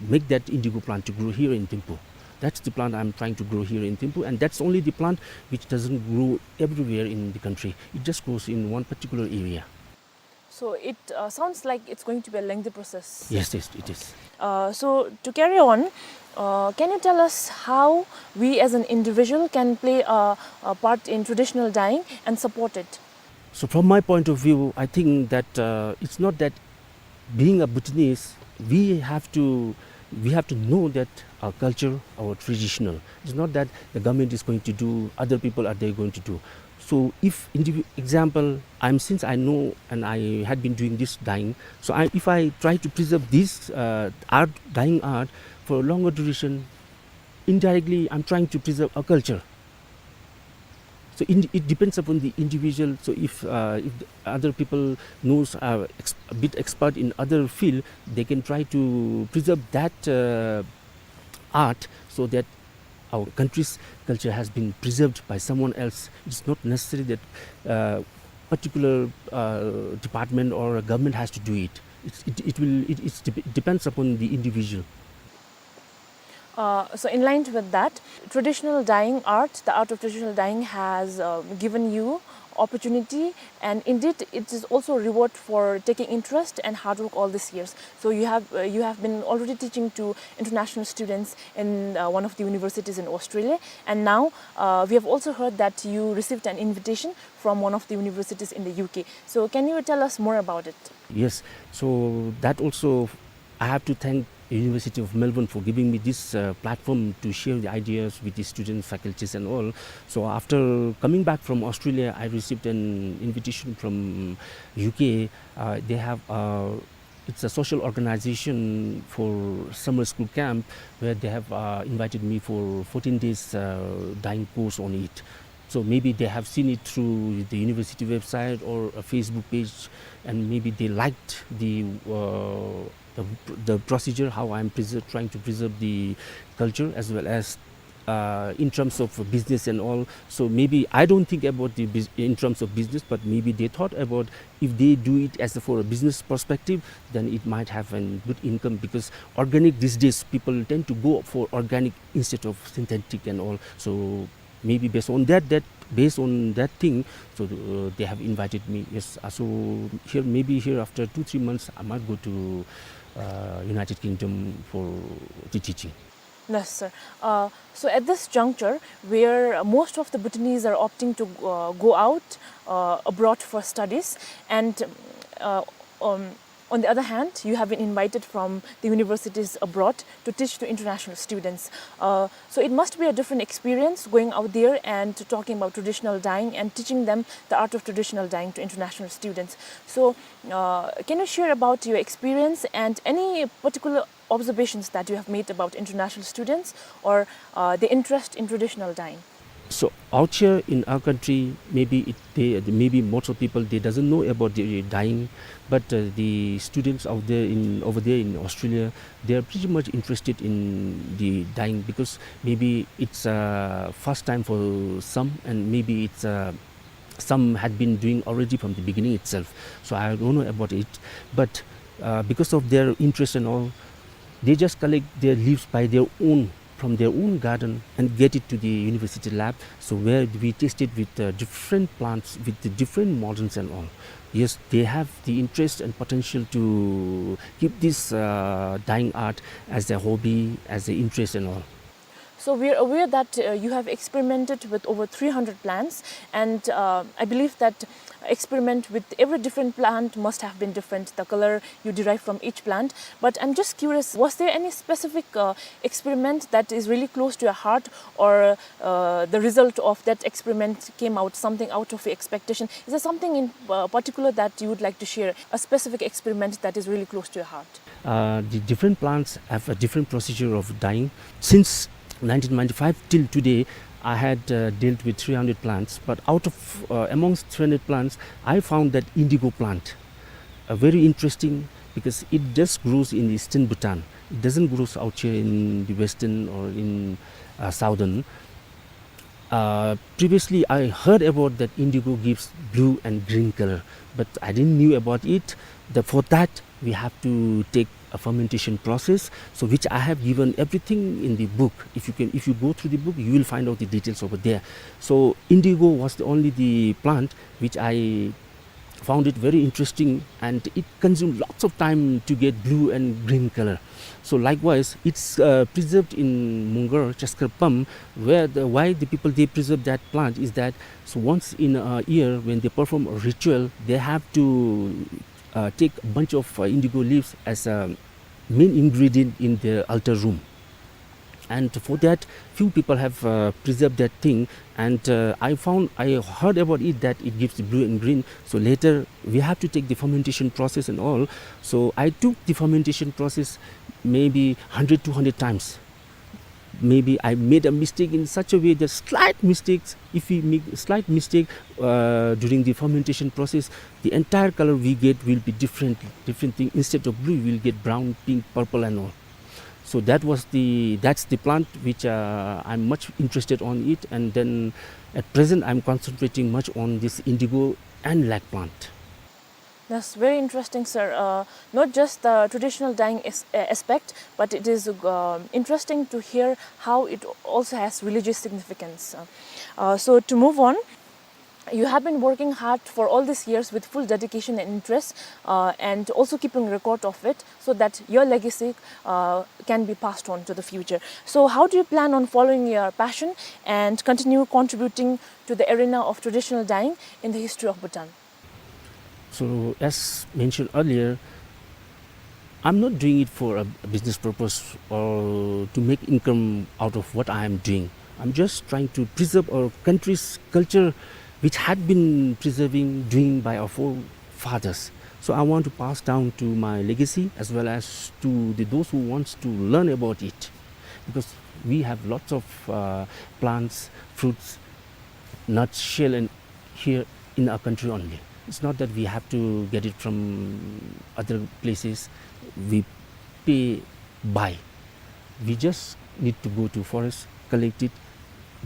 make that indigo plant to grow here in Thimphu. That's the plant I'm trying to grow here in Thimphu, and that's only the plant which doesn't grow everywhere in the country. It just grows in one particular area. So it, uh, sounds like it's going to be a lengthy process. Yes, yes, it is. Uh, so to carry on, uh, can you tell us how we as an individual can play a, a part in traditional dyeing and support it? So from my point of view, I think that, uh, it's not that being a Bhutanese, we have to, we have to know that our culture, our traditional. It's not that the government is going to do, other people are they going to do. So if, indivi- example, I'm, since I know and I had been doing this dyeing, so I, if I try to preserve this, uh, art, dyeing art, for a longer duration, indirectly I'm trying to preserve our culture. So in, it depends upon the individual. So if, uh, if the other people knows, uh, ex- a bit expert in other field, they can try to preserve that, uh, art, so that our country's culture has been preserved by someone else. It's not necessary that, uh, particular, uh, department or a government has to do it. It's, it, it will, it, it's dep-, depends upon the individual. Uh, so in line with that, traditional dyeing art, the art of traditional dyeing has, uh, given you opportunity, and indeed it is also a reward for taking interest and hard work all these years. So you have, uh, you have been already teaching to international students in, uh, one of the universities in Australia, and now, uh, we have also heard that you received an invitation from one of the universities in the U K. So can you tell us more about it? Yes, so that also I have to thank University of Melbourne for giving me this, uh, platform to share the ideas with the students, faculties and all. So after coming back from Australia, I received an invitation from U K. Uh, they have, uh, it's a social organization for summer school camp where they have, uh, invited me for fourteen days, uh, dyeing course on it. So maybe they have seen it through the university website or a Facebook page, and maybe they liked the, uh, the, the procedure, how I'm preser-, trying to preserve the culture as well as, uh, in terms of business and all. So maybe I don't think about the bus-, in terms of business, but maybe they thought about if they do it as a, for a business perspective, then it might have a good income, because organic these days, people tend to go for organic instead of synthetic and all. So maybe based on that, that, based on that thing, so, uh, they have invited me. Yes, uh, so here, maybe here after two, three months, I might go to, uh, United Kingdom for the teaching. Yes, sir. Uh, so at this juncture, where most of the Bhutanese are opting to, uh, go out, uh, abroad for studies, and, uh, um, on the other hand, you have been invited from the universities abroad to teach to international students. Uh, so it must be a different experience going out there and talking about traditional dyeing and teaching them the art of traditional dyeing to international students. So, uh, can you share about your experience and any particular observations that you have made about international students or, uh, the interest in traditional dyeing? So out here in our country, maybe it, they, maybe most of people, they doesn't know about the dyeing, but, uh, the students out there in, over there in Australia, they are pretty much interested in the dyeing because maybe it's, uh, first time for some, and maybe it's, uh, some had been doing already from the beginning itself. So I don't know about it, but, uh, because of their interest and all, they just collect their leaves by their own, from their own garden, and get it to the university lab. So where we tested with, uh, different plants, with the different models and all. Yes, they have the interest and potential to keep this, uh, dyeing art as a hobby, as an interest and all. So we are aware that, uh, you have experimented with over three hundred plants, and, uh, I believe that experiment with every different plant must have been different. The color you derive from each plant. But I'm just curious, was there any specific, uh, experiment that is really close to your heart, or, uh, the result of that experiment came out something out of your expectation? Is there something in, uh, particular that you would like to share, a specific experiment that is really close to your heart? Uh, the different plants have a different procedure of dyeing. Since nineteen ninety-five till today, I had, uh, dealt with three hundred plants, but out of, uh, amongst three hundred plants, I found that indigo plant, uh, very interesting because it just grows in eastern Bhutan. It doesn't grow out here in the western or in, uh, southern. Uh, previously, I heard about that indigo gives blue and green color, but I didn't knew about it. The, for that, we have to take a fermentation process, so which I have given everything in the book. If you can, if you go through the book, you will find out the details over there. So indigo was the only the plant which I found it very interesting, and it consumed lots of time to get blue and green color. So likewise, it's, uh, preserved in Mungar, Chaskar Pam, where the, why the people, they preserve that plant is that, so once in a year when they perform a ritual, they have to, uh, take a bunch of, uh, indigo leaves as a main ingredient in their altar room. And for that, few people have, uh, preserved that thing. And, uh, I found, I heard about it that it gives blue and green. So later, we have to take the fermentation process and all. So I took the fermentation process maybe hundred, two hundred times. Maybe I made a mistake in such a way that slight mistakes, if we make slight mistake, uh, during the fermentation process, the entire color we get will be different, different thing. Instead of blue, we'll get brown, pink, purple and all. So that was the, that's the plant which, uh, I'm much interested on it, and then at present I'm concentrating much on this indigo and lac plant. That's very interesting, sir. Uh, not just the traditional dyeing as-, uh, aspect, but it is, uh, interesting to hear how it also has religious significance. Uh, uh, so to move on, you have been working hard for all these years with full dedication and interest, uh, and also keeping record of it so that your legacy, uh, can be passed on to the future. So how do you plan on following your passion and continue contributing to the arena of traditional dyeing in the history of Bhutan? So, as mentioned earlier, I'm not doing it for a, a business purpose or to make income out of what I am doing. I'm just trying to preserve our country's culture, which had been preserving, doing by our forefathers. So I want to pass down to my legacy as well as to the, those who wants to learn about it, because we have lots of, uh, plants, fruits, nuts, shell, and here in our country only. It's not that we have to get it from other places. We pay, buy. We just need to go to forest, collect it,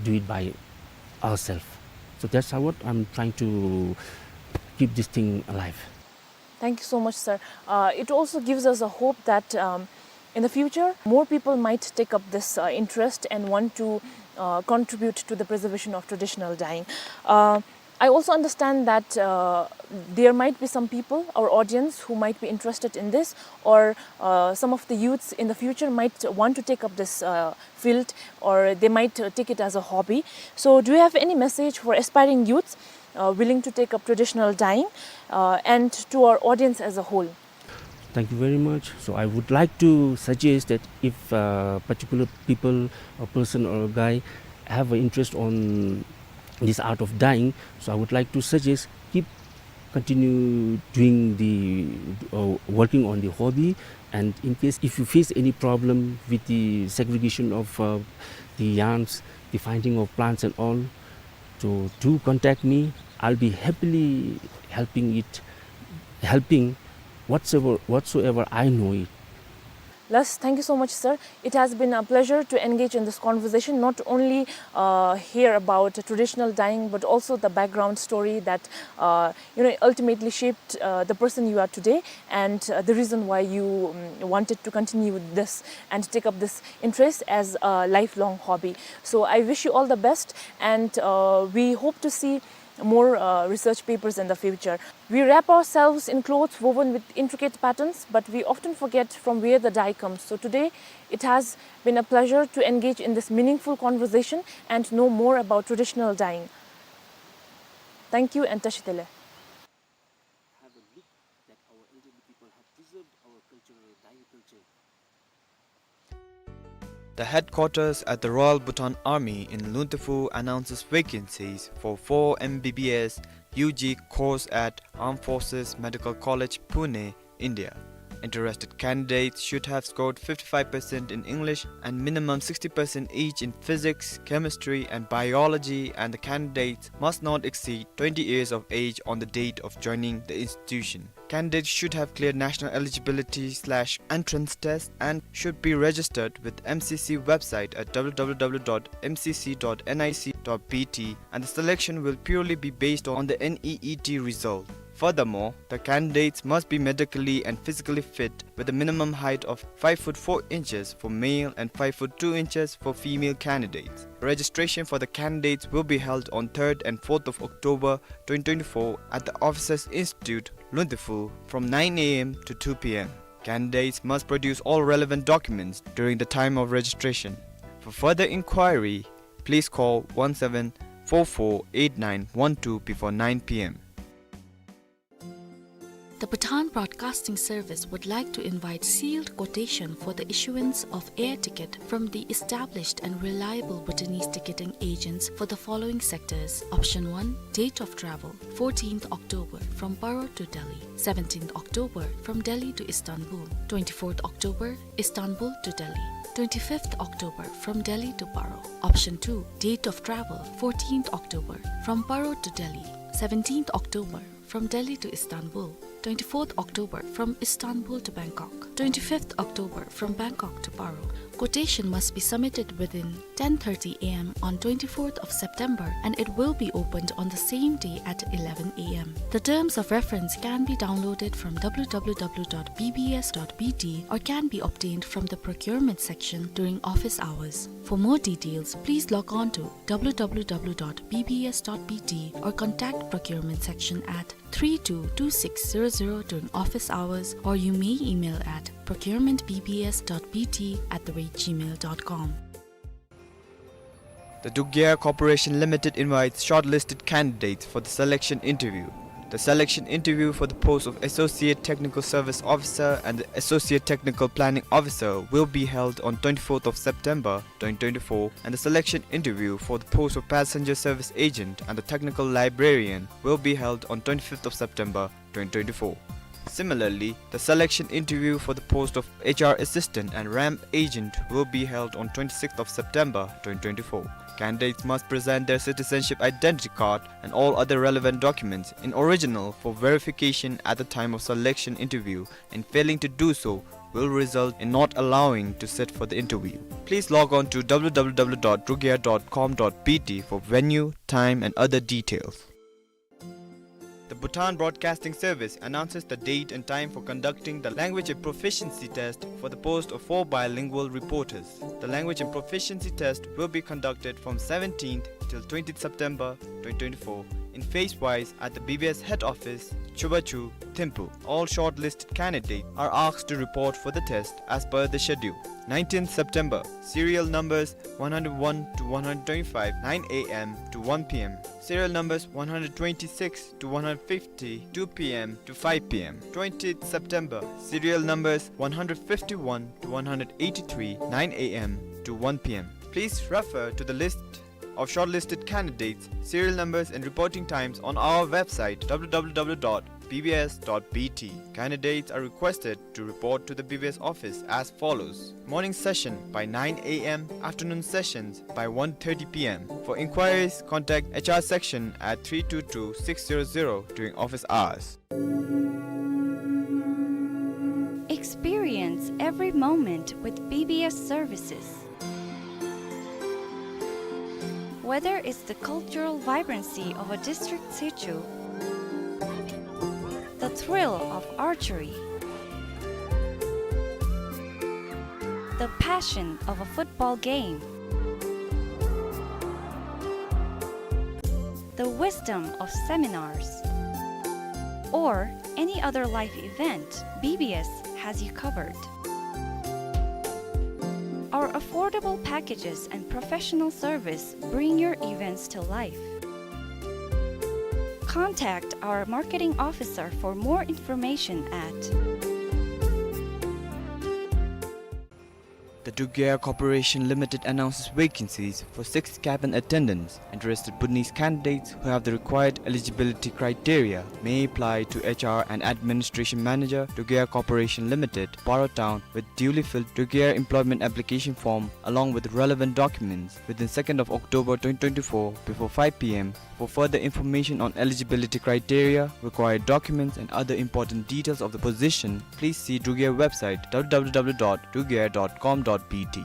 do it by ourselves. So that's how what I'm trying to keep this thing alive. Thank you so much, sir. Uh, it also gives us a hope that, um, in the future, more people might take up this, uh, interest and want to, uh, contribute to the preservation of traditional dyeing. Uh, I also understand that, uh, there might be some people, our audience, who might be interested in this, or, uh, some of the youths in the future might want to take up this, uh, field, or they might, uh, take it as a hobby. So, do you have any message for aspiring youths, uh, willing to take up traditional dyeing, uh, and to our audience as a whole? Thank you very much. So I would like to suggest that if, uh, particular people, a person or a guy have an interest on this art of dyeing, so I would like to suggest keep continue doing the, uh, working on the hobby. And in case if you face any problem with the segregation of, uh, the yarns, the finding of plants and all, so do contact me. I'll be happily helping it, helping whatsoever, whatsoever I know it. Last, thank you so much, sir. It has been a pleasure to engage in this conversation, not only, uh, hear about traditional dyeing, but also the background story that, uh, you know, ultimately shaped, uh, the person you are today, and, uh, the reason why you, um, wanted to continue this and take up this interest as a lifelong hobby. So I wish you all the best, and, uh, we hope to see more, uh, research papers in the future. We wrap ourselves in clothes woven with intricate patterns, but we often forget from where the dye comes. So today, it has been a pleasure to engage in this meaningful conversation and know more about traditional dyeing. Thank you and Tashi Delek. Have a look that our elderly people have preserved our cultural dye culture. The headquarters at the Royal Bhutan Army in Luntefu announces vacancies for four M B B S U G course at Armed Forces Medical College, Pune, India. Interested candidates should have scored fifty-five percent in English and minimum sixty percent each in physics, chemistry, and biology, and the candidates must not exceed twenty years of age on the date of joining the institution. Candidates should have cleared national eligibility slash entrance test and should be registered with M C C website at W W W dot M C C dot N I C dot B T, and the selection will purely be based on the N E E T result. Furthermore, the candidates must be medically and physically fit with a minimum height of five foot four inches for male and five foot two inches for female candidates. Registration for the candidates will be held on third and fourth of October twenty twenty-four at the Officers Institute, Luntefu, from nine A M to two P M. Candidates must produce all relevant documents during the time of registration. For further inquiry, please call one seven four four eight nine one two before nine P M. The Bhutan Broadcasting Service would like to invite sealed quotation for the issuance of air ticket from the established and reliable Bhutanese ticketing agents for the following sectors. Option one, date of travel, fourteenth October from Paro to Delhi, seventeenth October from Delhi to Istanbul, twenty-fourth October, Istanbul to Delhi, twenty-fifth October from Delhi to Paro. Option two, date of travel, fourteenth October from Paro to Delhi, seventeenth October from Delhi to Istanbul, twenty-fourth October from Istanbul to Bangkok, Twenty-fifth October, from Bangkok to Paro. Quotation must be submitted within ten thirty A M on twenty-fourth of September, and it will be opened on the same day at eleven A M. The terms of reference can be downloaded from W W W dot B B S dot B T or can be obtained from the procurement section during office hours. For more details, please log on to W W W dot B B S dot B T or contact procurement section at three two two six zero zero during office hours, or you may email at procurement B B S dot B T at the rate gmail dot com. The Dugea Corporation Limited invites shortlisted candidates for the selection interview. The selection interview for the post of Associate Technical Service Officer and the Associate Technical Planning Officer will be held on twenty-fourth of September twenty twenty-four, and the selection interview for the post of Passenger Service Agent and the Technical Librarian will be held on twenty-fifth of September twenty twenty-four. Similarly, the selection interview for the post of H R Assistant and ramp Agent will be held on twenty-sixth of September twenty twenty-four. Candidates must present their citizenship identity card and all other relevant documents in original for verification at the time of selection interview, and failing to do so will result in not allowing to sit for the interview. Please log on to W W W dot dugea dot com dot B T for venue, time, and other details. The Bhutan Broadcasting Service announces the date and time for conducting the Language and Proficiency Test for the post of four bilingual reporters. The Language and Proficiency Test will be conducted from seventeenth till twentieth September twenty twenty-four in phase-wise at the B B S head office, Chubachu, Thimphu. All shortlisted candidates are asked to report for the test as per the schedule. Nineteenth September, serial numbers one hundred one to one hundred twenty-five, nine A M to one P M. Serial numbers one hundred twenty-six to one hundred fifty, two P M to five P M. Twentieth September, serial numbers one hundred fifty-one to one hundred eighty-three, nine A M to one P M. Please refer to the list of shortlisted candidates, serial numbers and reporting times on our website, W W W dot B B S dot B T. Candidates are requested to report to the B B S office as follows. Morning session by nine A M, afternoon sessions by one thirty P M. For inquiries, contact H R section at three two two six zero zero during office hours. Experience every moment with B B S services. Whether it's the cultural vibrancy of a district situ, the thrill of archery, the passion of a football game, the wisdom of seminars, or any other life event, B B S has you covered. Our affordable packages and professional service bring your events to life. Contact our marketing officer for more information at The Dugea Corporation Limited announces vacancies for six cabin attendants. Interested Bhutanese candidates who have the required eligibility criteria may apply to H R and Administration Manager, Dugea Corporation Limited, Paro Town, with duly filled Dugea employment application form along with relevant documents within second of October twenty twenty-four before five P M. For further information on eligibility criteria, required documents, and other important details of the position, please see Dugea website, W W W dot dugea dot com dot B T.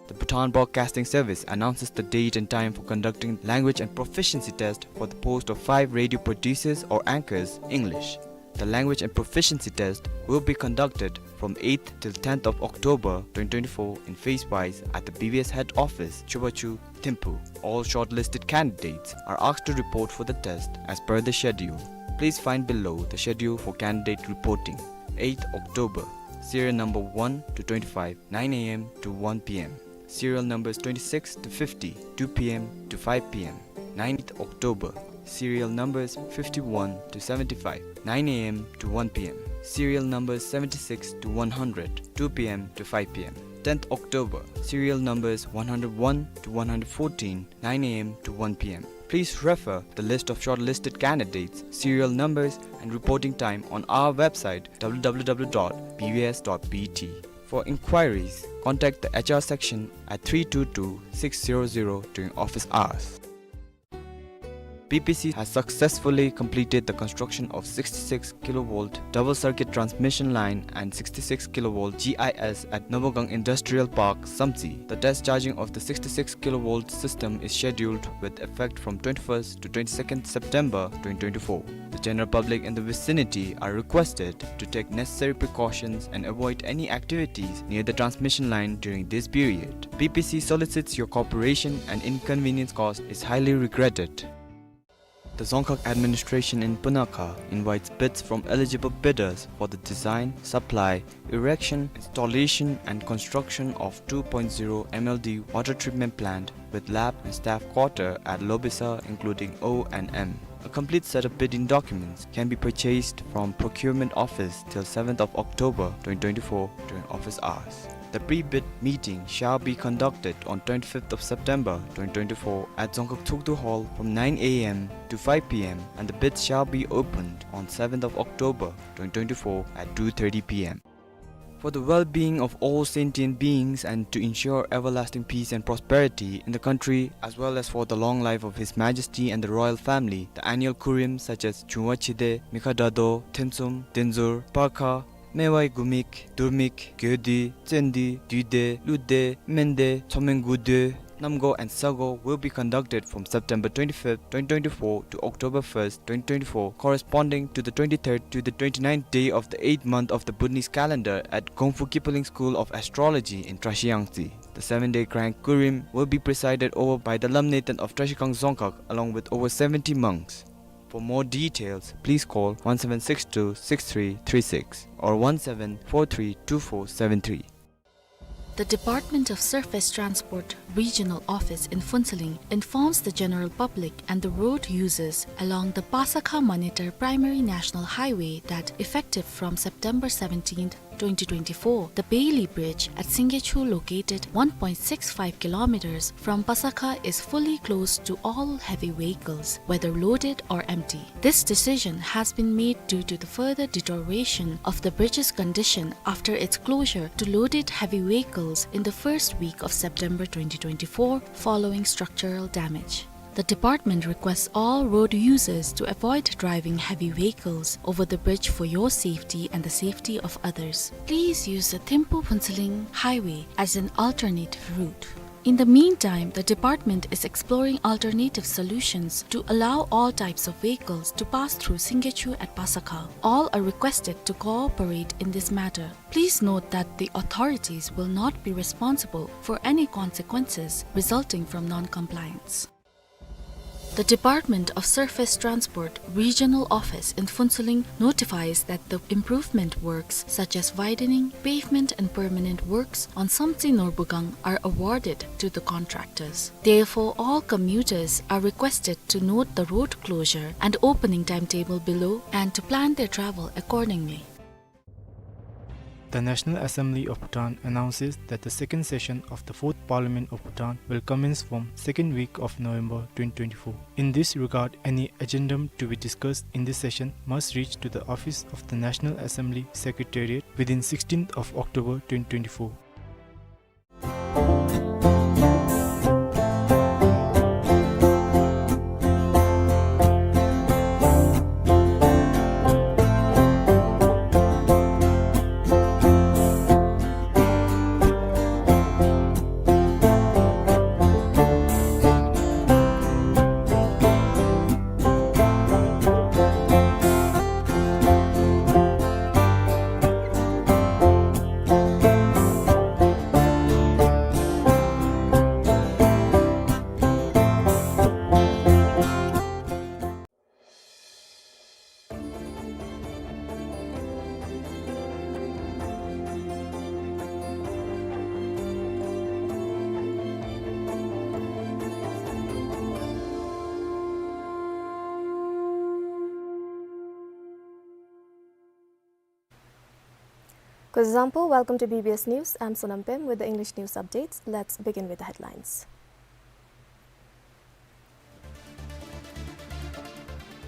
The Bhutan Broadcasting Service announces the date and time for conducting language and proficiency test for the post of five radio producers or anchors, English. The language and proficiency test will be conducted from eighth till tenth of October twenty twenty-four in phase-wise at the B B S head office, Chubachu, Thimphu. All shortlisted candidates are asked to report for the test as per the schedule. Please find below the schedule for candidate reporting. Eighth October, serial number one to twenty-five, nine A M to one P M. Serial numbers twenty-six to fifty, two P M to five P M. Ninth October, serial numbers fifty-one to seventy-five, nine A M to one P M. Serial numbers seventy-six to one hundred, two P M to five P M. Tenth October, serial numbers one hundred one to one hundred fourteen, nine A M to one P M. Please refer the list of shortlisted candidates, serial numbers, and reporting time on our website, W W W dot B B S dot B T. For inquiries, contact the H R section at three two two six zero zero during office hours. P P C has successfully completed the construction of sixty-six kilovolt double circuit transmission line and sixty-six kilovolt G I S at Nobogang Industrial Park, Samtse. The test charging of the sixty-six kilovolt system is scheduled with effect from twenty-first to twenty-second September twenty twenty-four. The general public in the vicinity are requested to take necessary precautions and avoid any activities near the transmission line during this period. P P C solicits your cooperation and inconvenience caused is highly regretted. The Dzongkhag administration in Punakha invites bids from eligible bidders for the design, supply, erection, installation and construction of two point zero M L D water treatment plant with lab and staff quarter at Lobisa, including O and M. A complete set of bidding documents can be purchased from procurement office till seventh of October twenty twenty-four during office hours. The pre-bid meeting shall be conducted on twenty-fifth of September twenty twenty-four at Dzongkhag Tshogdu Hall from nine A M to five P M, and the bids shall be opened on seventh of October twenty twenty-four at two thirty P M. For the well-being of all sentient beings and to ensure everlasting peace and prosperity in the country, as well as for the long life of His Majesty and the royal family, the annual kurim such as Chungwa Chide, Mikha Dado, Themtsum, Denzur, Parkha, Mewai Gumik, Durmik, Gyodi, Tsendi, Duide, Lude, Mende, Tsomeng Gude, Namgo and Sago will be conducted from September twenty-fifth, twenty twenty-four to October first, twenty twenty-four, corresponding to the twenty-third to the twenty-ninth day of the eighth month of the Bhutanese calendar at Gongfu Kipaling School of Astrology in Trashiyangtse. The seven-day grand kurim will be presided over by the Lamnetan of Trashigang Dzongkhag along with over seventy monks. For more details, please call one seven six two six three three six or one seven four three two four seven three. The Department of Surface Transport Regional Office in Phuentsholing informs the general public and the road users along the Pasakha-Manetar Primary National Highway that, effective from September seventeenth, twenty twenty-four, the Bailey Bridge at Singgechu, located one point six five kilometers from Pasakha, is fully closed to all heavy vehicles, whether loaded or empty. This decision has been made due to the further deterioration of the bridge's condition after its closure to loaded heavy vehicles in the first week of September twenty twenty-four following structural damage. The department requests all road users to avoid driving heavy vehicles over the bridge for your safety and the safety of others. Please use the Thimphu-Phuentsholing Highway as an alternative route. In the meantime, the department is exploring alternative solutions to allow all types of vehicles to pass through Singgechu at Pasakha. All are requested to cooperate in this matter. Please note that the authorities will not be responsible for any consequences resulting from non-compliance. The Department of Surface Transport Regional Office in Phuentsholing notifies that the improvement works such as widening, pavement and permanent works on Samtse Norbugang are awarded to the contractors. Therefore, all commuters are requested to note the road closure and opening timetable below and to plan their travel accordingly. The National Assembly of Bhutan announces that the second session of the Fourth Parliament of Bhutan will commence from second week of November twenty twenty-four. In this regard, any addendum to be discussed in this session must reach to the office of the National Assembly Secretariat within sixteenth of October twenty twenty-four. Kuzuzangpo, welcome to B B S News. I'm Sonam Pem with the English news updates. Let's begin with the headlines.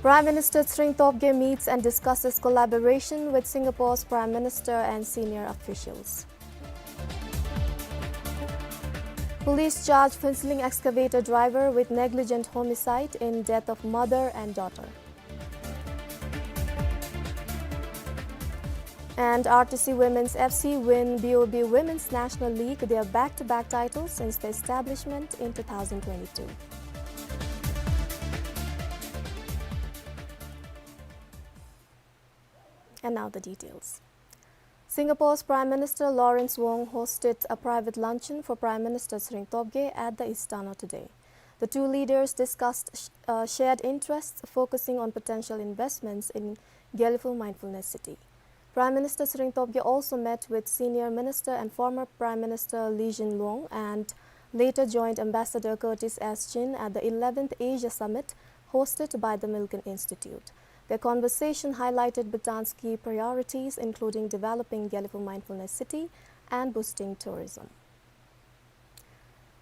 Prime Minister Tshering Tobgay meets and discusses collaboration with Singapore's Prime Minister and senior officials. Police charge Phuentsholing excavator driver with negligent homicide in death of mother and daughter. And R T C Women's F C win B O B Women's National League, their back-to-back titles since the establishment in two thousand twenty-two. And now the details. Singapore's Prime Minister Lawrence Wong hosted a private luncheon for Prime Minister Tshering Tobgay at the Istana today. The two leaders discussed sh-, uh, shared interests, focusing on potential investments in Gelephu Mindfulness City. Prime Minister Tshering Tobgay also met with senior minister and former Prime Minister Lee Hsien Loong and later joined Ambassador Curtis S Chin at the eleventh Asia Summit hosted by the Milken Institute. Their conversation highlighted Bhutan's key priorities, including developing Gelephu Mindfulness City and boosting tourism.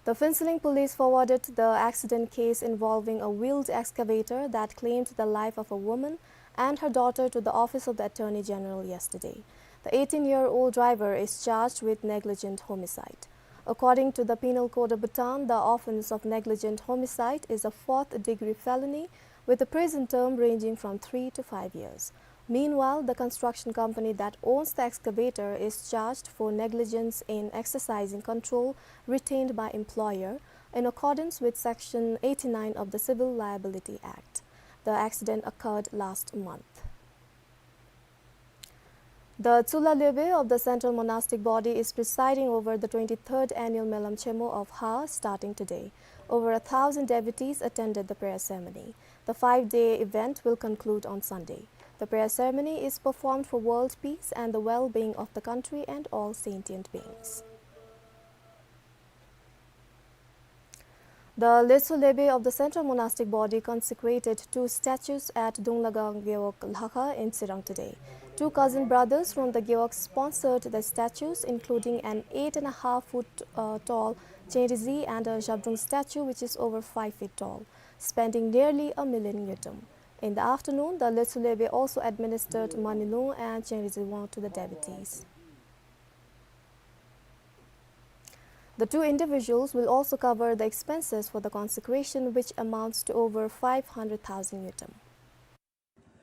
The Phuentsholing police forwarded the accident case involving a wheeled excavator that claimed the life of a woman and her daughter to the Office of the Attorney General yesterday. The eighteen-year-old driver is charged with negligent homicide. According to the Penal Code of Bhutan, the offense of negligent homicide is a fourth-degree felony with a prison term ranging from three to five years. Meanwhile, the construction company that owns the excavator is charged for negligence in exercising control retained by employer in accordance with Section eighty-nine of the Civil Liability Act. The accident occurred last month. The Tshula Lhebe of the Central Monastic Body is presiding over the twenty-third annual Melam Chemo of Ha starting today. Over a thousand devotees attended the prayer ceremony. The five-day event will conclude on Sunday. The prayer ceremony is performed for world peace and the well-being of the country and all sentient beings. The Letsho Lhebe of the Central Monastic Body consecrated two statues at Dunglagang Gewog Lhakha in Tsirang today. Two cousin brothers from the Gewog sponsored the statues, including an eight and a half foot, uh, tall Chenrizi and a Zhabdrung statue, which is over five feet tall, spending nearly a million ngultrum. In the afternoon, the Letsho Lhebe also administered Manilung and Chenrizi wand to the devotees. The two individuals will also cover the expenses for the consecration, which amounts to over five hundred thousand ngultrum.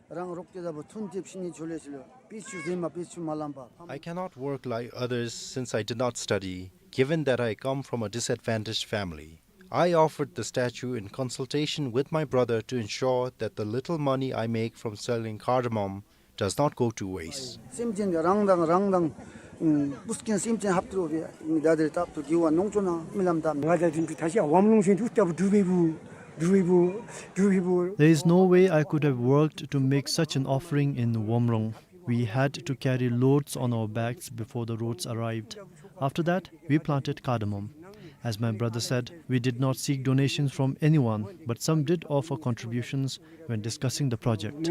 རང་རོགས་ཀྱི་ལ་བུ་ཐུན་ཐེབས་ཤིང་ནི་ཆོ་ལེ་ཆོ་ལེ་པི་ཆུ་ཟེ་མ་པི་ཆུ་མ་ལམ་པ། I cannot work like others since I did not study, given that I come from a disadvantaged family. I offered the statue in consultation with my brother to ensure that the little money I make from selling cardamom does not go to waste. སེམས་ཅན་གྱི་རང་དང་རང་དང་ཨུམ་པུས་ཀྱིན་སེམས་ཅན་ཧབ་ཏུ་རུ་བའི་ད་དེར་ཐབ་ཏུ་གི་བ་ནོང་ཆོ་ན་མི་ལམ་དམ། ང་ད་དུང་ད་ཤ་བམ་རླུང་ཤིན་ཏུ་སྟབས་འགྲུབ་པའི་བུ་འགྲུབ་པའི་བུ་འགྲུབ་པའི་བུ། There is no way I could have worked to make such an offering in Womrong. We had to carry loads on our backs before the roads arrived. After that, we planted cardamom. As my brother said, we did not seek donations from anyone, but some did offer contributions when discussing the project.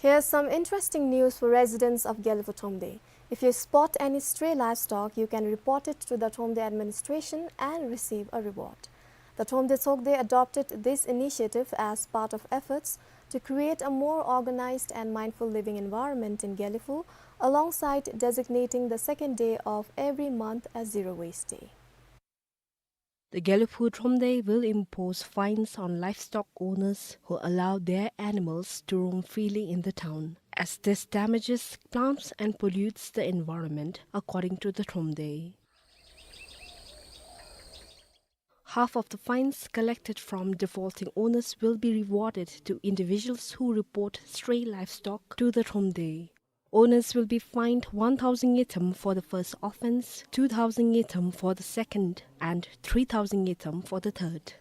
Here's some interesting news for residents of Gelephu Thromde. If you spot any stray livestock, you can report it to the Thromde administration and receive a reward. The Thromde Tshogde adopted this initiative as part of efforts to create a more organized and mindful living environment in Gelephu, alongside designating the second day of every month as Zero Waste Day. The Gelephu Thromde will impose fines on livestock owners who allow their animals to roam freely in the town, as this damages plants and pollutes the environment, according to the Thromde. Half of the fines collected from defaulting owners will be rewarded to individuals who report stray livestock to the Thromde. Owners will be fined one thousand ngultrum for the first offense, two thousand ngultrum for the second, and three thousand ngultrum for the third.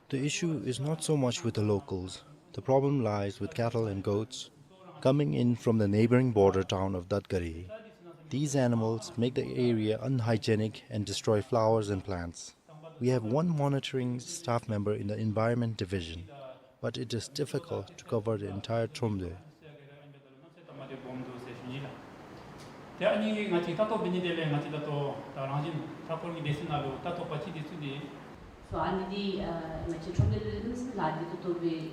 The issue is not so much with the locals. The problem lies with cattle and goats coming in from the neighboring border town of Datgari. These animals make the area unhygienic and destroy flowers and plants. We have one monitoring staff member in the Environment Division, but it is difficult to cover the entire Thromde. ཏེ་ཨ་ནི་ང་བཅས་ལྟ་རྟོག་འབད་ནི་དེ་ལས་ང་བཅས་ལྟ་རྟོག་ད་རང་བཞིན་མཐའ་འཁོར་གྱི་སྡེ་ཚན་ནང་ལུ་ལྟ་རྟོག་པ་ཅིག་འདི་ཚུ་འདི་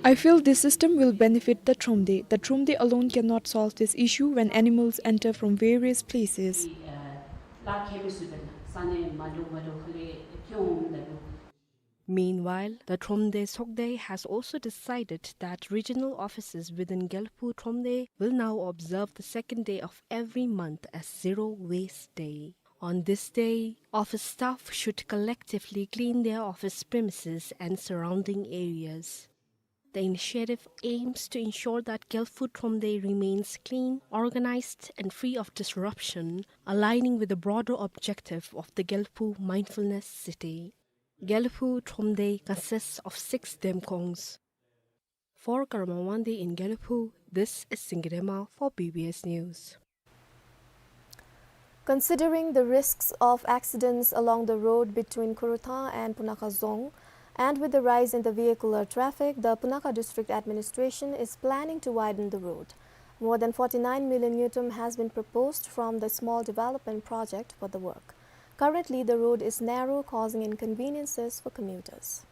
I feel this system will benefit the Thromde. The Thromde alone cannot solve this issue when animals enter from various places. Meanwhile, the Thromde Sogde has also decided that regional offices within Gyalphu Thromde will now observe the second day of every month as Zero Waste Day. On this day, office staff should collectively clean their office premises and surrounding areas. The initiative aims to ensure that Gyalphu Thromde remains clean, organized, and free of disruption, aligning with the broader objective of the Gyalphu Mindfulness City. Gyalphu Thromde consists of six demkongs. For Karma Wangdi in Gyalphu, this is Singirema for B B S News. Considering the risks of accidents along the road between Khuruthang and Punakha Dzong, and with the rise in the vehicular traffic, the Punakha District Administration is planning to widen the road. More than forty-nine million ngultrum has been proposed from the Small Development Project for the work. Currently, the road is narrow, causing inconveniences for commuters.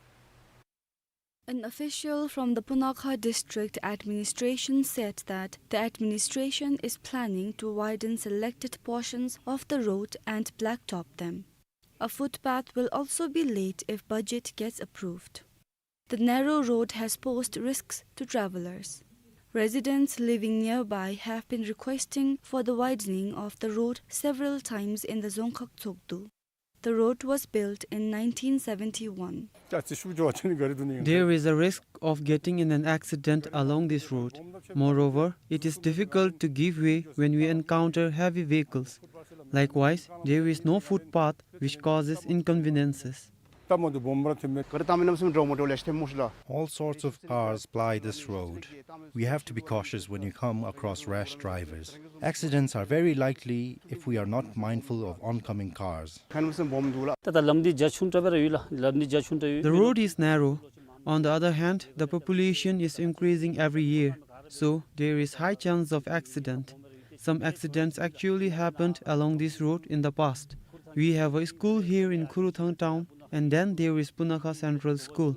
An official from the Punakha District Administration said that the administration is planning to widen selected portions of the road and blacktop them. A footpath will also be laid if budget gets approved. The narrow road has posed risks to travelers. Residents living nearby have been requesting for the widening of the road several times in the Dzongkhag Tshogdu. The road was built in nineteen seventy-one. There is a risk of getting in an accident along this road. Moreover, it is difficult to give way when we encounter heavy vehicles. Likewise, there is no footpath, which causes inconveniences. All sorts of cars ply this road. We have to be cautious when you come across rash drivers. Accidents are very likely if we are not mindful of oncoming cars. ད་ལམ་འདི་རྒྱ་ཆུང་དྲགས་སྦེ་ར་ཡོད་ལགས། ལམ་འདི་རྒྱ་ཆུང་དྲགས་ཡོད། The road is narrow. On the other hand, the population is increasing every year, so there is high chance of accident. Some accidents actually happened along this road in the past. We have a school here in Khuruthang town, and then there is Punakha Central School.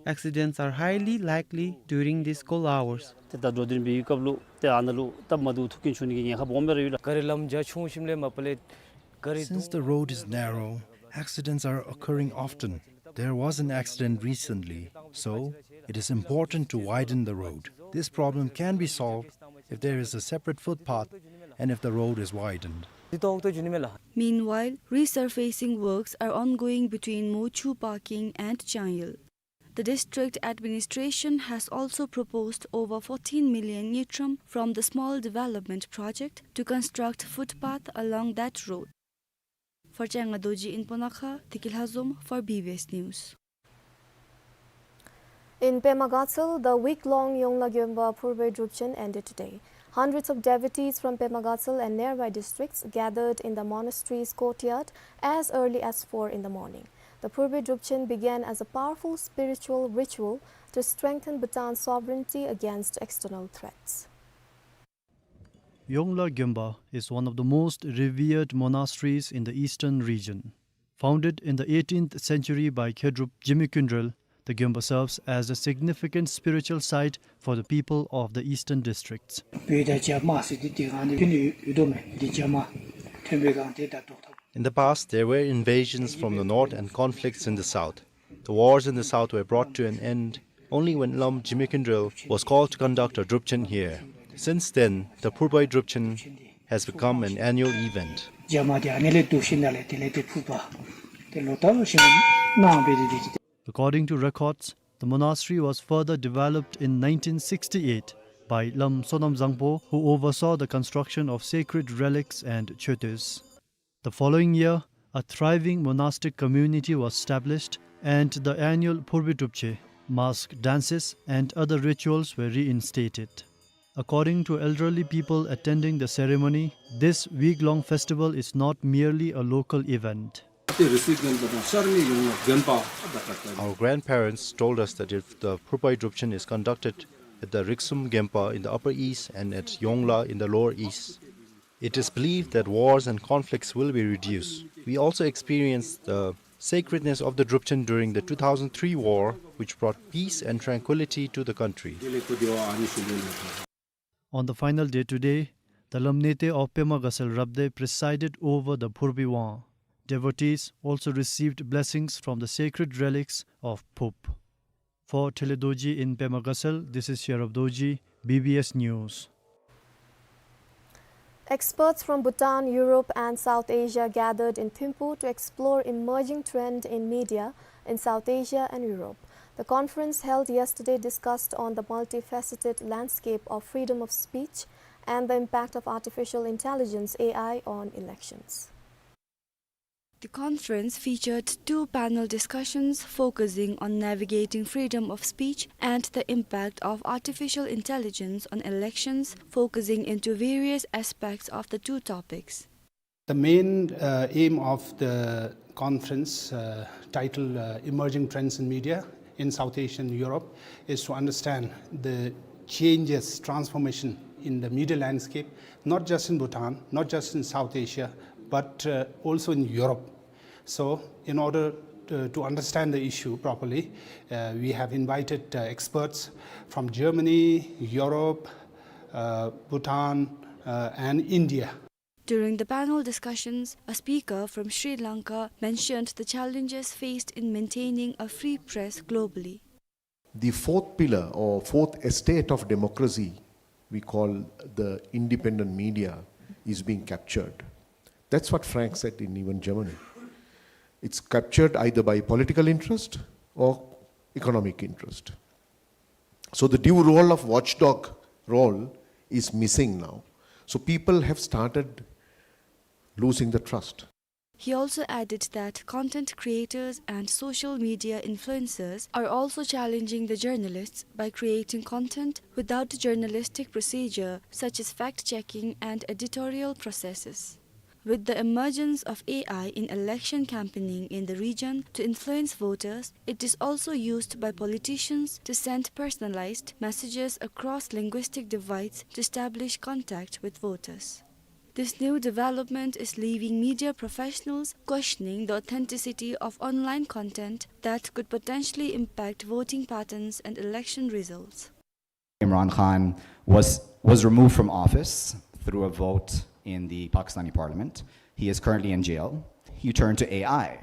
Accidents are highly likely during these school hours. ཏེ་ད་འགྲོ་འདི་འབད་བའི་སྐབས་ལུ་ཏེ་ཨ་ནཱ་ལུ་སྟབས་མ་བདེཝ་ཐུག་གིན་འབྱུང་ནི་གི་ཉེན་ཁ་སྦོམ་སྦེ་ར་ཡོད་ལགས། ག་རི་ལམ་རྒྱ་ཆུང་ཞིནམ་ལས་མ་པ་ལས་ག་རི། Since the road is narrow, accidents are occurring often. There was an accident recently, so it is important to widen the road. This problem can be solved if there is a separate footpath and if the road is widened. འདི་ཏོག་ཏོ་འབྱུང་ནི་མས་ལགས། Meanwhile, resurfacing works are ongoing between Mochu Parking and Changyul. The district administration has also proposed over fourteen million ngultrum from the Small Development Project to construct footpath along that road. For Changa Dorji in Punakha, Deki Lhazom for B B S News. In Pema Gatshel, the week-long Yongla Gyonpa Phurboi Drupchen ended today. Hundreds of devotees from Pema Gatshel and nearby districts gathered in the monastery's courtyard as early as four in the morning. The Phurboi Drupchen began as a powerful spiritual ritual to strengthen Bhutan's sovereignty against external threats. Yongla Gyonpa is one of the most revered monasteries in the eastern region. Founded in the eighteenth century by Khedrup Jigme Khyndrel, the Gyonpa serves as a significant spiritual site for the people of the eastern districts. In the past, there were invasions from the north and conflicts in the south. The wars in the south were brought to an end only when Lam Jigme Khyndrel was called to conduct a Drupchen here. Since then, the Phurboi Drupchen has become an annual event. According to records, the monastery was further developed in nineteen sixty-eight by Lam Sonam Zangpo, who oversaw the construction of sacred relics and choetes. The following year, a thriving monastic community was established, and the annual Phurboi Drupchen, mask dances, and other rituals were reinstated. According to elderly people attending the ceremony, this week-long festival is not merely a local event. Our grandparents told us that if the Phurboi Drupchen is conducted at the Riksum Gyonpa in the Upper East and at Yongla in the Lower East, it is believed that wars and conflicts will be reduced. We also experienced the sacredness of the Drupchen during the two thousand three war, which brought peace and tranquility to the country. On the final day today, the Lamnete of Pema Gasal Rabdey presided over the Phurbi Wang. Devotees also received blessings from the sacred relics of Phup. For Thelhe Dorji in Pema Gasal, this is Sherab Dorji, B B S News. Experts from Bhutan, Europe, and South Asia gathered in Thimphu to explore emerging trend in media in South Asia and Europe. The conference held yesterday discussed on the multifaceted landscape of freedom of speech and the impact of artificial intelligence, A I, on elections. The conference featured two panel discussions focusing on navigating freedom of speech and the impact of artificial intelligence on elections, focusing into various aspects of the two topics. The main, uh, aim of the conference, uh, titled, uh, Emerging Trends in Media in South Asia and Europe, is to understand the changes, transformation in the media landscape, not just in Bhutan, not just in South Asia, but, uh, also in Europe. So, in order to, to understand the issue properly, uh, we have invited, uh, experts from Germany, Europe, uh, Bhutan, uh, and India. During the panel discussions, a speaker from Sri Lanka mentioned the challenges faced in maintaining a free press globally. The fourth pillar or fourth estate of democracy, we call the independent media, is being captured. That's what Frank said in even Germany. It's captured either by political interest or economic interest. So the due role of watchdog role is missing now. So people have started losing the trust. He also added that content creators and social media influencers are also challenging the journalists by creating content without journalistic procedure, such as fact-checking and editorial processes. With the emergence of A I in election campaigning in the region to influence voters, it is also used by politicians to send personalized messages across linguistic divides to establish contact with voters. This new development is leaving media professionals questioning the authenticity of online content that could potentially impact voting patterns and election results. Imran Khan was, was removed from office through a vote in the Pakistani parliament. He is currently in jail. He turned to A I.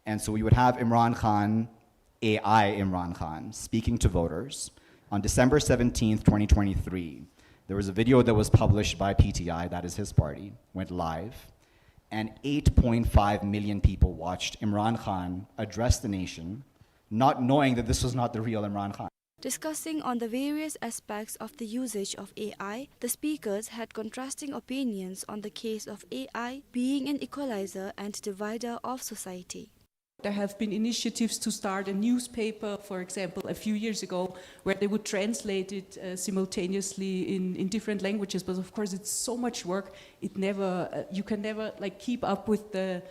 And so we would have Imran Khan, A I Imran Khan, speaking to voters. On December seventeenth, twenty twenty-three, there was a video that was published by P T I, that is his party, went live, and eight point five million people watched Imran Khan address the nation, not knowing that this was not the real Imran Khan. Discussing on the various aspects of the usage of A I, the speakers had contrasting opinions on the case of A I being an equalizer and divider of society. There have been initiatives to start a newspaper, for example, a few years ago, where they would translate it, uh, simultaneously in, in different languages. But of course, it's so much work. It never, uh, you can never, like, keep up with the,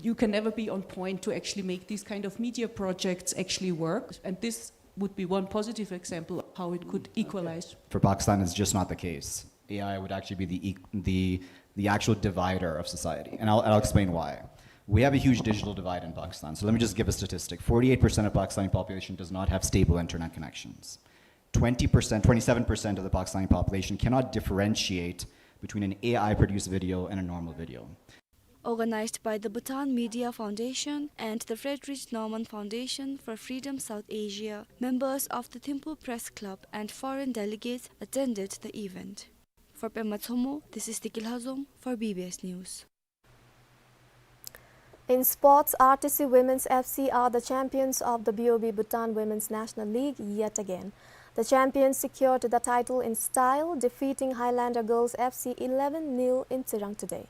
you can never be on point to actually make these kind of media projects actually work. And this would be one positive example of how it could equalize. For Pakistan, it's just not the case. A I would actually be the e-, the, the actual divider of society. And I'll, I'll explain why. We have a huge digital divide in Pakistan. So let me just give a statistic. Forty-eight percent of Pakistani population does not have stable internet connections. Twenty percent, twenty-seven percent of the Pakistani population cannot differentiate between an A I-produced video and a normal video. Organized by the Bhutan Media Foundation and the Friedrich Naumann Foundation for Freedom South Asia, members of the Thimphu Press Club and foreign delegates attended the event. For Pema Tshommo, this is Tiki Lhazom for B B S News. In sports, R T C Women's F C are the champions of the B O B Bhutan Women's National League yet again. The champions secured the title in style, defeating Highlander Girls F C eleven nil in Tsirang today.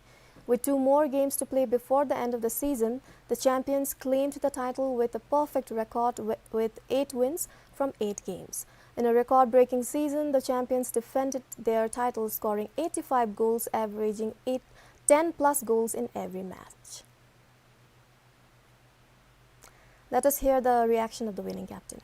With two more games to play before the end of the season, the champions claimed the title with a perfect record wi-, with eight wins from eight games. In a record-breaking season, the champions defended their title, scoring eighty-five goals, averaging eight, ten plus goals in every match. Let us hear the reaction of the winning captain.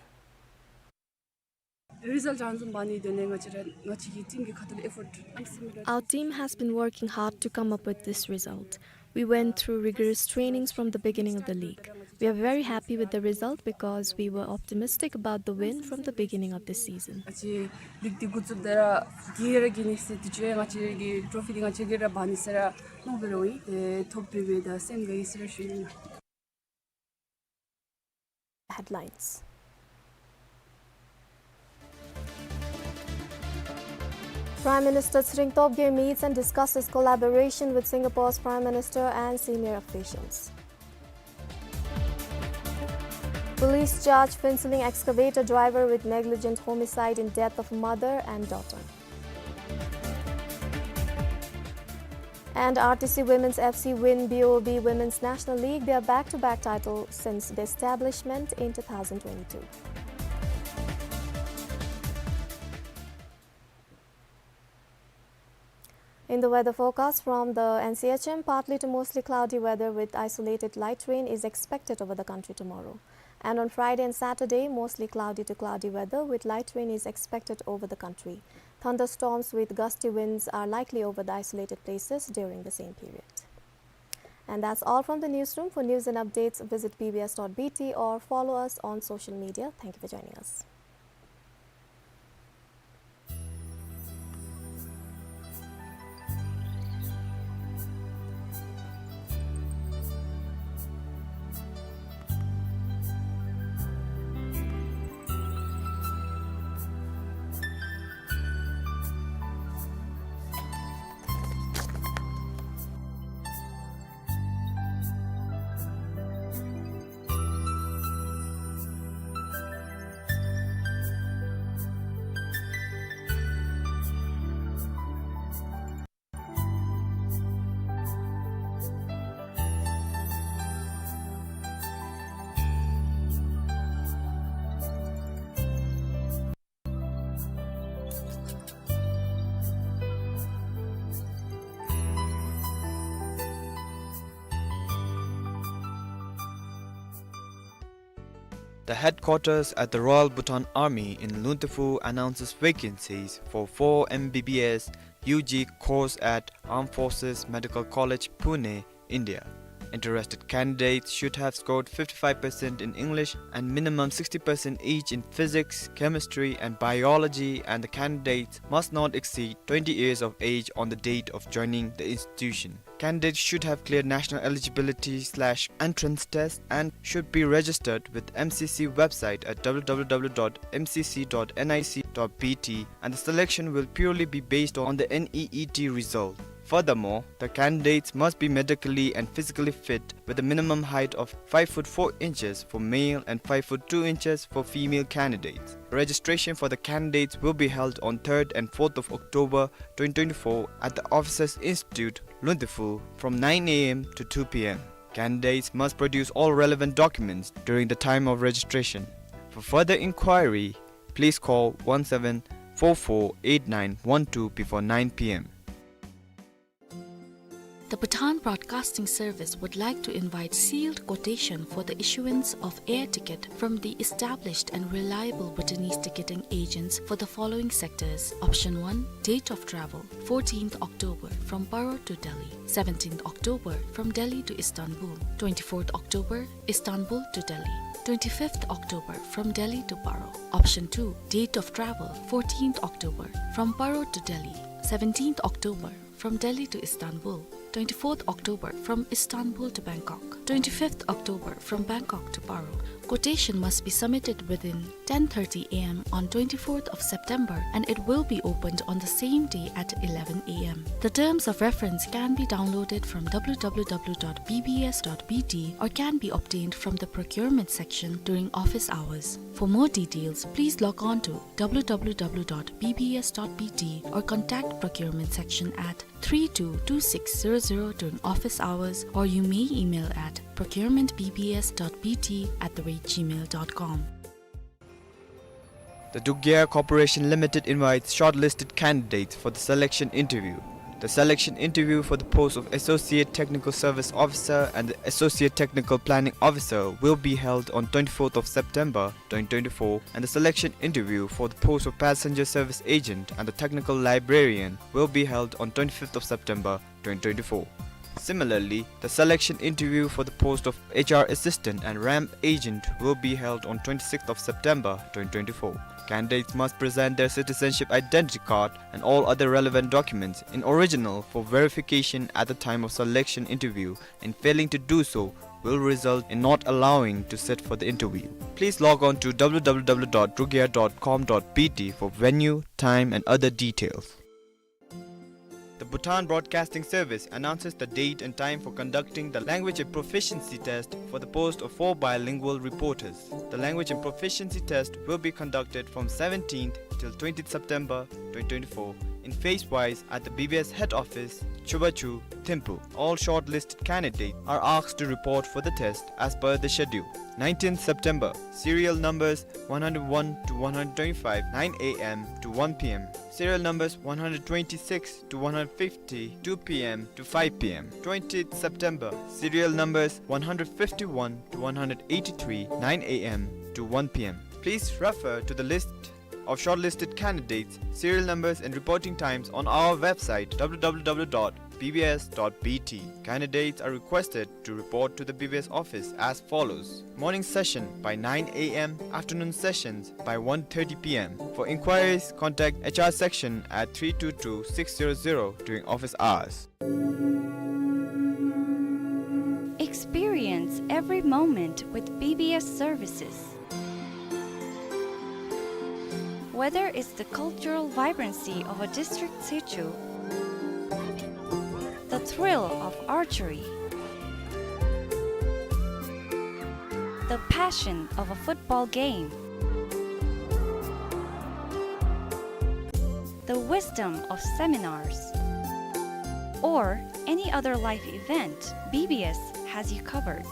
Result ཨ་ནི་བཟུམ་འབད་ནི་དོན་ལས་ང་བཅས་ར་ང་བཅས་ཀྱི་ཊིམ་གྱིས་ཁ་ཐུག་ལས་ཨེ་ཕོརཊ་ཨ་ནི་བཟུམ་ར། Our team has been working hard to come up with this result. We went through rigorous trainings from the beginning of the league. We are very happy with the result because we were optimistic about the win from the beginning of the season. ཨ་ཙི་ལིག་འདི་འགོ་བཙུགས་ད་ར་གི་ར་གི་ནི་ཟེར་དུས་ཅི་ང་བཅས་ཀྱི་ཊོ་ཕི་འདི་ང་བཅས་ཀྱིས་ར་འབག་ནི་ཟེར་ར་མནོ་བའི་རོགས་ཨིན། ཏེ་ཐོབ་པའི་སྦེ་ད་སེམས་དགའ་ཡི་ཟེར་ར་ཞུ་ནི། Headlines. Prime Minister Tshering Tobgay meets and discusses collaboration with Singapore's Prime Minister and senior officials. Police charge Phuentsholing excavator driver with negligent homicide in death of mother and daughter. And R T C Women's F C win B O B Women's National League, their back-to-back title since the establishment in two thousand twenty-two. In the weather forecast from the N C H M, partly to mostly cloudy weather with isolated light rain is expected over the country tomorrow. And on Friday and Saturday, mostly cloudy to cloudy weather with light rain is expected over the country. Thunderstorms with gusty winds are likely over the isolated places during the same period. And that's all from the newsroom. For news and updates, visit B B S dot B T or follow us on social media. Thank you for joining us. The headquarters at the Royal Bhutan Army in Luntephu announces vacancies for four M B B S U G course at Armed Forces Medical College, Pune, India. Interested candidates should have scored fifty-five percent in English and minimum sixty percent each in physics, chemistry, and biology, and the candidates must not exceed twenty years of age on the date of joining the institution. Candidates should have cleared national eligibility slash entrance test and should be registered with M C C website at W W W dot M C C dot N I C dot B T, and the selection will purely be based on the N E E T result. Furthermore, the candidates must be medically and physically fit with a minimum height of five foot four inches for male and five foot two inches for female candidates. Registration for the candidates will be held on third and fourth of October twenty twenty-four at the Officers Institute, Luntephu, from nine A M to two P M. Candidates must produce all relevant documents during the time of registration. For further inquiry, please call one seven four four eight nine one two before nine P M. The Bhutan Broadcasting Service would like to invite sealed quotation for the issuance of air ticket from the established and reliable Bhutanese ticketing agents for the following sectors. Option one, date of travel, fourteenth October from Paro to Delhi, seventeenth October from Delhi to Istanbul, twenty-fourth October, Istanbul to Delhi, twenty-fifth October from Delhi to Paro. Option two, date of travel, fourteenth October from Paro to Delhi, seventeenth October from Delhi to Istanbul, twenty-fourth October from Istanbul to Bangkok, twenty-fifth October from Bangkok to Paro. Quotation must be submitted within ten thirty A M on twenty-fourth of September, and it will be opened on the same day at eleven A M. The terms of reference can be downloaded from W W W dot B B S dot B T or can be obtained from the procurement section during office hours. For more details, please log on to W W W dot B B S dot B T or contact procurement section at three two two six zero zero during office hours, or you may email at procurement B B S dot B T at the rate gmail dot com. The Duggiar Corporation Limited invites shortlisted candidates for the selection interview. The selection interview for the post of Associate Technical Service Officer and the Associate Technical Planning Officer will be held on twenty-fourth of September twenty twenty-four, and the selection interview for the post of Passenger Service Agent and the Technical Librarian will be held on twenty-fifth of September twenty twenty-four. Similarly, the selection interview for the post of H R assistant and ramp agent will be held on twenty-sixth of September twenty twenty-four. Candidates must present their citizenship identity card and all other relevant documents in original for verification at the time of selection interview, and failing to do so will result in not allowing to sit for the interview. Please log on to w w w dot drugear dot com dot b t for venue, time, and other details. The Bhutan Broadcasting Service announces the date and time for conducting the language and proficiency test for the post of four bilingual reporters. The language and proficiency test will be conducted from seventeenth till twentieth September twenty twenty-four in phase-wise at the B B S head office, Chubachu, Thimphu. All shortlisted candidates are asked to report for the test as per the schedule. Nineteenth September, serial numbers one hundred one to one hundred twenty-five, nine a m to one p m. Serial numbers one hundred twenty-six to one hundred fifty, two p m to five p m. Twentieth September, serial numbers one hundred fifty-one to one hundred eighty-three, nine a m to one p m. Please refer to the list of shortlisted candidates, serial numbers and reporting times on our website, w w w dot b b s dot b t. Candidates are requested to report to the B B S office as follows. Morning session by nine a m, afternoon sessions by one thirty p m. For inquiries, contact H R section at three two two six zero zero during office hours. Experience every moment with B B S services. Whether it's the cultural vibrancy of a district sichu, the thrill of archery, the passion of a football game, the wisdom of seminars, or any other life event, B B S has you covered.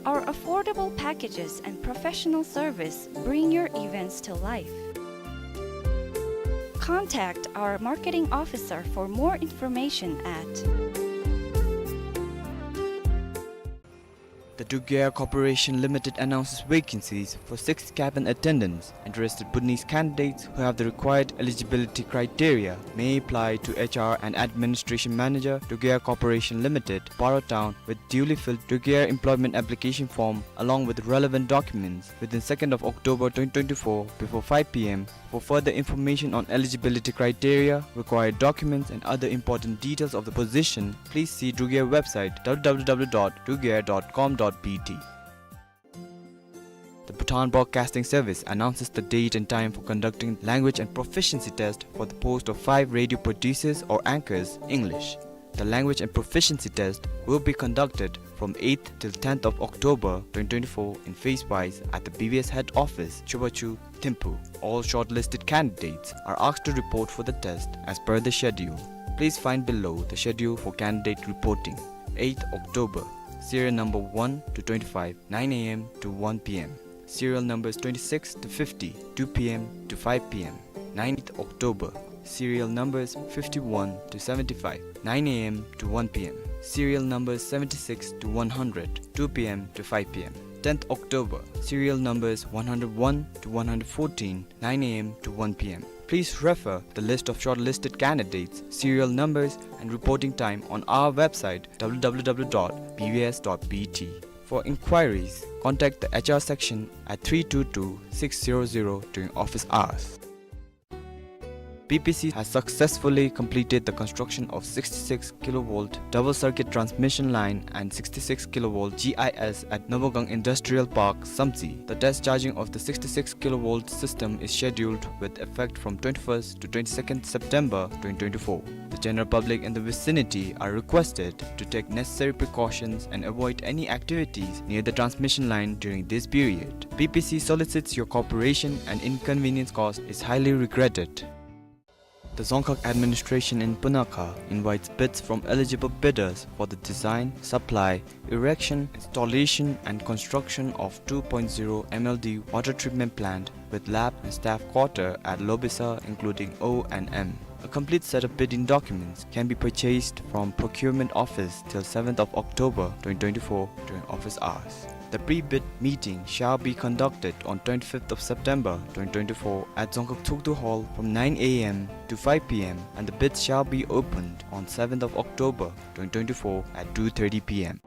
Our affordable packages and professional service bring your events to life. Contact our marketing officer for more information at The Drugear Corporation Limited announces vacancies for six cabin attendants. Interested Bhutanese candidates who have the required eligibility criteria may apply to H R and Administration Manager, Drugear Corporation Limited, Paro Town, with duly filled Drugear employment application form along with relevant documents within second of October twenty twenty-four before five p m. For further information on eligibility criteria, required documents, and other important details of the position, please see Drugear website, w w w dot drugear dot com dot b t. The Bhutan Broadcasting Service announces the date and time for conducting language and proficiency test for the post of five radio producers or anchors, English. The language and proficiency test will be conducted from eighth till tenth of October twenty twenty-four in phase-wise at the B B S head office, Chubachu, Thimphu. All shortlisted candidates are asked to report for the test as per the schedule. Please find below the schedule for candidate reporting. Eighth October, serial number one to twenty-five, nine a m to one p m. Serial numbers twenty-six to fifty, two p m to five p m. Ninth October, serial numbers fifty-one to seventy-five, nine a m to one p m. Serial numbers seventy-six to one hundred, two p m to five p m. Tenth October, serial numbers one hundred one to one hundred fourteen, nine a m to one p m. Please refer the list of shortlisted candidates, serial numbers, and reporting time on our website, w w w dot b b s dot b t. For inquiries, contact the H R section at three two two six zero zero during office hours. B P C has successfully completed the construction of sixty-six kilovolt double circuit transmission line and sixty-six kilovolt G I S at Nobogang Industrial Park, Samtse. The test charging of the sixty-six kilovolt system is scheduled with effect from twenty-first to twenty-second September twenty twenty-four. The general public in the vicinity are requested to take necessary precautions and avoid any activities near the transmission line during this period. B P C solicits your cooperation and inconvenience caused is highly regretted. The Dzongkhag administration in Punakha invites bids from eligible bidders for the design, supply, erection, installation and construction of two point zero M L D water treatment plant with lab and staff quarter at Lobisa, including O and M. A complete set of bidding documents can be purchased from procurement office till seventh of October twenty twenty-four during office hours. The pre-bid meeting shall be conducted on twenty-fifth of September twenty twenty-four at Dzongkhag Tshogdu Hall from nine a m to five p m, and the bids shall be opened on seventh of October twenty twenty-four at two thirty p m.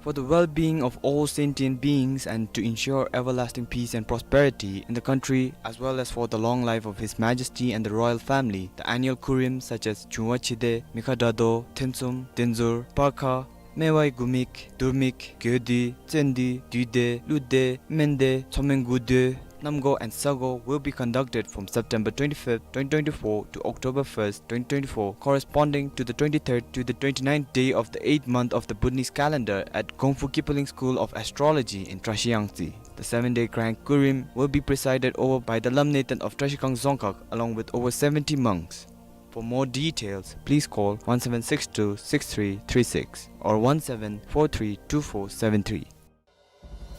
For the well-being of all sentient beings and to ensure everlasting peace and prosperity in the country, as well as for the long life of His Majesty and the royal family, the annual Kurim such as Chungwa Chide, Mikha Dado, Thensum, Denzur, Pakha, Mewai Gumik, Durmik, Gyodi, Tsendi, Duide, Lude, Mende, Tsomeng Gude, Namgo and Sago will be conducted from September twenty-fifth, twenty twenty-four to October first, twenty twenty-four, corresponding to the twenty-third to the twenty-ninth day of the eighth month of the Bhutanese calendar at Gongfu Kipling School of Astrology in Trashiyangtse. The seven-day Grand Kurim will be presided over by the Lamneten of Trashigang Dzongkhag along with over seventy monks. For more details, please call one seven six two six three three six or one seven four three two four seven three.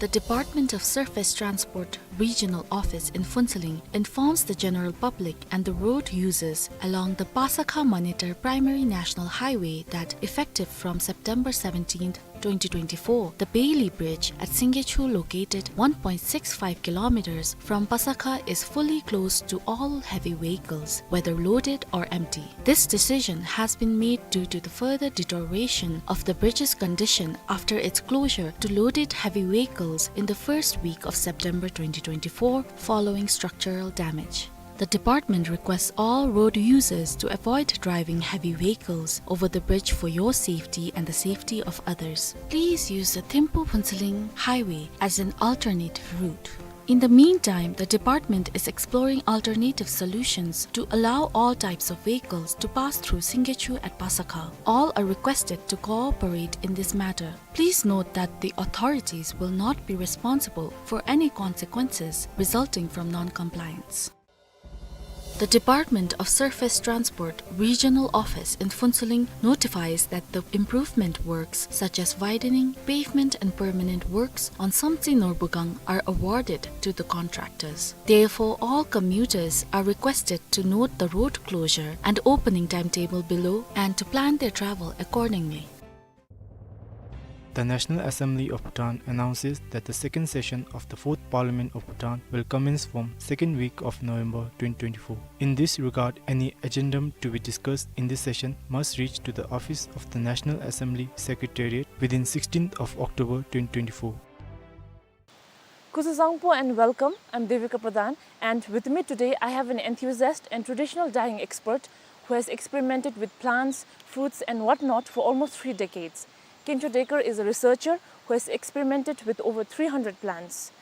The Department of Surface Transport Regional Office in Phuentsholing informs the general public and the road users along the Pasakha-Manetar Primary National Highway that, effective from September seventeenth, twenty twenty-four, the Bailey Bridge at Singgechu, located one point six five kilometers from Pasakha, is fully closed to all heavy vehicles, whether loaded or empty. This decision has been made due to the further deterioration of the bridge's condition after its closure to loaded heavy vehicles in the first week of September twenty twenty-four following structural damage. The department requests all road users to avoid driving heavy vehicles over the bridge for your safety and the safety of others. Please use the Thimphu-Phuentsholing highway as an alternative route. In the meantime, the department is exploring alternative solutions to allow all types of vehicles to pass through Singgechu at Pasakha. All are requested to cooperate in this matter. Please note that the authorities will not be responsible for any consequences resulting from non-compliance. The Department of Surface Transport Regional Office in Phuentsholing notifies that the improvement works such as widening, pavement and permanent works on Samtse Norbugang are awarded to the contractors. Therefore, all commuters are requested to note the road closure and opening timetable below and to plan their travel accordingly. The National Assembly of Bhutan announces that the second session of the Fourth Parliament of Bhutan will commence from second week of November twenty twenty-four. In this regard, any addendum to be discussed in this session must reach to the office of the National Assembly Secretariat within sixteenth of October twenty twenty-four. Kuzuzangpo and welcome. I'm Devika Pradhan, and with me today I have an enthusiast and traditional dyeing expert who has experimented with plants, fruits and whatnot for almost three decades. Kencho Dekar is a researcher who has experimented with over three hundred plants.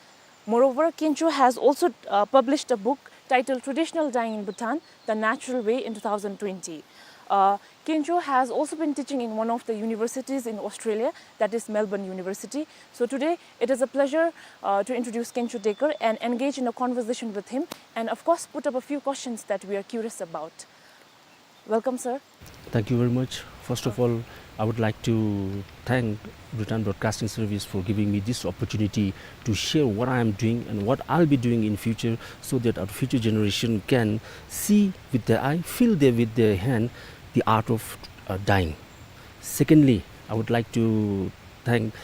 Moreover, Kencho has also, uh, published a book titled Traditional Dyeing in Bhutan, The Natural Way in two thousand twenty. Uh, Kencho has also been teaching in one of the universities in Australia, that is Melbourne University. So today, it is a pleasure, uh, to introduce Kencho Dekar and engage in a conversation with him and, of course, put up a few questions that we are curious about. Welcome, sir. Thank you very much. First of all, I would like to thank Bhutan Broadcasting Service for giving me this opportunity to share what I am doing and what I'll be doing in future, so that our future generation can see with their eye, feel there with their hand the art of, uh, dyeing. Secondly, I would like to thank,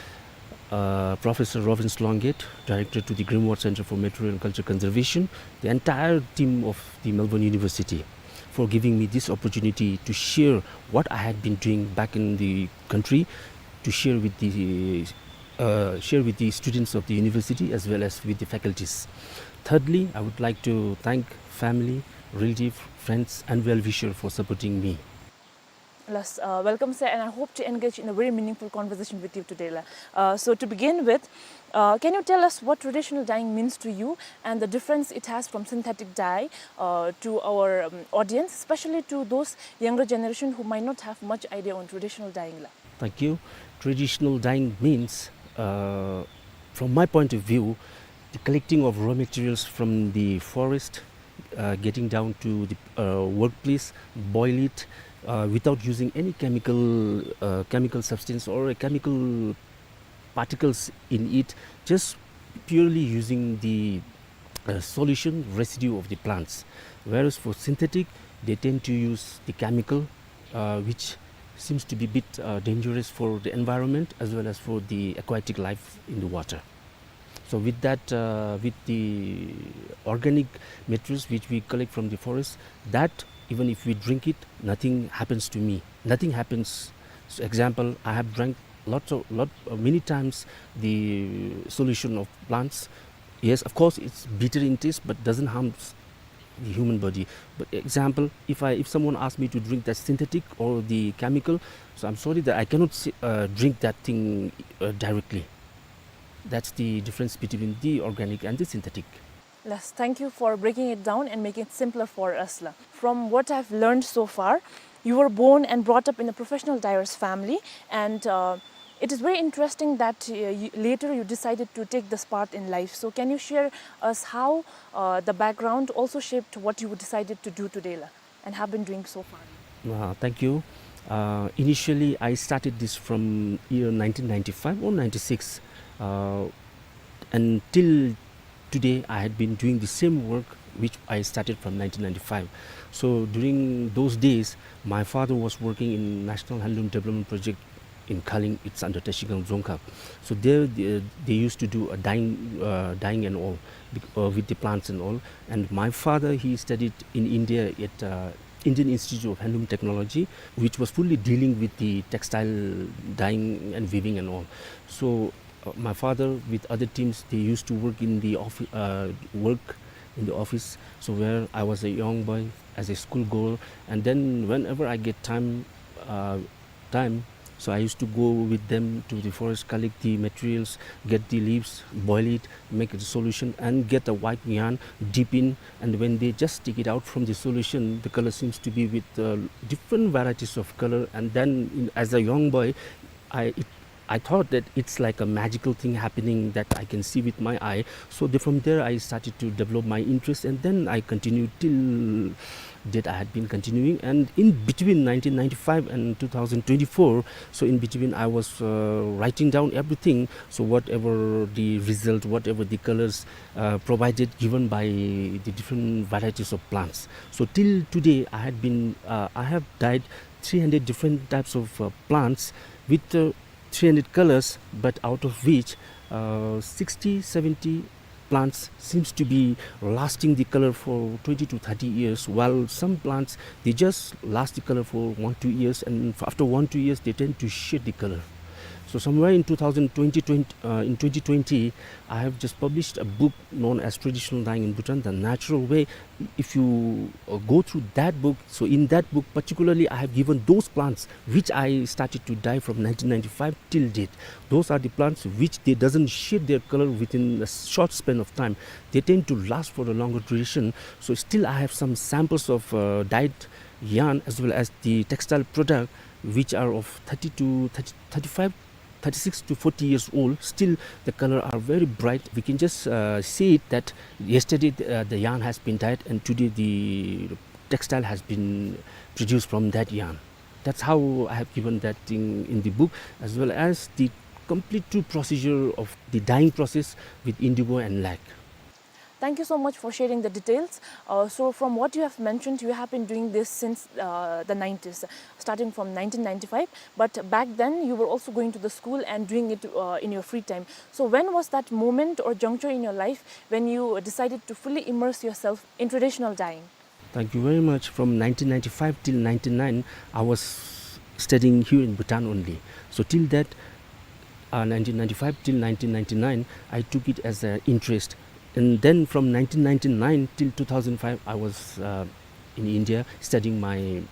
uh, Professor Robin Sloungate, Director to the Grimwald Center for Material and Culture Conservation, the entire team of the Melbourne University for giving me this opportunity to share what I had been doing back in the country, to share with the, uh, share with the students of the university as well as with the faculties. Thirdly, I would like to thank family, relative, friends, and well-wisher for supporting me. Yes, uh, welcome, sir, and I hope to engage in a very meaningful conversation with you today, la. Uh, so to begin with, uh, can you tell us what traditional dyeing means to you and the difference it has from synthetic dye, uh, to our, um, audience, especially to those younger generation who might not have much idea on traditional dyeing, la? Thank you. Traditional dyeing means, uh, from my point of view, the collecting of raw materials from the forest, uh, getting down to the, uh, workplace, boil it, uh, without using any chemical, uh, chemical substance or a chemical particles in it, just purely using the, uh, solution residue of the plants. Whereas for synthetic, they tend to use the chemical, uh, which seems to be a bit, uh, dangerous for the environment as well as for the aquatic life in the water. So with that, uh, with the organic materials which we collect from the forest, that even if we drink it, nothing happens to me. Nothing happens. So example, I have drank lots of, lot, uh, many times the solution of plants. Yes, of course, it's bitter in taste, but doesn't harm s-, the human body. But example, if I, if someone asks me to drink that synthetic or the chemical, so I'm sorry that I cannot si-, uh, drink that thing, uh, directly. That's the difference between the organic and the synthetic. Yes, thank you for breaking it down and making it simpler for us, la. From what I've learned so far, you were born and brought up in a professional dyer's family, and, uh, it is very interesting that, uh, you, later you decided to take this path in life. So can you share us how, uh, the background also shaped what you decided to do today, la, and have been doing so far? Uh, thank you. Uh, initially, I started this from year nineteen ninety-five or ninety-six, uh, and till today, I had been doing the same work which I started from nineteen ninety-five. So during those days, my father was working in National Handloom Development Project in Khaling. It's under Trashigang Dzongkhag. So there, they, they used to do a dyeing, uh, dyeing and all, bec-, uh, with the plants and all. And my father, he studied in India at, uh, Indian Institute of Handloom Technology, which was fully dealing with the textile dyeing and weaving and all. So, uh, my father with other teams, they used to work in the offi-, uh, work in the office. So where I was a young boy, as a school girl, and then whenever I get time, uh, time, so I used to go with them to the forest, collect the materials, get the leaves, boil it, make a solution, and get a white yarn, dip in, and when they just take it out from the solution, the color seems to be with, uh, different varieties of color. And then, in, as a young boy, I, it, I thought that it's like a magical thing happening that I can see with my eye. So the, from there, I started to develop my interest, and then I continued till date I had been continuing. And in between nineteen ninety-five and two thousand twenty-four, so in between I was, uh, writing down everything. So whatever the result, whatever the colors, uh, provided, given by the different varieties of plants. So till today, I had been, uh, I have dyed three hundred different types of, uh, plants with, uh, three hundred colors, but out of which, uh, sixty, seventy plants seems to be lasting the color for twenty to thirty years, while some plants, they just last the color for one, two years, and f-, after one, two years, they tend to shed the color. So somewhere in two thousand twenty, twenty, uh, in twenty twenty, I have just published a book known as Traditional Dyeing in Bhutan, The Natural Way. If you, uh, go through that book, so in that book particularly, I have given those plants which I started to dye from nineteen ninety-five till date. Those are the plants which they doesn't shed their color within a short span of time. They tend to last for a longer duration. So still I have some samples of, uh, dyed yarn as well as the textile product which are of thirty to thirty, thirty-five, thirty-six to forty years old. Still the color are very bright. We can just, uh, see it that yesterday the, uh, the yarn has been dyed and today the textile has been produced from that yarn. That's how I have given that thing in the book, as well as the complete true procedure of the dyeing process with indigo and lac. Thank you so much for sharing the details. Uh, so from what you have mentioned, you have been doing this since, uh, the nineties, starting from nineteen ninety-five. But back then, you were also going to the school and doing it, uh, in your free time. So when was that moment or juncture in your life when you decided to fully immerse yourself in traditional dyeing? Thank you very much. From nineteen ninety-five till ninety-nine, I was studying here in Bhutan only. So till that, uh, nineteen ninety-five till nineteen ninety-nine, I took it as an interest. And then from nineteen ninety-nine till two thousand five, I was, uh, in India studying my,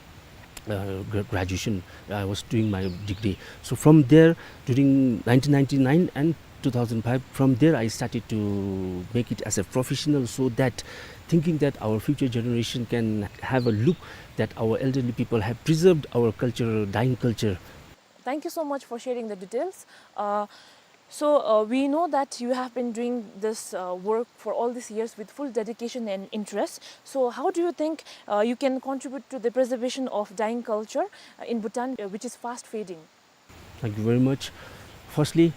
uh, gra-, graduation. I was doing my degree. So from there, during nineteen ninety-nine and two thousand five, from there I started to make it as a professional, so that thinking that our future generation can have a look that our elderly people have preserved our culture, dyeing culture. Thank you so much for sharing the details. Uh, so, uh, we know that you have been doing this, uh, work for all these years with full dedication and interest. So how do you think, uh, you can contribute to the preservation of dyeing culture, uh, in Bhutan, uh, which is fast fading? Thank you very much. Firstly,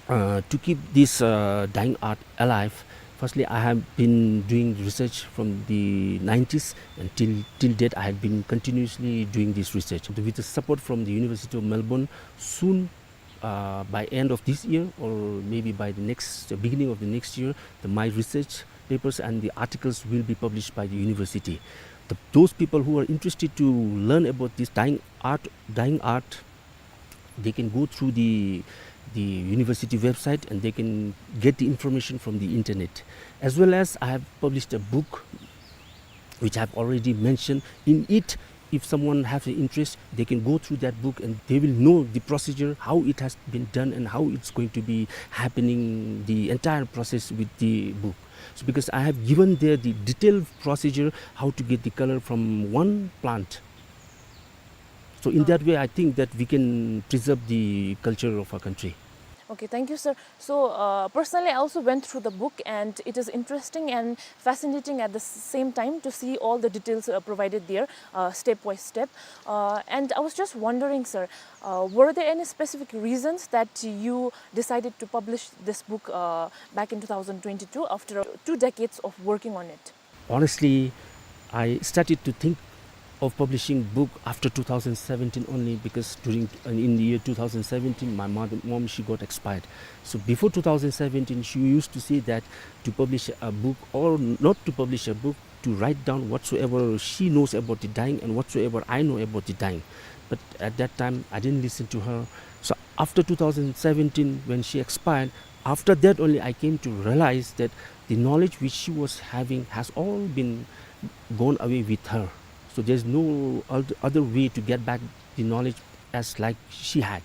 uh, to keep this, uh, dyeing art alive, Firstly, I have been doing research from the nineties, and till, till date, I have been continuously doing this research. With the support from the University of Melbourne, soon, uh, by end of this year or maybe by the next, the beginning of the next year, the, my research papers and the articles will be published by the university. The, those people who are interested to learn about this dyeing art, dyeing art, they can go through the, the university website and they can get the information from the internet. As well as I have published a book which I have already mentioned. In it, if someone has an interest, they can go through that book and they will know the procedure, how it has been done and how it's going to be happening, the entire process with the book. So because I have given there the detailed procedure, how to get the color from one plant. So in that way, I think that we can preserve the culture of our country. Okay, thank you, sir. So, uh, personally, I also went through the book, and it is interesting and fascinating at the s-, same time to see all the details, uh, provided there, uh, step by step. Uh, and I was just wondering, sir, uh, were there any specific reasons that you decided to publish this book, uh, back in two thousand twenty-two after two decades of working on it? Honestly, I started to think of publishing book after two thousand seventeen only, because during, in the year two thousand seventeen, my mother, mom, she got expired. So before two thousand seventeen, she used to say that to publish a book or not to publish a book, to write down whatsoever she knows about the dyeing and whatsoever I know about the dyeing. But at that time, I didn't listen to her. So after two thousand seventeen, when she expired, after that only I came to realize that the knowledge which she was having has all been gone away with her. So there's no oth-, other way to get back the knowledge as like she had.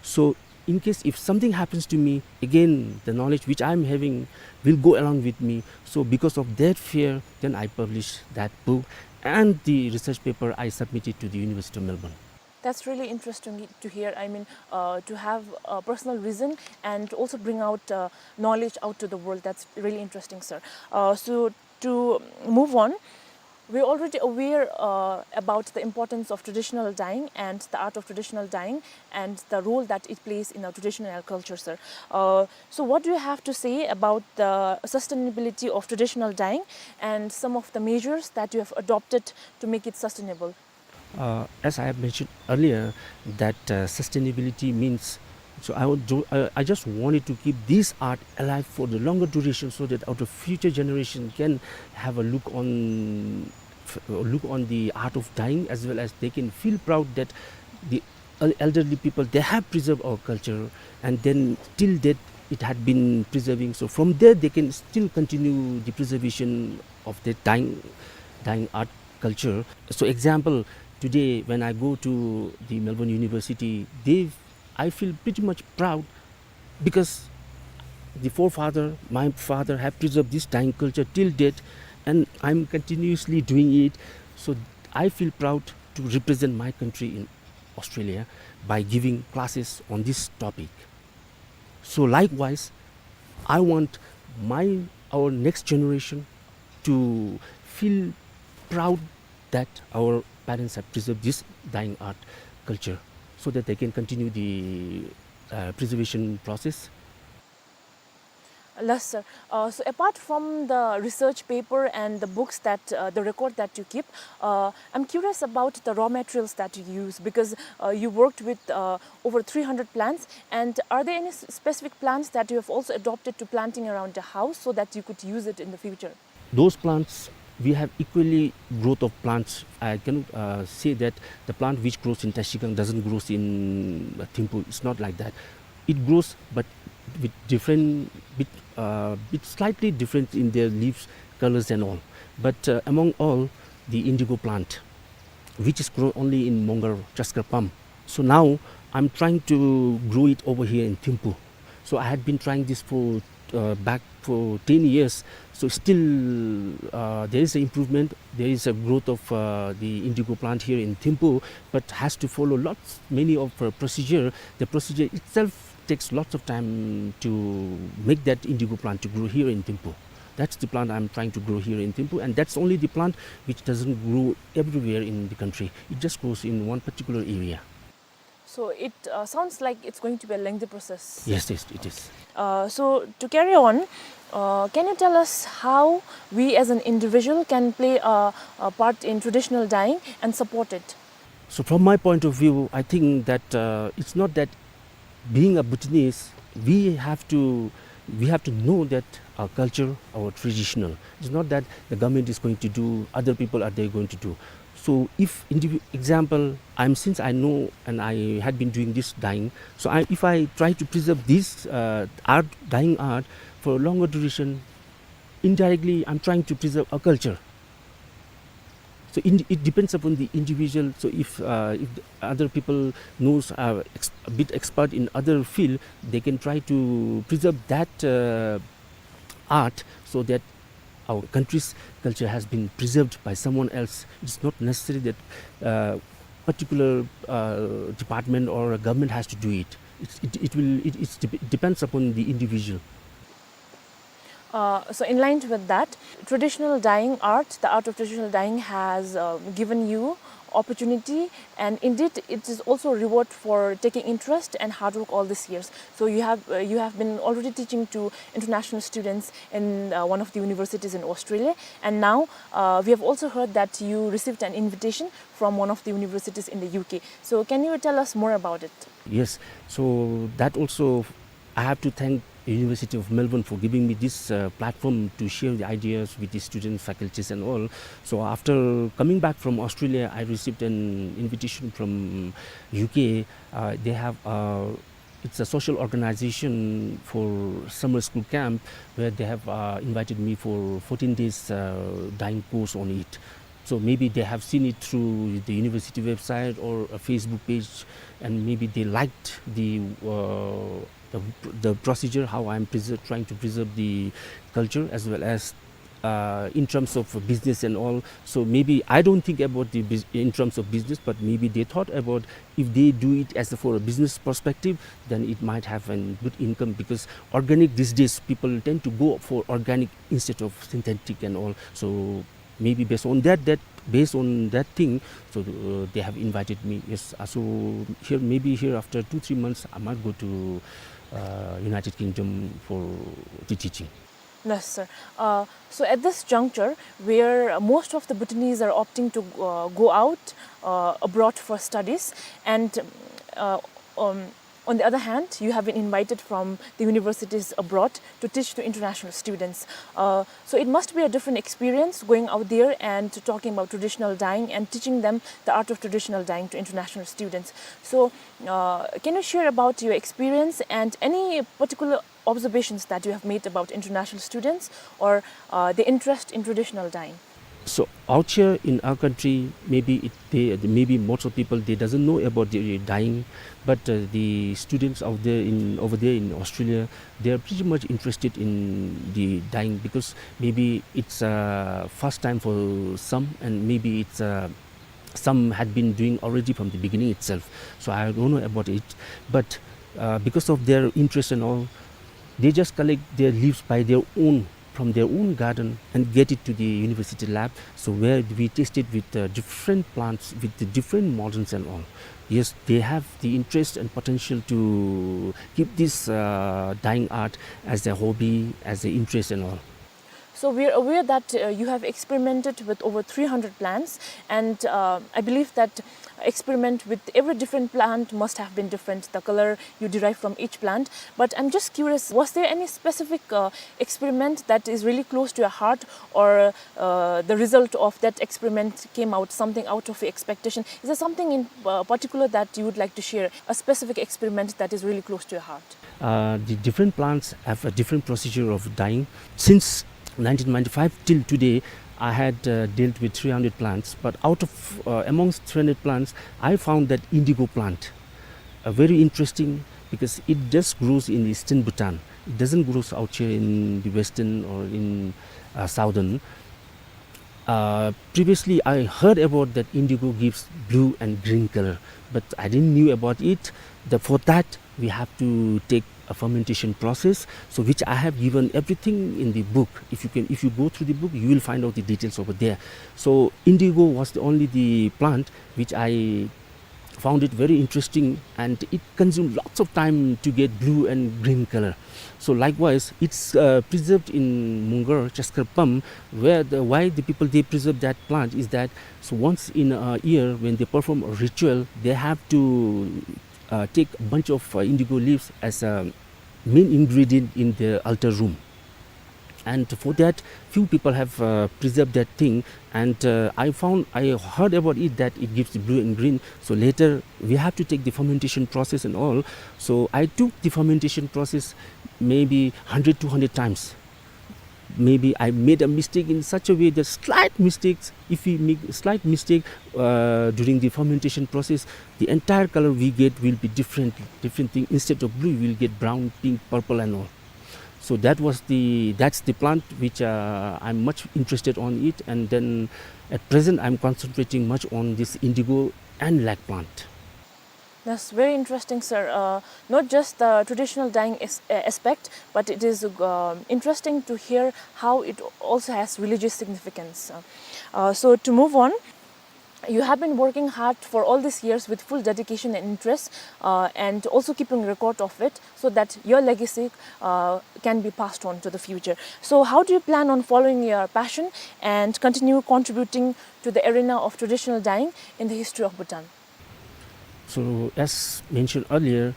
So in case if something happens to me, again, the knowledge which I'm having will go along with me. So because of that fear, then I published that book and the research paper I submitted to the University of Melbourne. That's really interesting to hear. I mean, uh, to have a personal reason and also bring out, uh, knowledge out to the world. That's really interesting, sir. Uh, so to move on, we're already aware, uh, about the importance of traditional dyeing and the art of traditional dyeing and the role that it plays in our traditional culture, sir. Uh, so what do you have to say about the sustainability of traditional dyeing and some of the measures that you have adopted to make it sustainable? Uh, as I have mentioned earlier, that, uh, sustainability means, so I would do, I, I just wanted to keep this art alive for the longer duration so that our future generation can have a look on, f-, look on the art of dyeing, as well as they can feel proud that the el-, elderly people, they have preserved our culture, and then till date it had been preserving. So from there, they can still continue the preservation of the dyeing, dyeing art culture. So example, today when I go to the Melbourne University, they, I feel pretty much proud because the forefather, my father, have preserved this dyeing culture till date, and I'm continuously doing it. So I feel proud to represent my country in Australia by giving classes on this topic. So likewise, I want my, our next generation to feel proud that our parents have preserved this dyeing art culture so that they can continue the, uh, preservation process. Yes, sir. Uh, so apart from the research paper and the books that, uh, the record that you keep, uh, I'm curious about the raw materials that you use because, uh, you worked with, uh, over three hundred plants. And are there any s-, specific plants that you have also adopted to planting around the house so that you could use it in the future? Those plants, we have equally growth of plants. I cannot, uh, say that the plant which grows in Trashigang doesn't grows in, uh, Thimphu. It's not like that. It grows, but with different, bit, uh, bit slightly different in their leaves, colors and all. But, uh, among all, the indigo plant, which is grown only in Mongar, Chaskar Pam. So now I'm trying to grow it over here in Thimphu. So I had been trying this for, uh, back for ten years. So still, uh, there is an improvement. There is a growth of, uh, the indigo plant here in Thimphu, but has to follow lots, many of, uh, procedure. The procedure itself takes lots of time to make that indigo plant to grow here in Thimphu. That's the plant I'm trying to grow here in Thimphu, and that's only the plant which doesn't grow everywhere in the country. It just grows in one particular area. So it, uh, sounds like it's going to be a lengthy process. Yes, yes, it is. Uh, so to carry on, uh, can you tell us how we as an individual can play a, a part in traditional dyeing and support it? So from my point of view, I think that, uh, it's not that being a Bhutanese, we have to, we have to know that our culture, our traditional. It's not that the government is going to do, other people are they going to do. So if indivi-, example, I'm, since I know and I had been doing this dyeing, so I, if I try to preserve this, uh, art, dyeing art for a longer duration, indirectly I'm trying to preserve a culture. So in, it depends upon the individual. So if, uh, if the other people knows, uh, ex-, a bit expert in other field, they can try to preserve that, uh, art so that our country's culture has been preserved by someone else. It's not necessary that, uh, particular, uh, department or a government has to do it. It's, it, it will, it, it's dep-, depends upon the individual. Uh, so in line with that, traditional dyeing art, the art of traditional dyeing has, uh, given you opportunity, and indeed it is also a reward for taking interest and hard work all these years. So you have, uh, you have been already teaching to international students in, uh, one of the universities in Australia, and now, uh, we have also heard that you received an invitation from one of the universities in the U K. So can you tell us more about it? Yes, so that also I have to thank University of Melbourne for giving me this, uh, platform to share the ideas with the students, faculties and all. So after coming back from Australia, I received an invitation from U K. Uh, they have, uh, it's a social organization for summer school camp where they have, uh, invited me for fourteen days, uh, dyeing course on it. So maybe they have seen it through the university website or a Facebook page, and maybe they liked the, uh, the, the procedure, how I'm preser-, trying to preserve the culture as well as, uh, in terms of business and all. So maybe I don't think about the bus-, in terms of business, but maybe they thought about if they do it as a, for a business perspective, then it might have a good income, because organic these days, people tend to go for organic instead of synthetic and all. So maybe based on that, that, based on that thing, so, uh, they have invited me. Yes, uh, so here, maybe here after two, three months, I might go to, uh, United Kingdom for the teaching. Yes, sir. Uh, so at this juncture, where most of the Bhutanese are opting to, uh, go out, uh, abroad for studies, and, uh, um, on the other hand, you have been invited from the universities abroad to teach to international students. Uh, so it must be a different experience going out there and talking about traditional dyeing and teaching them the art of traditional dyeing to international students. So, uh, can you share about your experience and any particular observations that you have made about international students or, uh, the interest in traditional dyeing? So out here in our country, maybe it, they, maybe most of people, they doesn't know about the dyeing, but, uh, the students out there in, over there in Australia, they are pretty much interested in the dyeing because maybe it's, uh, first time for some, and maybe it's, uh, some had been doing already from the beginning itself. So I don't know about it, but, uh, because of their interest and all, they just collect their leaves by their own, from their own garden, and get it to the university lab. So where we tested with, uh, different plants, with the different models and all. Yes, they have the interest and potential to keep this, uh, dyeing art as a hobby, as an interest and all. So we are aware that, uh, you have experimented with over three hundred plants, and, uh, I believe that experiment with every different plant must have been different, the color you derive from each plant. But I'm just curious, was there any specific, uh, experiment that is really close to your heart, or, uh, the result of that experiment came out something out of your expectation? Is there something in, uh, particular that you would like to share, a specific experiment that is really close to your heart? Uh, the different plants have a different procedure of dyeing. Since nineteen ninety-five till today, I had, uh, dealt with three hundred plants, but out of, uh, amongst three hundred plants, I found that indigo plant, uh, very interesting because it just grows in eastern Bhutan. It doesn't grow out here in the western or in, uh, southern. Uh, previously, I heard about that indigo gives blue and green color, but I didn't knew about it. The, for that, we have to take a fermentation process, so which I have given everything in the book. If you can, if you go through the book, you will find out the details over there. So indigo was the only the plant which I found it very interesting, and it consumed lots of time to get blue and green color. So likewise, it's, uh, preserved in Mungar, Chaskarpam, where the, why the people, they preserve that plant is that, so once in a year when they perform a ritual, they have to, uh, take a bunch of, uh, indigo leaves as a main ingredient in the altar room. And for that, few people have, uh, preserved that thing. And, uh, I found, I heard about it that it gives blue and green. So later, we have to take the fermentation process and all. So I took the fermentation process maybe hundred, two hundred times. Maybe I made a mistake in such a way that slight mistakes, if we make slight mistake, uh, during the fermentation process, the entire color we get will be different, different thing. Instead of blue, we'll get brown, pink, purple and all. So that was the, that's the plant which, uh, I'm much interested on it, and then at present I'm concentrating much on this indigo and lac plant. That's very interesting, sir. Uh, not just the traditional dyeing as-, uh, aspect, but it is, um, interesting to hear how it also has religious significance. Uh, uh, so to move on, you have been working hard for all these years with full dedication and interest, uh, and also keeping record of it so that your legacy, uh, can be passed on to the future. So how do you plan on following your passion and continue contributing to the arena of traditional dyeing in the history of Bhutan? So, as mentioned earlier,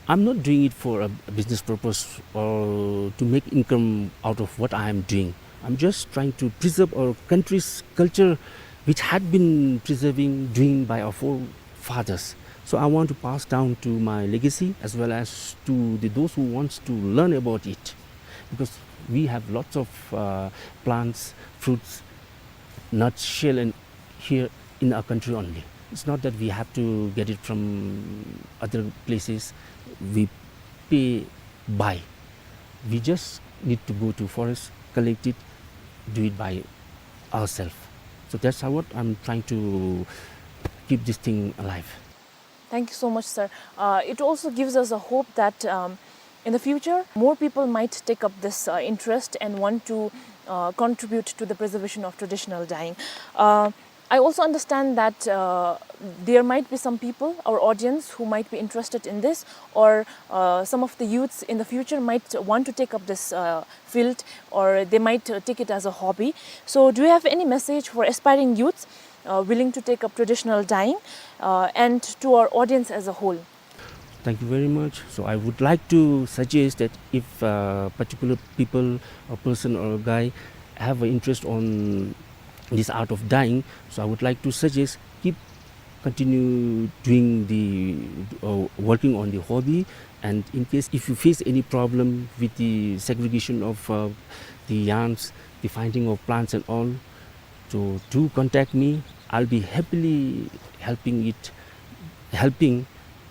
I'm not doing it for a, a business purpose or to make income out of what I am doing. I'm just trying to preserve our country's culture, which had been preserving, doing by our forefathers. So I want to pass down to my legacy as well as to the, those who wants to learn about it, because we have lots of, uh, plants, fruits, nuts, shell, and here in our country only. It's not that we have to get it from other places. We pay, buy. We just need to go to forest, collect it, do it by ourselves. So that's how what I'm trying to keep this thing alive. Thank you so much, sir. Uh, it also gives us a hope that, um, in the future, more people might take up this, uh, interest and want to, uh, contribute to the preservation of traditional dyeing. Uh, I also understand that, uh, there might be some people, our audience, who might be interested in this, or, uh, some of the youths in the future might want to take up this, uh, field, or they might, uh, take it as a hobby. So, do you have any message for aspiring youths, uh, willing to take up traditional dyeing, uh, and to our audience as a whole? Thank you very much. So I would like to suggest that if, uh, particular people, a person or a guy, have an interest on this art of dyeing, so I would like to suggest, keep continue doing the, uh, working on the hobby. And in case if you face any problem with the segregation of, uh, the yarns, the finding of plants and all, so do contact me. I'll be happily helping it, helping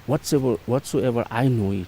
whatsoever, whatsoever I know it.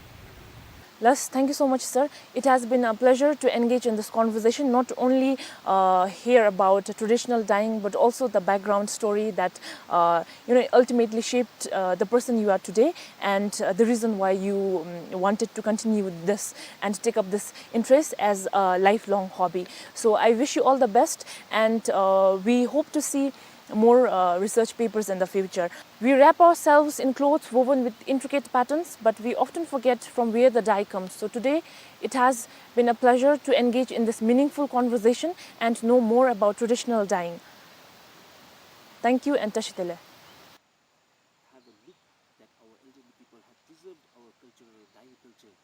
Lus, thank you so much, sir. It has been a pleasure to engage in this conversation, not only, uh, hear about traditional dyeing, but also the background story that, uh, you know, ultimately shaped, uh, the person you are today, and, uh, the reason why you, um, wanted to continue this and take up this interest as a lifelong hobby. So I wish you all the best, and, uh, we hope to see more, uh, research papers in the future. We wrap ourselves in clothes woven with intricate patterns, but we often forget from where the dye comes. So today, it has been a pleasure to engage in this meaningful conversation and know more about traditional dyeing. Thank you and Tashi Delek. Have a look that our elderly people have preserved our cultural dyeing culture.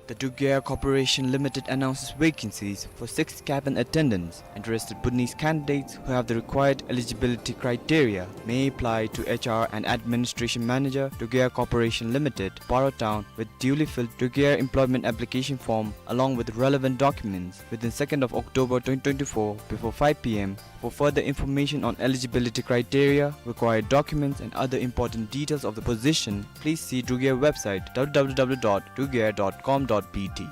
The Dugaya Corporation Limited announces vacancies for six cabin attendants. Interested Bhutanese candidates who have the required eligibility criteria may apply to H R and Administration Manager, Dugaya Corporation Limited, Paro Town, with duly filled Dugaya employment application form along with relevant documents within second of October twenty twenty-four before five P M. For further information on eligibility criteria, required documents, and other important details of the position, please see Dugaya website, W W W dot dugaya dot com dot B T.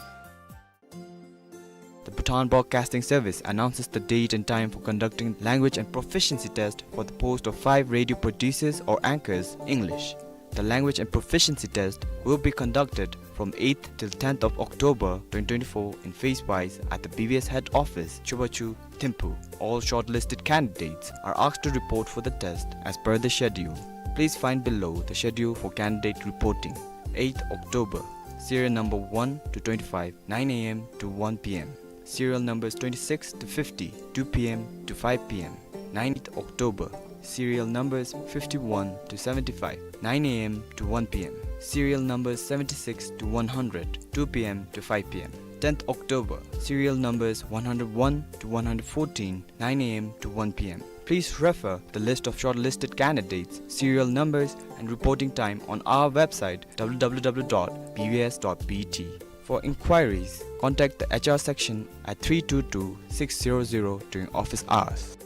The Bhutan Broadcasting Service announces the date and time for conducting language and proficiency test for the post of five radio producers or anchors, English. The language and proficiency test will be conducted from eighth till tenth of October twenty twenty-four in phase wise at the B B S head office, Chubachu, Thimphu. All shortlisted candidates are asked to report for the test as per the schedule. Please find below the schedule for candidate reporting. Eighth October, serial number one to twenty-five, nine A M to one P M. Serial numbers twenty-six to fifty, two P M to five P M. Ninth October, serial numbers fifty-one to seventy-five, nine A M to one P M. Serial numbers seventy-six to one hundred, two P M to five P M. Tenth October, serial numbers one hundred one to one hundred fourteen, nine A M to one P M. Please refer the list of shortlisted candidates, serial numbers, and reporting time on our website, W W W dot B B S dot B T. For inquiries, contact the H R section at three two two six zero zero during office hours.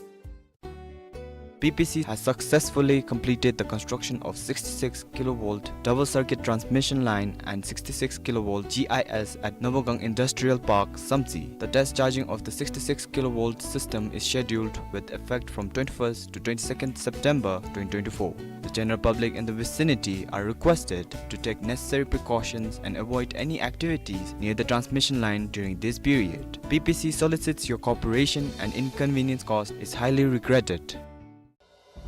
P P C has successfully completed the construction of sixty-six kilovolt double circuit transmission line and sixty-six kilovolt G I S at Nobogang Industrial Park, Samtse. The test charging of the sixty-six kilovolt system is scheduled with effect from twenty-first to twenty-second September twenty twenty-four. The general public in the vicinity are requested to take necessary precautions and avoid any activities near the transmission line during this period. P P C solicits your cooperation and inconvenience caused is highly regretted.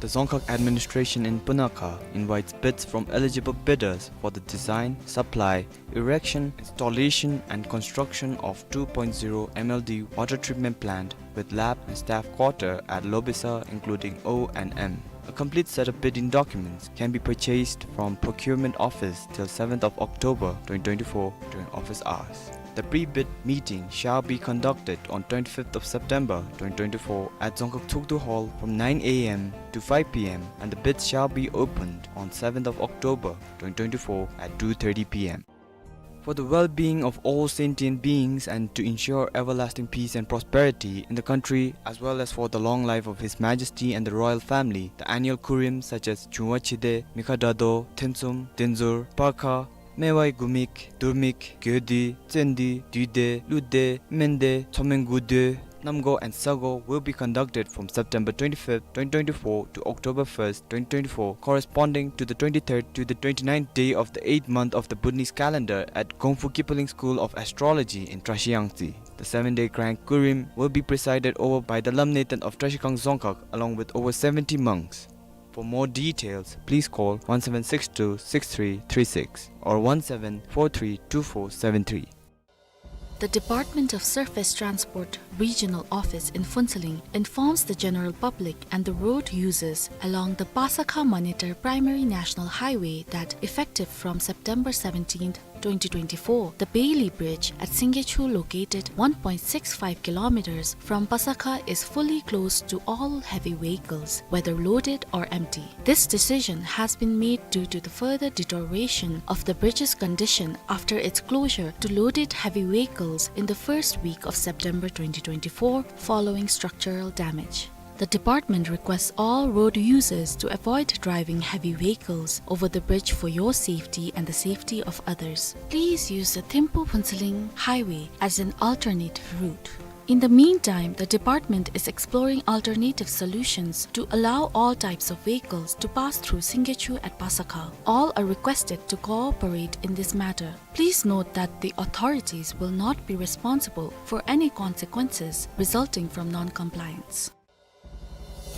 The Dzongkhag administration in Punakha invites bids from eligible bidders for the design, supply, erection, installation and construction of two point zero M L D water treatment plant with lab and staff quarter at Lobisa, including O and M. A complete set of bidding documents can be purchased from procurement office till seventh of October twenty twenty-four during office hours. The pre-bid meeting shall be conducted on twenty-fifth of September twenty twenty-four at Dzongkhag Tshogdu Hall from nine A M to five P M, and the bids shall be opened on seventh of October twenty twenty-four at two thirty P M. For the well-being of all sentient beings and to ensure everlasting peace and prosperity in the country, as well as for the long life of His Majesty and the royal family, the annual Kurim such as Chungwa Chide, Mikha Dado, Thensum, Denzur, Parkha, Mewai Gumik, Durmik, Gyodi, Tsendi, Duide, Lude, Mende, Tsomen Gude, Namgo and Sago will be conducted from September twenty-fifth, twenty twenty-four to October first, twenty twenty-four, corresponding to the twenty-third to the twenty-ninth day of the eighth month of the Bhutanese calendar at Gongfu Kipling School of Astrology in Trashiyangtse. The seven-day Grand Kurim will be presided over by the Lamneten of Trashigang Dzongkhag along with over seventy monks. For more details, please call one seven six two six three three six or one seven four three two four seven three. The Department of Surface Transport Regional Office in Phuentsholing informs the general public and the road users along the Pasakha-Manetar Primary National Highway that, effective from September seventeenth, twenty twenty-four, the Bailey Bridge at Singgechu, located one point six five kilometers from Pasakha, is fully closed to all heavy vehicles, whether loaded or empty. This decision has been made due to the further deterioration of the bridge's condition after its closure to loaded heavy vehicles in the first week of September twenty twenty-four following structural damage. The department requests all road users to avoid driving heavy vehicles over the bridge for your safety and the safety of others. Please use the Thimphu-Phuentsholing highway as an alternative route. In the meantime, the department is exploring alternative solutions to allow all types of vehicles to pass through Singgechu at Pasakha. All are requested to cooperate in this matter. Please note that the authorities will not be responsible for any consequences resulting from non-compliance.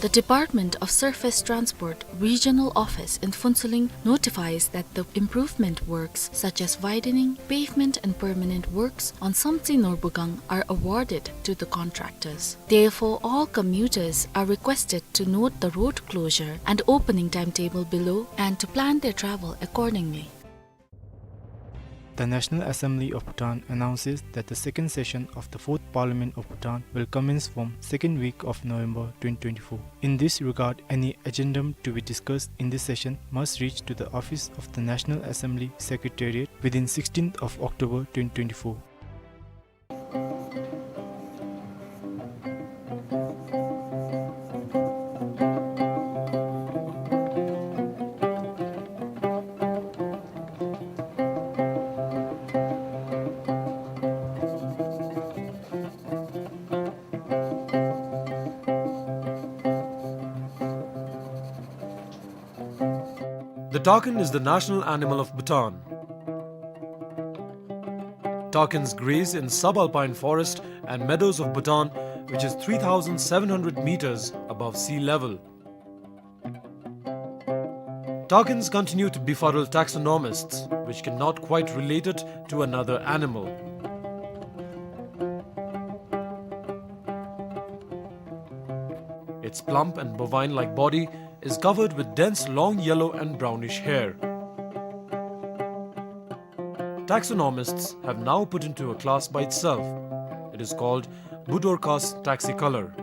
The Department of Surface Transport Regional Office in Phuentsholing notifies that the improvement works such as widening, pavement and permanent works on Samtse Norbugang are awarded to the contractors. Therefore, all commuters are requested to note the road closure and opening timetable below and to plan their travel accordingly. The National Assembly of Bhutan announces that the second session of the Fourth Parliament of Bhutan will commence from second week of November twenty twenty-four. In this regard, any addendum to be discussed in this session must reach to the office of the National Assembly Secretariat within sixteenth of October twenty twenty-four. The takin is the national animal of Bhutan. Takins graze in subalpine forest and meadows of Bhutan, which is three thousand seven hundred meters above sea level. Takins continue to befuddle taxonomists, which cannot quite relate it to another animal. Its plump and bovine-like body is covered with dense long yellow and brownish hair. Taxonomists have now put into a class by itself. It is called Budorcas taxicolor.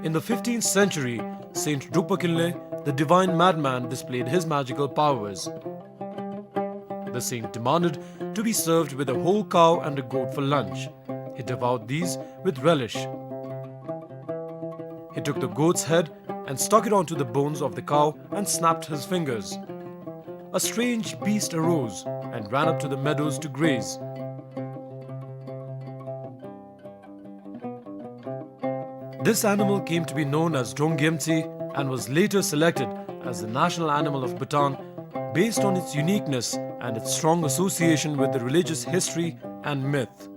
In the fifteenth century, Saint Drukpa Kinley, the divine madman, displayed his magical powers. The saint demanded to be served with a whole cow and a goat for lunch. He devoured these with relish. He took the goat's head and stuck it onto the bones of the cow and snapped his fingers. A strange beast arose and ran up to the meadows to graze. This animal came to be known as Drong Gyemtse and was later selected as the national animal of Bhutan based on its uniqueness and its strong association with the religious history and myth.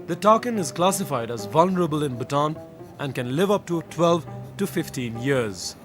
The takin is classified as vulnerable in Bhutan and can live up to twelve to fifteen years.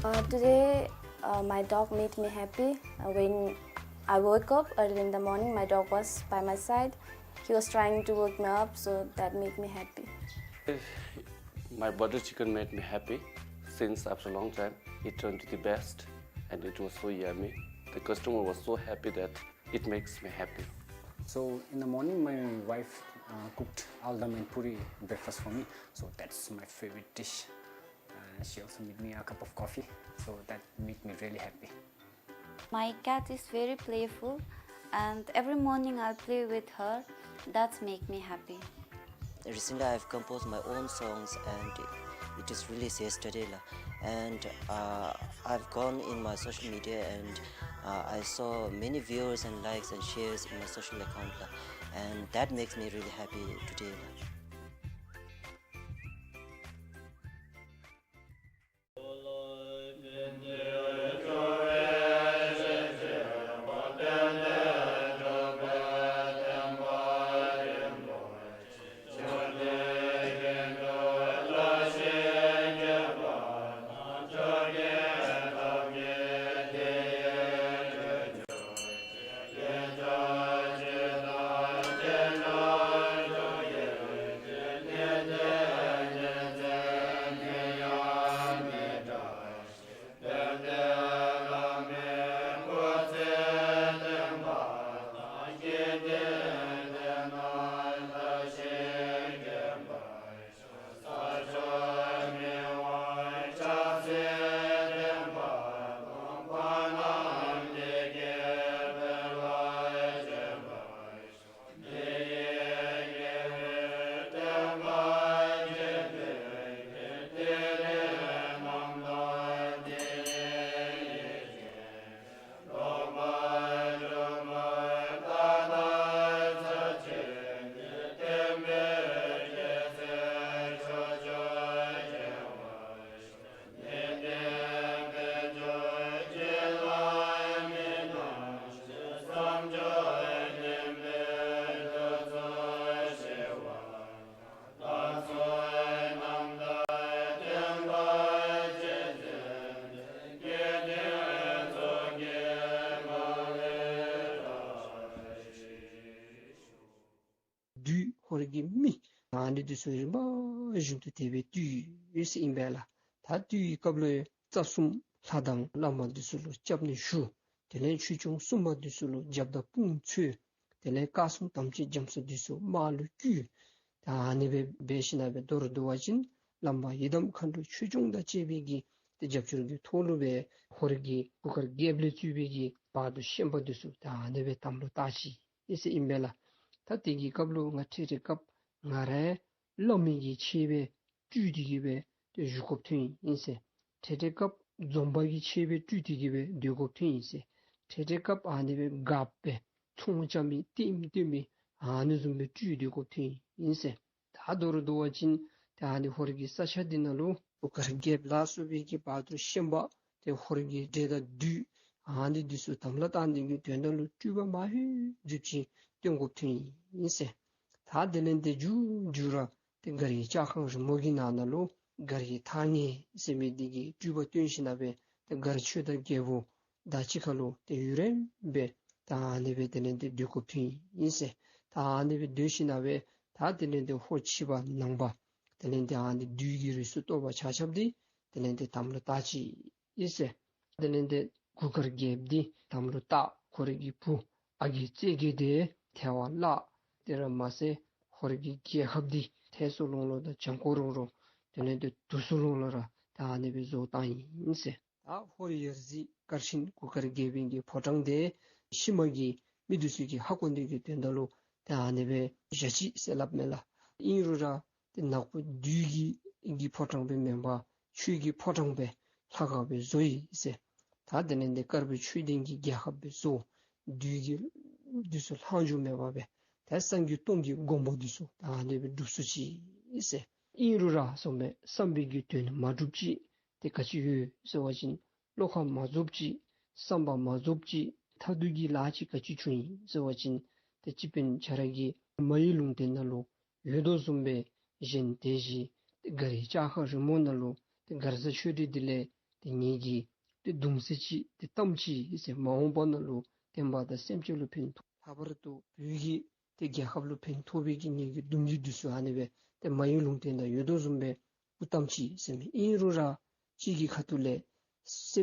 Uh, today, uh, my dog made me happy. Uh, when I woke up early in the morning, my dog was by my side. He was trying to wake me up, so that made me happy. My butter chicken made me happy since after a long time. It turned to the best and it was so yummy. The customer was so happy that it makes me happy. So in the morning, my wife, uh, cooked aldam and puri breakfast for me. So that's my favorite dish. Uh, she also made me a cup of coffee. So that made me really happy. My cat is very playful, and every morning I'll play with her. That's make me happy. Recently, I've composed my own songs, and it is released yesterday, la. And, uh, I've gone in my social media, and, uh, I saw many viewers and likes and shares in my social account, la. And that makes me really happy today, la. གི་མི་ཨ་ནི་འདི་ཚུ་རིམ་པ་བཞིན་དུ་དེ་སྦེ་བཏུལ་ཡི་ཟེར་ཨིན་པས་ལགས། ད་བཏུལ་བའི་སྐབས་ལུ་རྩ་གསུམ་ལྷ་དང་བླ་མ་འདི་ཚུ་ལུ་སྐྱབས་གནས་ཞུ། དེ་ལས་ཆོས་སྐྱོང་སྲུང་མ་འདི་ཚུ་ལུ་རྒྱབ་དང་དཔུང་འཚོལ། དེ་ལས་བཀའ་སྲུང་དམ་ཅན་རྒྱ་མཚོ་འདི་ཚུ་དམག་ལུ་བསྐུལ། ད་ཨ་ནི་སྦེ་འབད་ཞིནམ་ལས་མདོར་བསྡུ་བ་ཅིན་བླམ་ཡི་དམ་མཁའ་འགྲོ་ཆོས་སྐྱོང་དང་བཅས་པའི་གི་ཏེ་རྒྱབ་སྐྱོར་གྱི་ཐོག་ལུ་སྦེ་ཧོར་གྱི་གུར་དཀར་རྒྱལཔོ་ལས་གཙོས་པའི་གི་བ་དུར་ཤན་པ་འདི་ཚུ་ད་ཨ་ནི་སྦེ་དམ་ལུ་བཏགས་ཅི་ཨིན་ཟེར་ཨིན་པས་ལགས། ད་དེ་གི་སྐབས་ལུ་ང་འཕྲལ་འཕྲལ་སྐབས་ང་ར་བླ་མའི་གི་ཆས་སྦེ་སྤྲུལ་ཏེ་གི་སྦེ་ཏེ་བཞུགས་དགོཔ་ཐོན་ཡི་ཟེར། འཕྲལ་འཕྲལ་སྐབས་འཛོམས་པ་གི་ཆས་སྦེ་སྤྲུལ་ཏེ་གི་སྦེ་སྡོད་དགོཔ་ཐོན་ཡི་ཟེར། འཕྲལ་འཕྲལ་སྐབས་ཨ་ནི་སྦེ་སྒརཔ་སྦེ་ཚོང་རྐྱབ་མི་ལྟདམོ་སྟོན་མི་ཨ་ནི་བཟུམ་སྦེ་སྤྲུལ་སྡོད་དགོཔ་ཐོན་ཡི་ཟེར། ད་མདོར་བསྡུ་བ་ཅིན་ད་ཨ་ནི་ཧོར་གྱི་ས་ཆ་འདི་ནང་ལུ་གུར་དཀར་རྒྱལཔོ་ལ་སོགས་པའི་གི་བ་དུར་ཤན་པ་ཏེ་ཧོར་གྱི་འདྲེ་དང་བདུད་ཨ་ནི་འདི་ཚུ་དམ་ལ་བཏགས་ནི་གི་དོན་དག་ལུ་སྤྲུལ་པ་མ་ཧེ་ཟུག་ཅིག་སྟོན་དགོཔ་ཐོན་ཡི་ཟེར། ད་དེ་ལས་ཏེ་མཇུག་མཇུག་ར་ཏེ་མགར་གྱི་ལྕགས་ཁང་རིང་མོ་གི་ནང་ན་ལུ་མགར་གྱི་ཐག་ཉེ་ཟེར་མི་འདི་གིས་སྤྲུལ་པ་སྟོན་ཞིནམ་ལས་ཏེ་མགར་ཆོས་དར་རྒྱལ་པོ་དང་གཅིག་ཁར་ལུ་ཏེ་ཡུན་རིངམོ་སྦེ་ད་ཨ་ནི་སྦེ་དེ་ལས་ཏེ་སྡོད་དགོཔ་ཐོན་ཡི་ཟེར། ད་ཨ་ནི་སྦེ་སྡོད་ཞིནམ་ལས་ད་དེ་ལས་ཏེ་ཧོར་ཕྱི་པ་ནང་པ་དེ་ལས་ཏེ་ཨ་ནི་བདུད་ཀྱི་རིགས་སུ་གཏོགས་པ་ཆ་ཁྱབ་འདི་དེ་ལས་ཏེ་དམ་ལུ་བཏགས་ཅི་ཨིན་ཟེར། དེ་ལས་ཏེ་གུར་དཀར་རྒྱལཔོ་འདི་དམ་ལུ་བཏགས། ཁོ་རའི་གི་བུ་ཨ་རྒས་རྩེ་རྒྱལ་འདི་ཐལ་བར་བརླག། དེ་ར་མ་ཚད་ཧོར་གྱི་རྒྱལ་ཁབ་འདི་ཐེ་སུ་ལུང་ལུ་དང་བྱང་ཁོག་རོང་ལུ་དེ་ལས་ཏེ་དུ་སུ་ལུང་ལུ་ར་ད་ཨ་ནི་སྦེ་བཟོ་བཏང་ཡི་ཟེར། ད་ཧོར་ཡ་རྩེ་མགར་ཆེན་གུར་དཀར་རྒྱལ་པོའི་གི་ཕོ་བྲང་འདི་ཕྱི་མ་གི་མི་འདི་ཚུ་གིས་ཧ་གོ་ནི་གི་དོན་དག་ལུ་ད་ཨ་ནི་སྦེ་བཞག་ཅི་ཟེར་སླབ་མས་ལགས། ཨིན་རུང་ར་ཏེ་ནག་པོ་བདུད་ཀྱི་གི་ཕོ་བྲང་སྦེ་མེན་པར་ཆོས་ཀྱི་ཕོ་བྲང་སྦེ་ལྷ་ཁང་སྦེ་བཟོ་ཡི་ཟེར། ད་དེ་ལས་ཏེ་དཀར་པོའི་ཆོས་ལྡན་གྱི་རྒྱལ་ཁབ་སྦེ་བཟོ། བདུད་ཀྱི་འདི་ཚུ་ལྷག་འཕྲོ་མེད་པ་སྦེ་ད་སངས་རྒྱས་སྟོང་གི་མགོན་པོ་འདི་ཚུ་ད་ཨ་ནི་སྦེ་སྒྲུབ་ཚུགས་ཅི་ཟེར། ཨིན་རུང་ར་སོང་སྦེ་བསམ་པའི་གི་དོན་མ་འགྲུབ་ཅིག་ཏེ་ག་ཅི་ཡོད་ཟེར་བ་ཅིན་བློ་ཁ་མ་རྫོགས་ཅིག་བསམ་པ་མ་རྫོགས་ཅིག་མཐར་ཐུག་གི་ལཱ་ཅིག་ག་ཅི་བྱུང་ཡི་ཟེར་བ་ཅིན་ཏེ་སྤྱི་དཔོན་ཁྱོད་ར་གི་མ་ཡུལ་ལུང་བསྟན་ནང་ལུ་ཡོད་དོ་བཟུམ་སྦེ་གཞན་དེ་བཞིན་ཏེ་མགར་གྱི་ལྕགས་ཁང་རིང་མོ་ནང་ལུ་ཏེ་མགར་བཟའ་ཆོས་སྒྲོན་འདི་ལས་ཏེ་ངེ་གི་ཏེ་གདུང་སྲས་ཅིག་ཏེ་བལྟམས་ཅི་ཟེར། མ་འོངས་པ་ནང་ལུ་བསྟན་པ་དང་སེམས་ཅན་ལུ་ཕན་ཐོགས། ལྷག་པར་དུ་བོད་ཀྱི་ཏེ་རྒྱལ་ཁབ་ལུ་ཕན་ཐོགས་པའི་གི་ངེ་གི་གདུང་རྒྱུད་འདི་ཚུ་ཨ་ནི་སྦེ་ཏེ་མ་ཡུལ་ལུང་བསྟན་དང་ཡོད་དོ་བཟུམ་སྦེ་སྐུ་བལྟམས་ཅི་ཟེར་མི། ཨིན་རུང་ར་གཅིག་གི་ཁ་ཐུག་ལས་སེམས་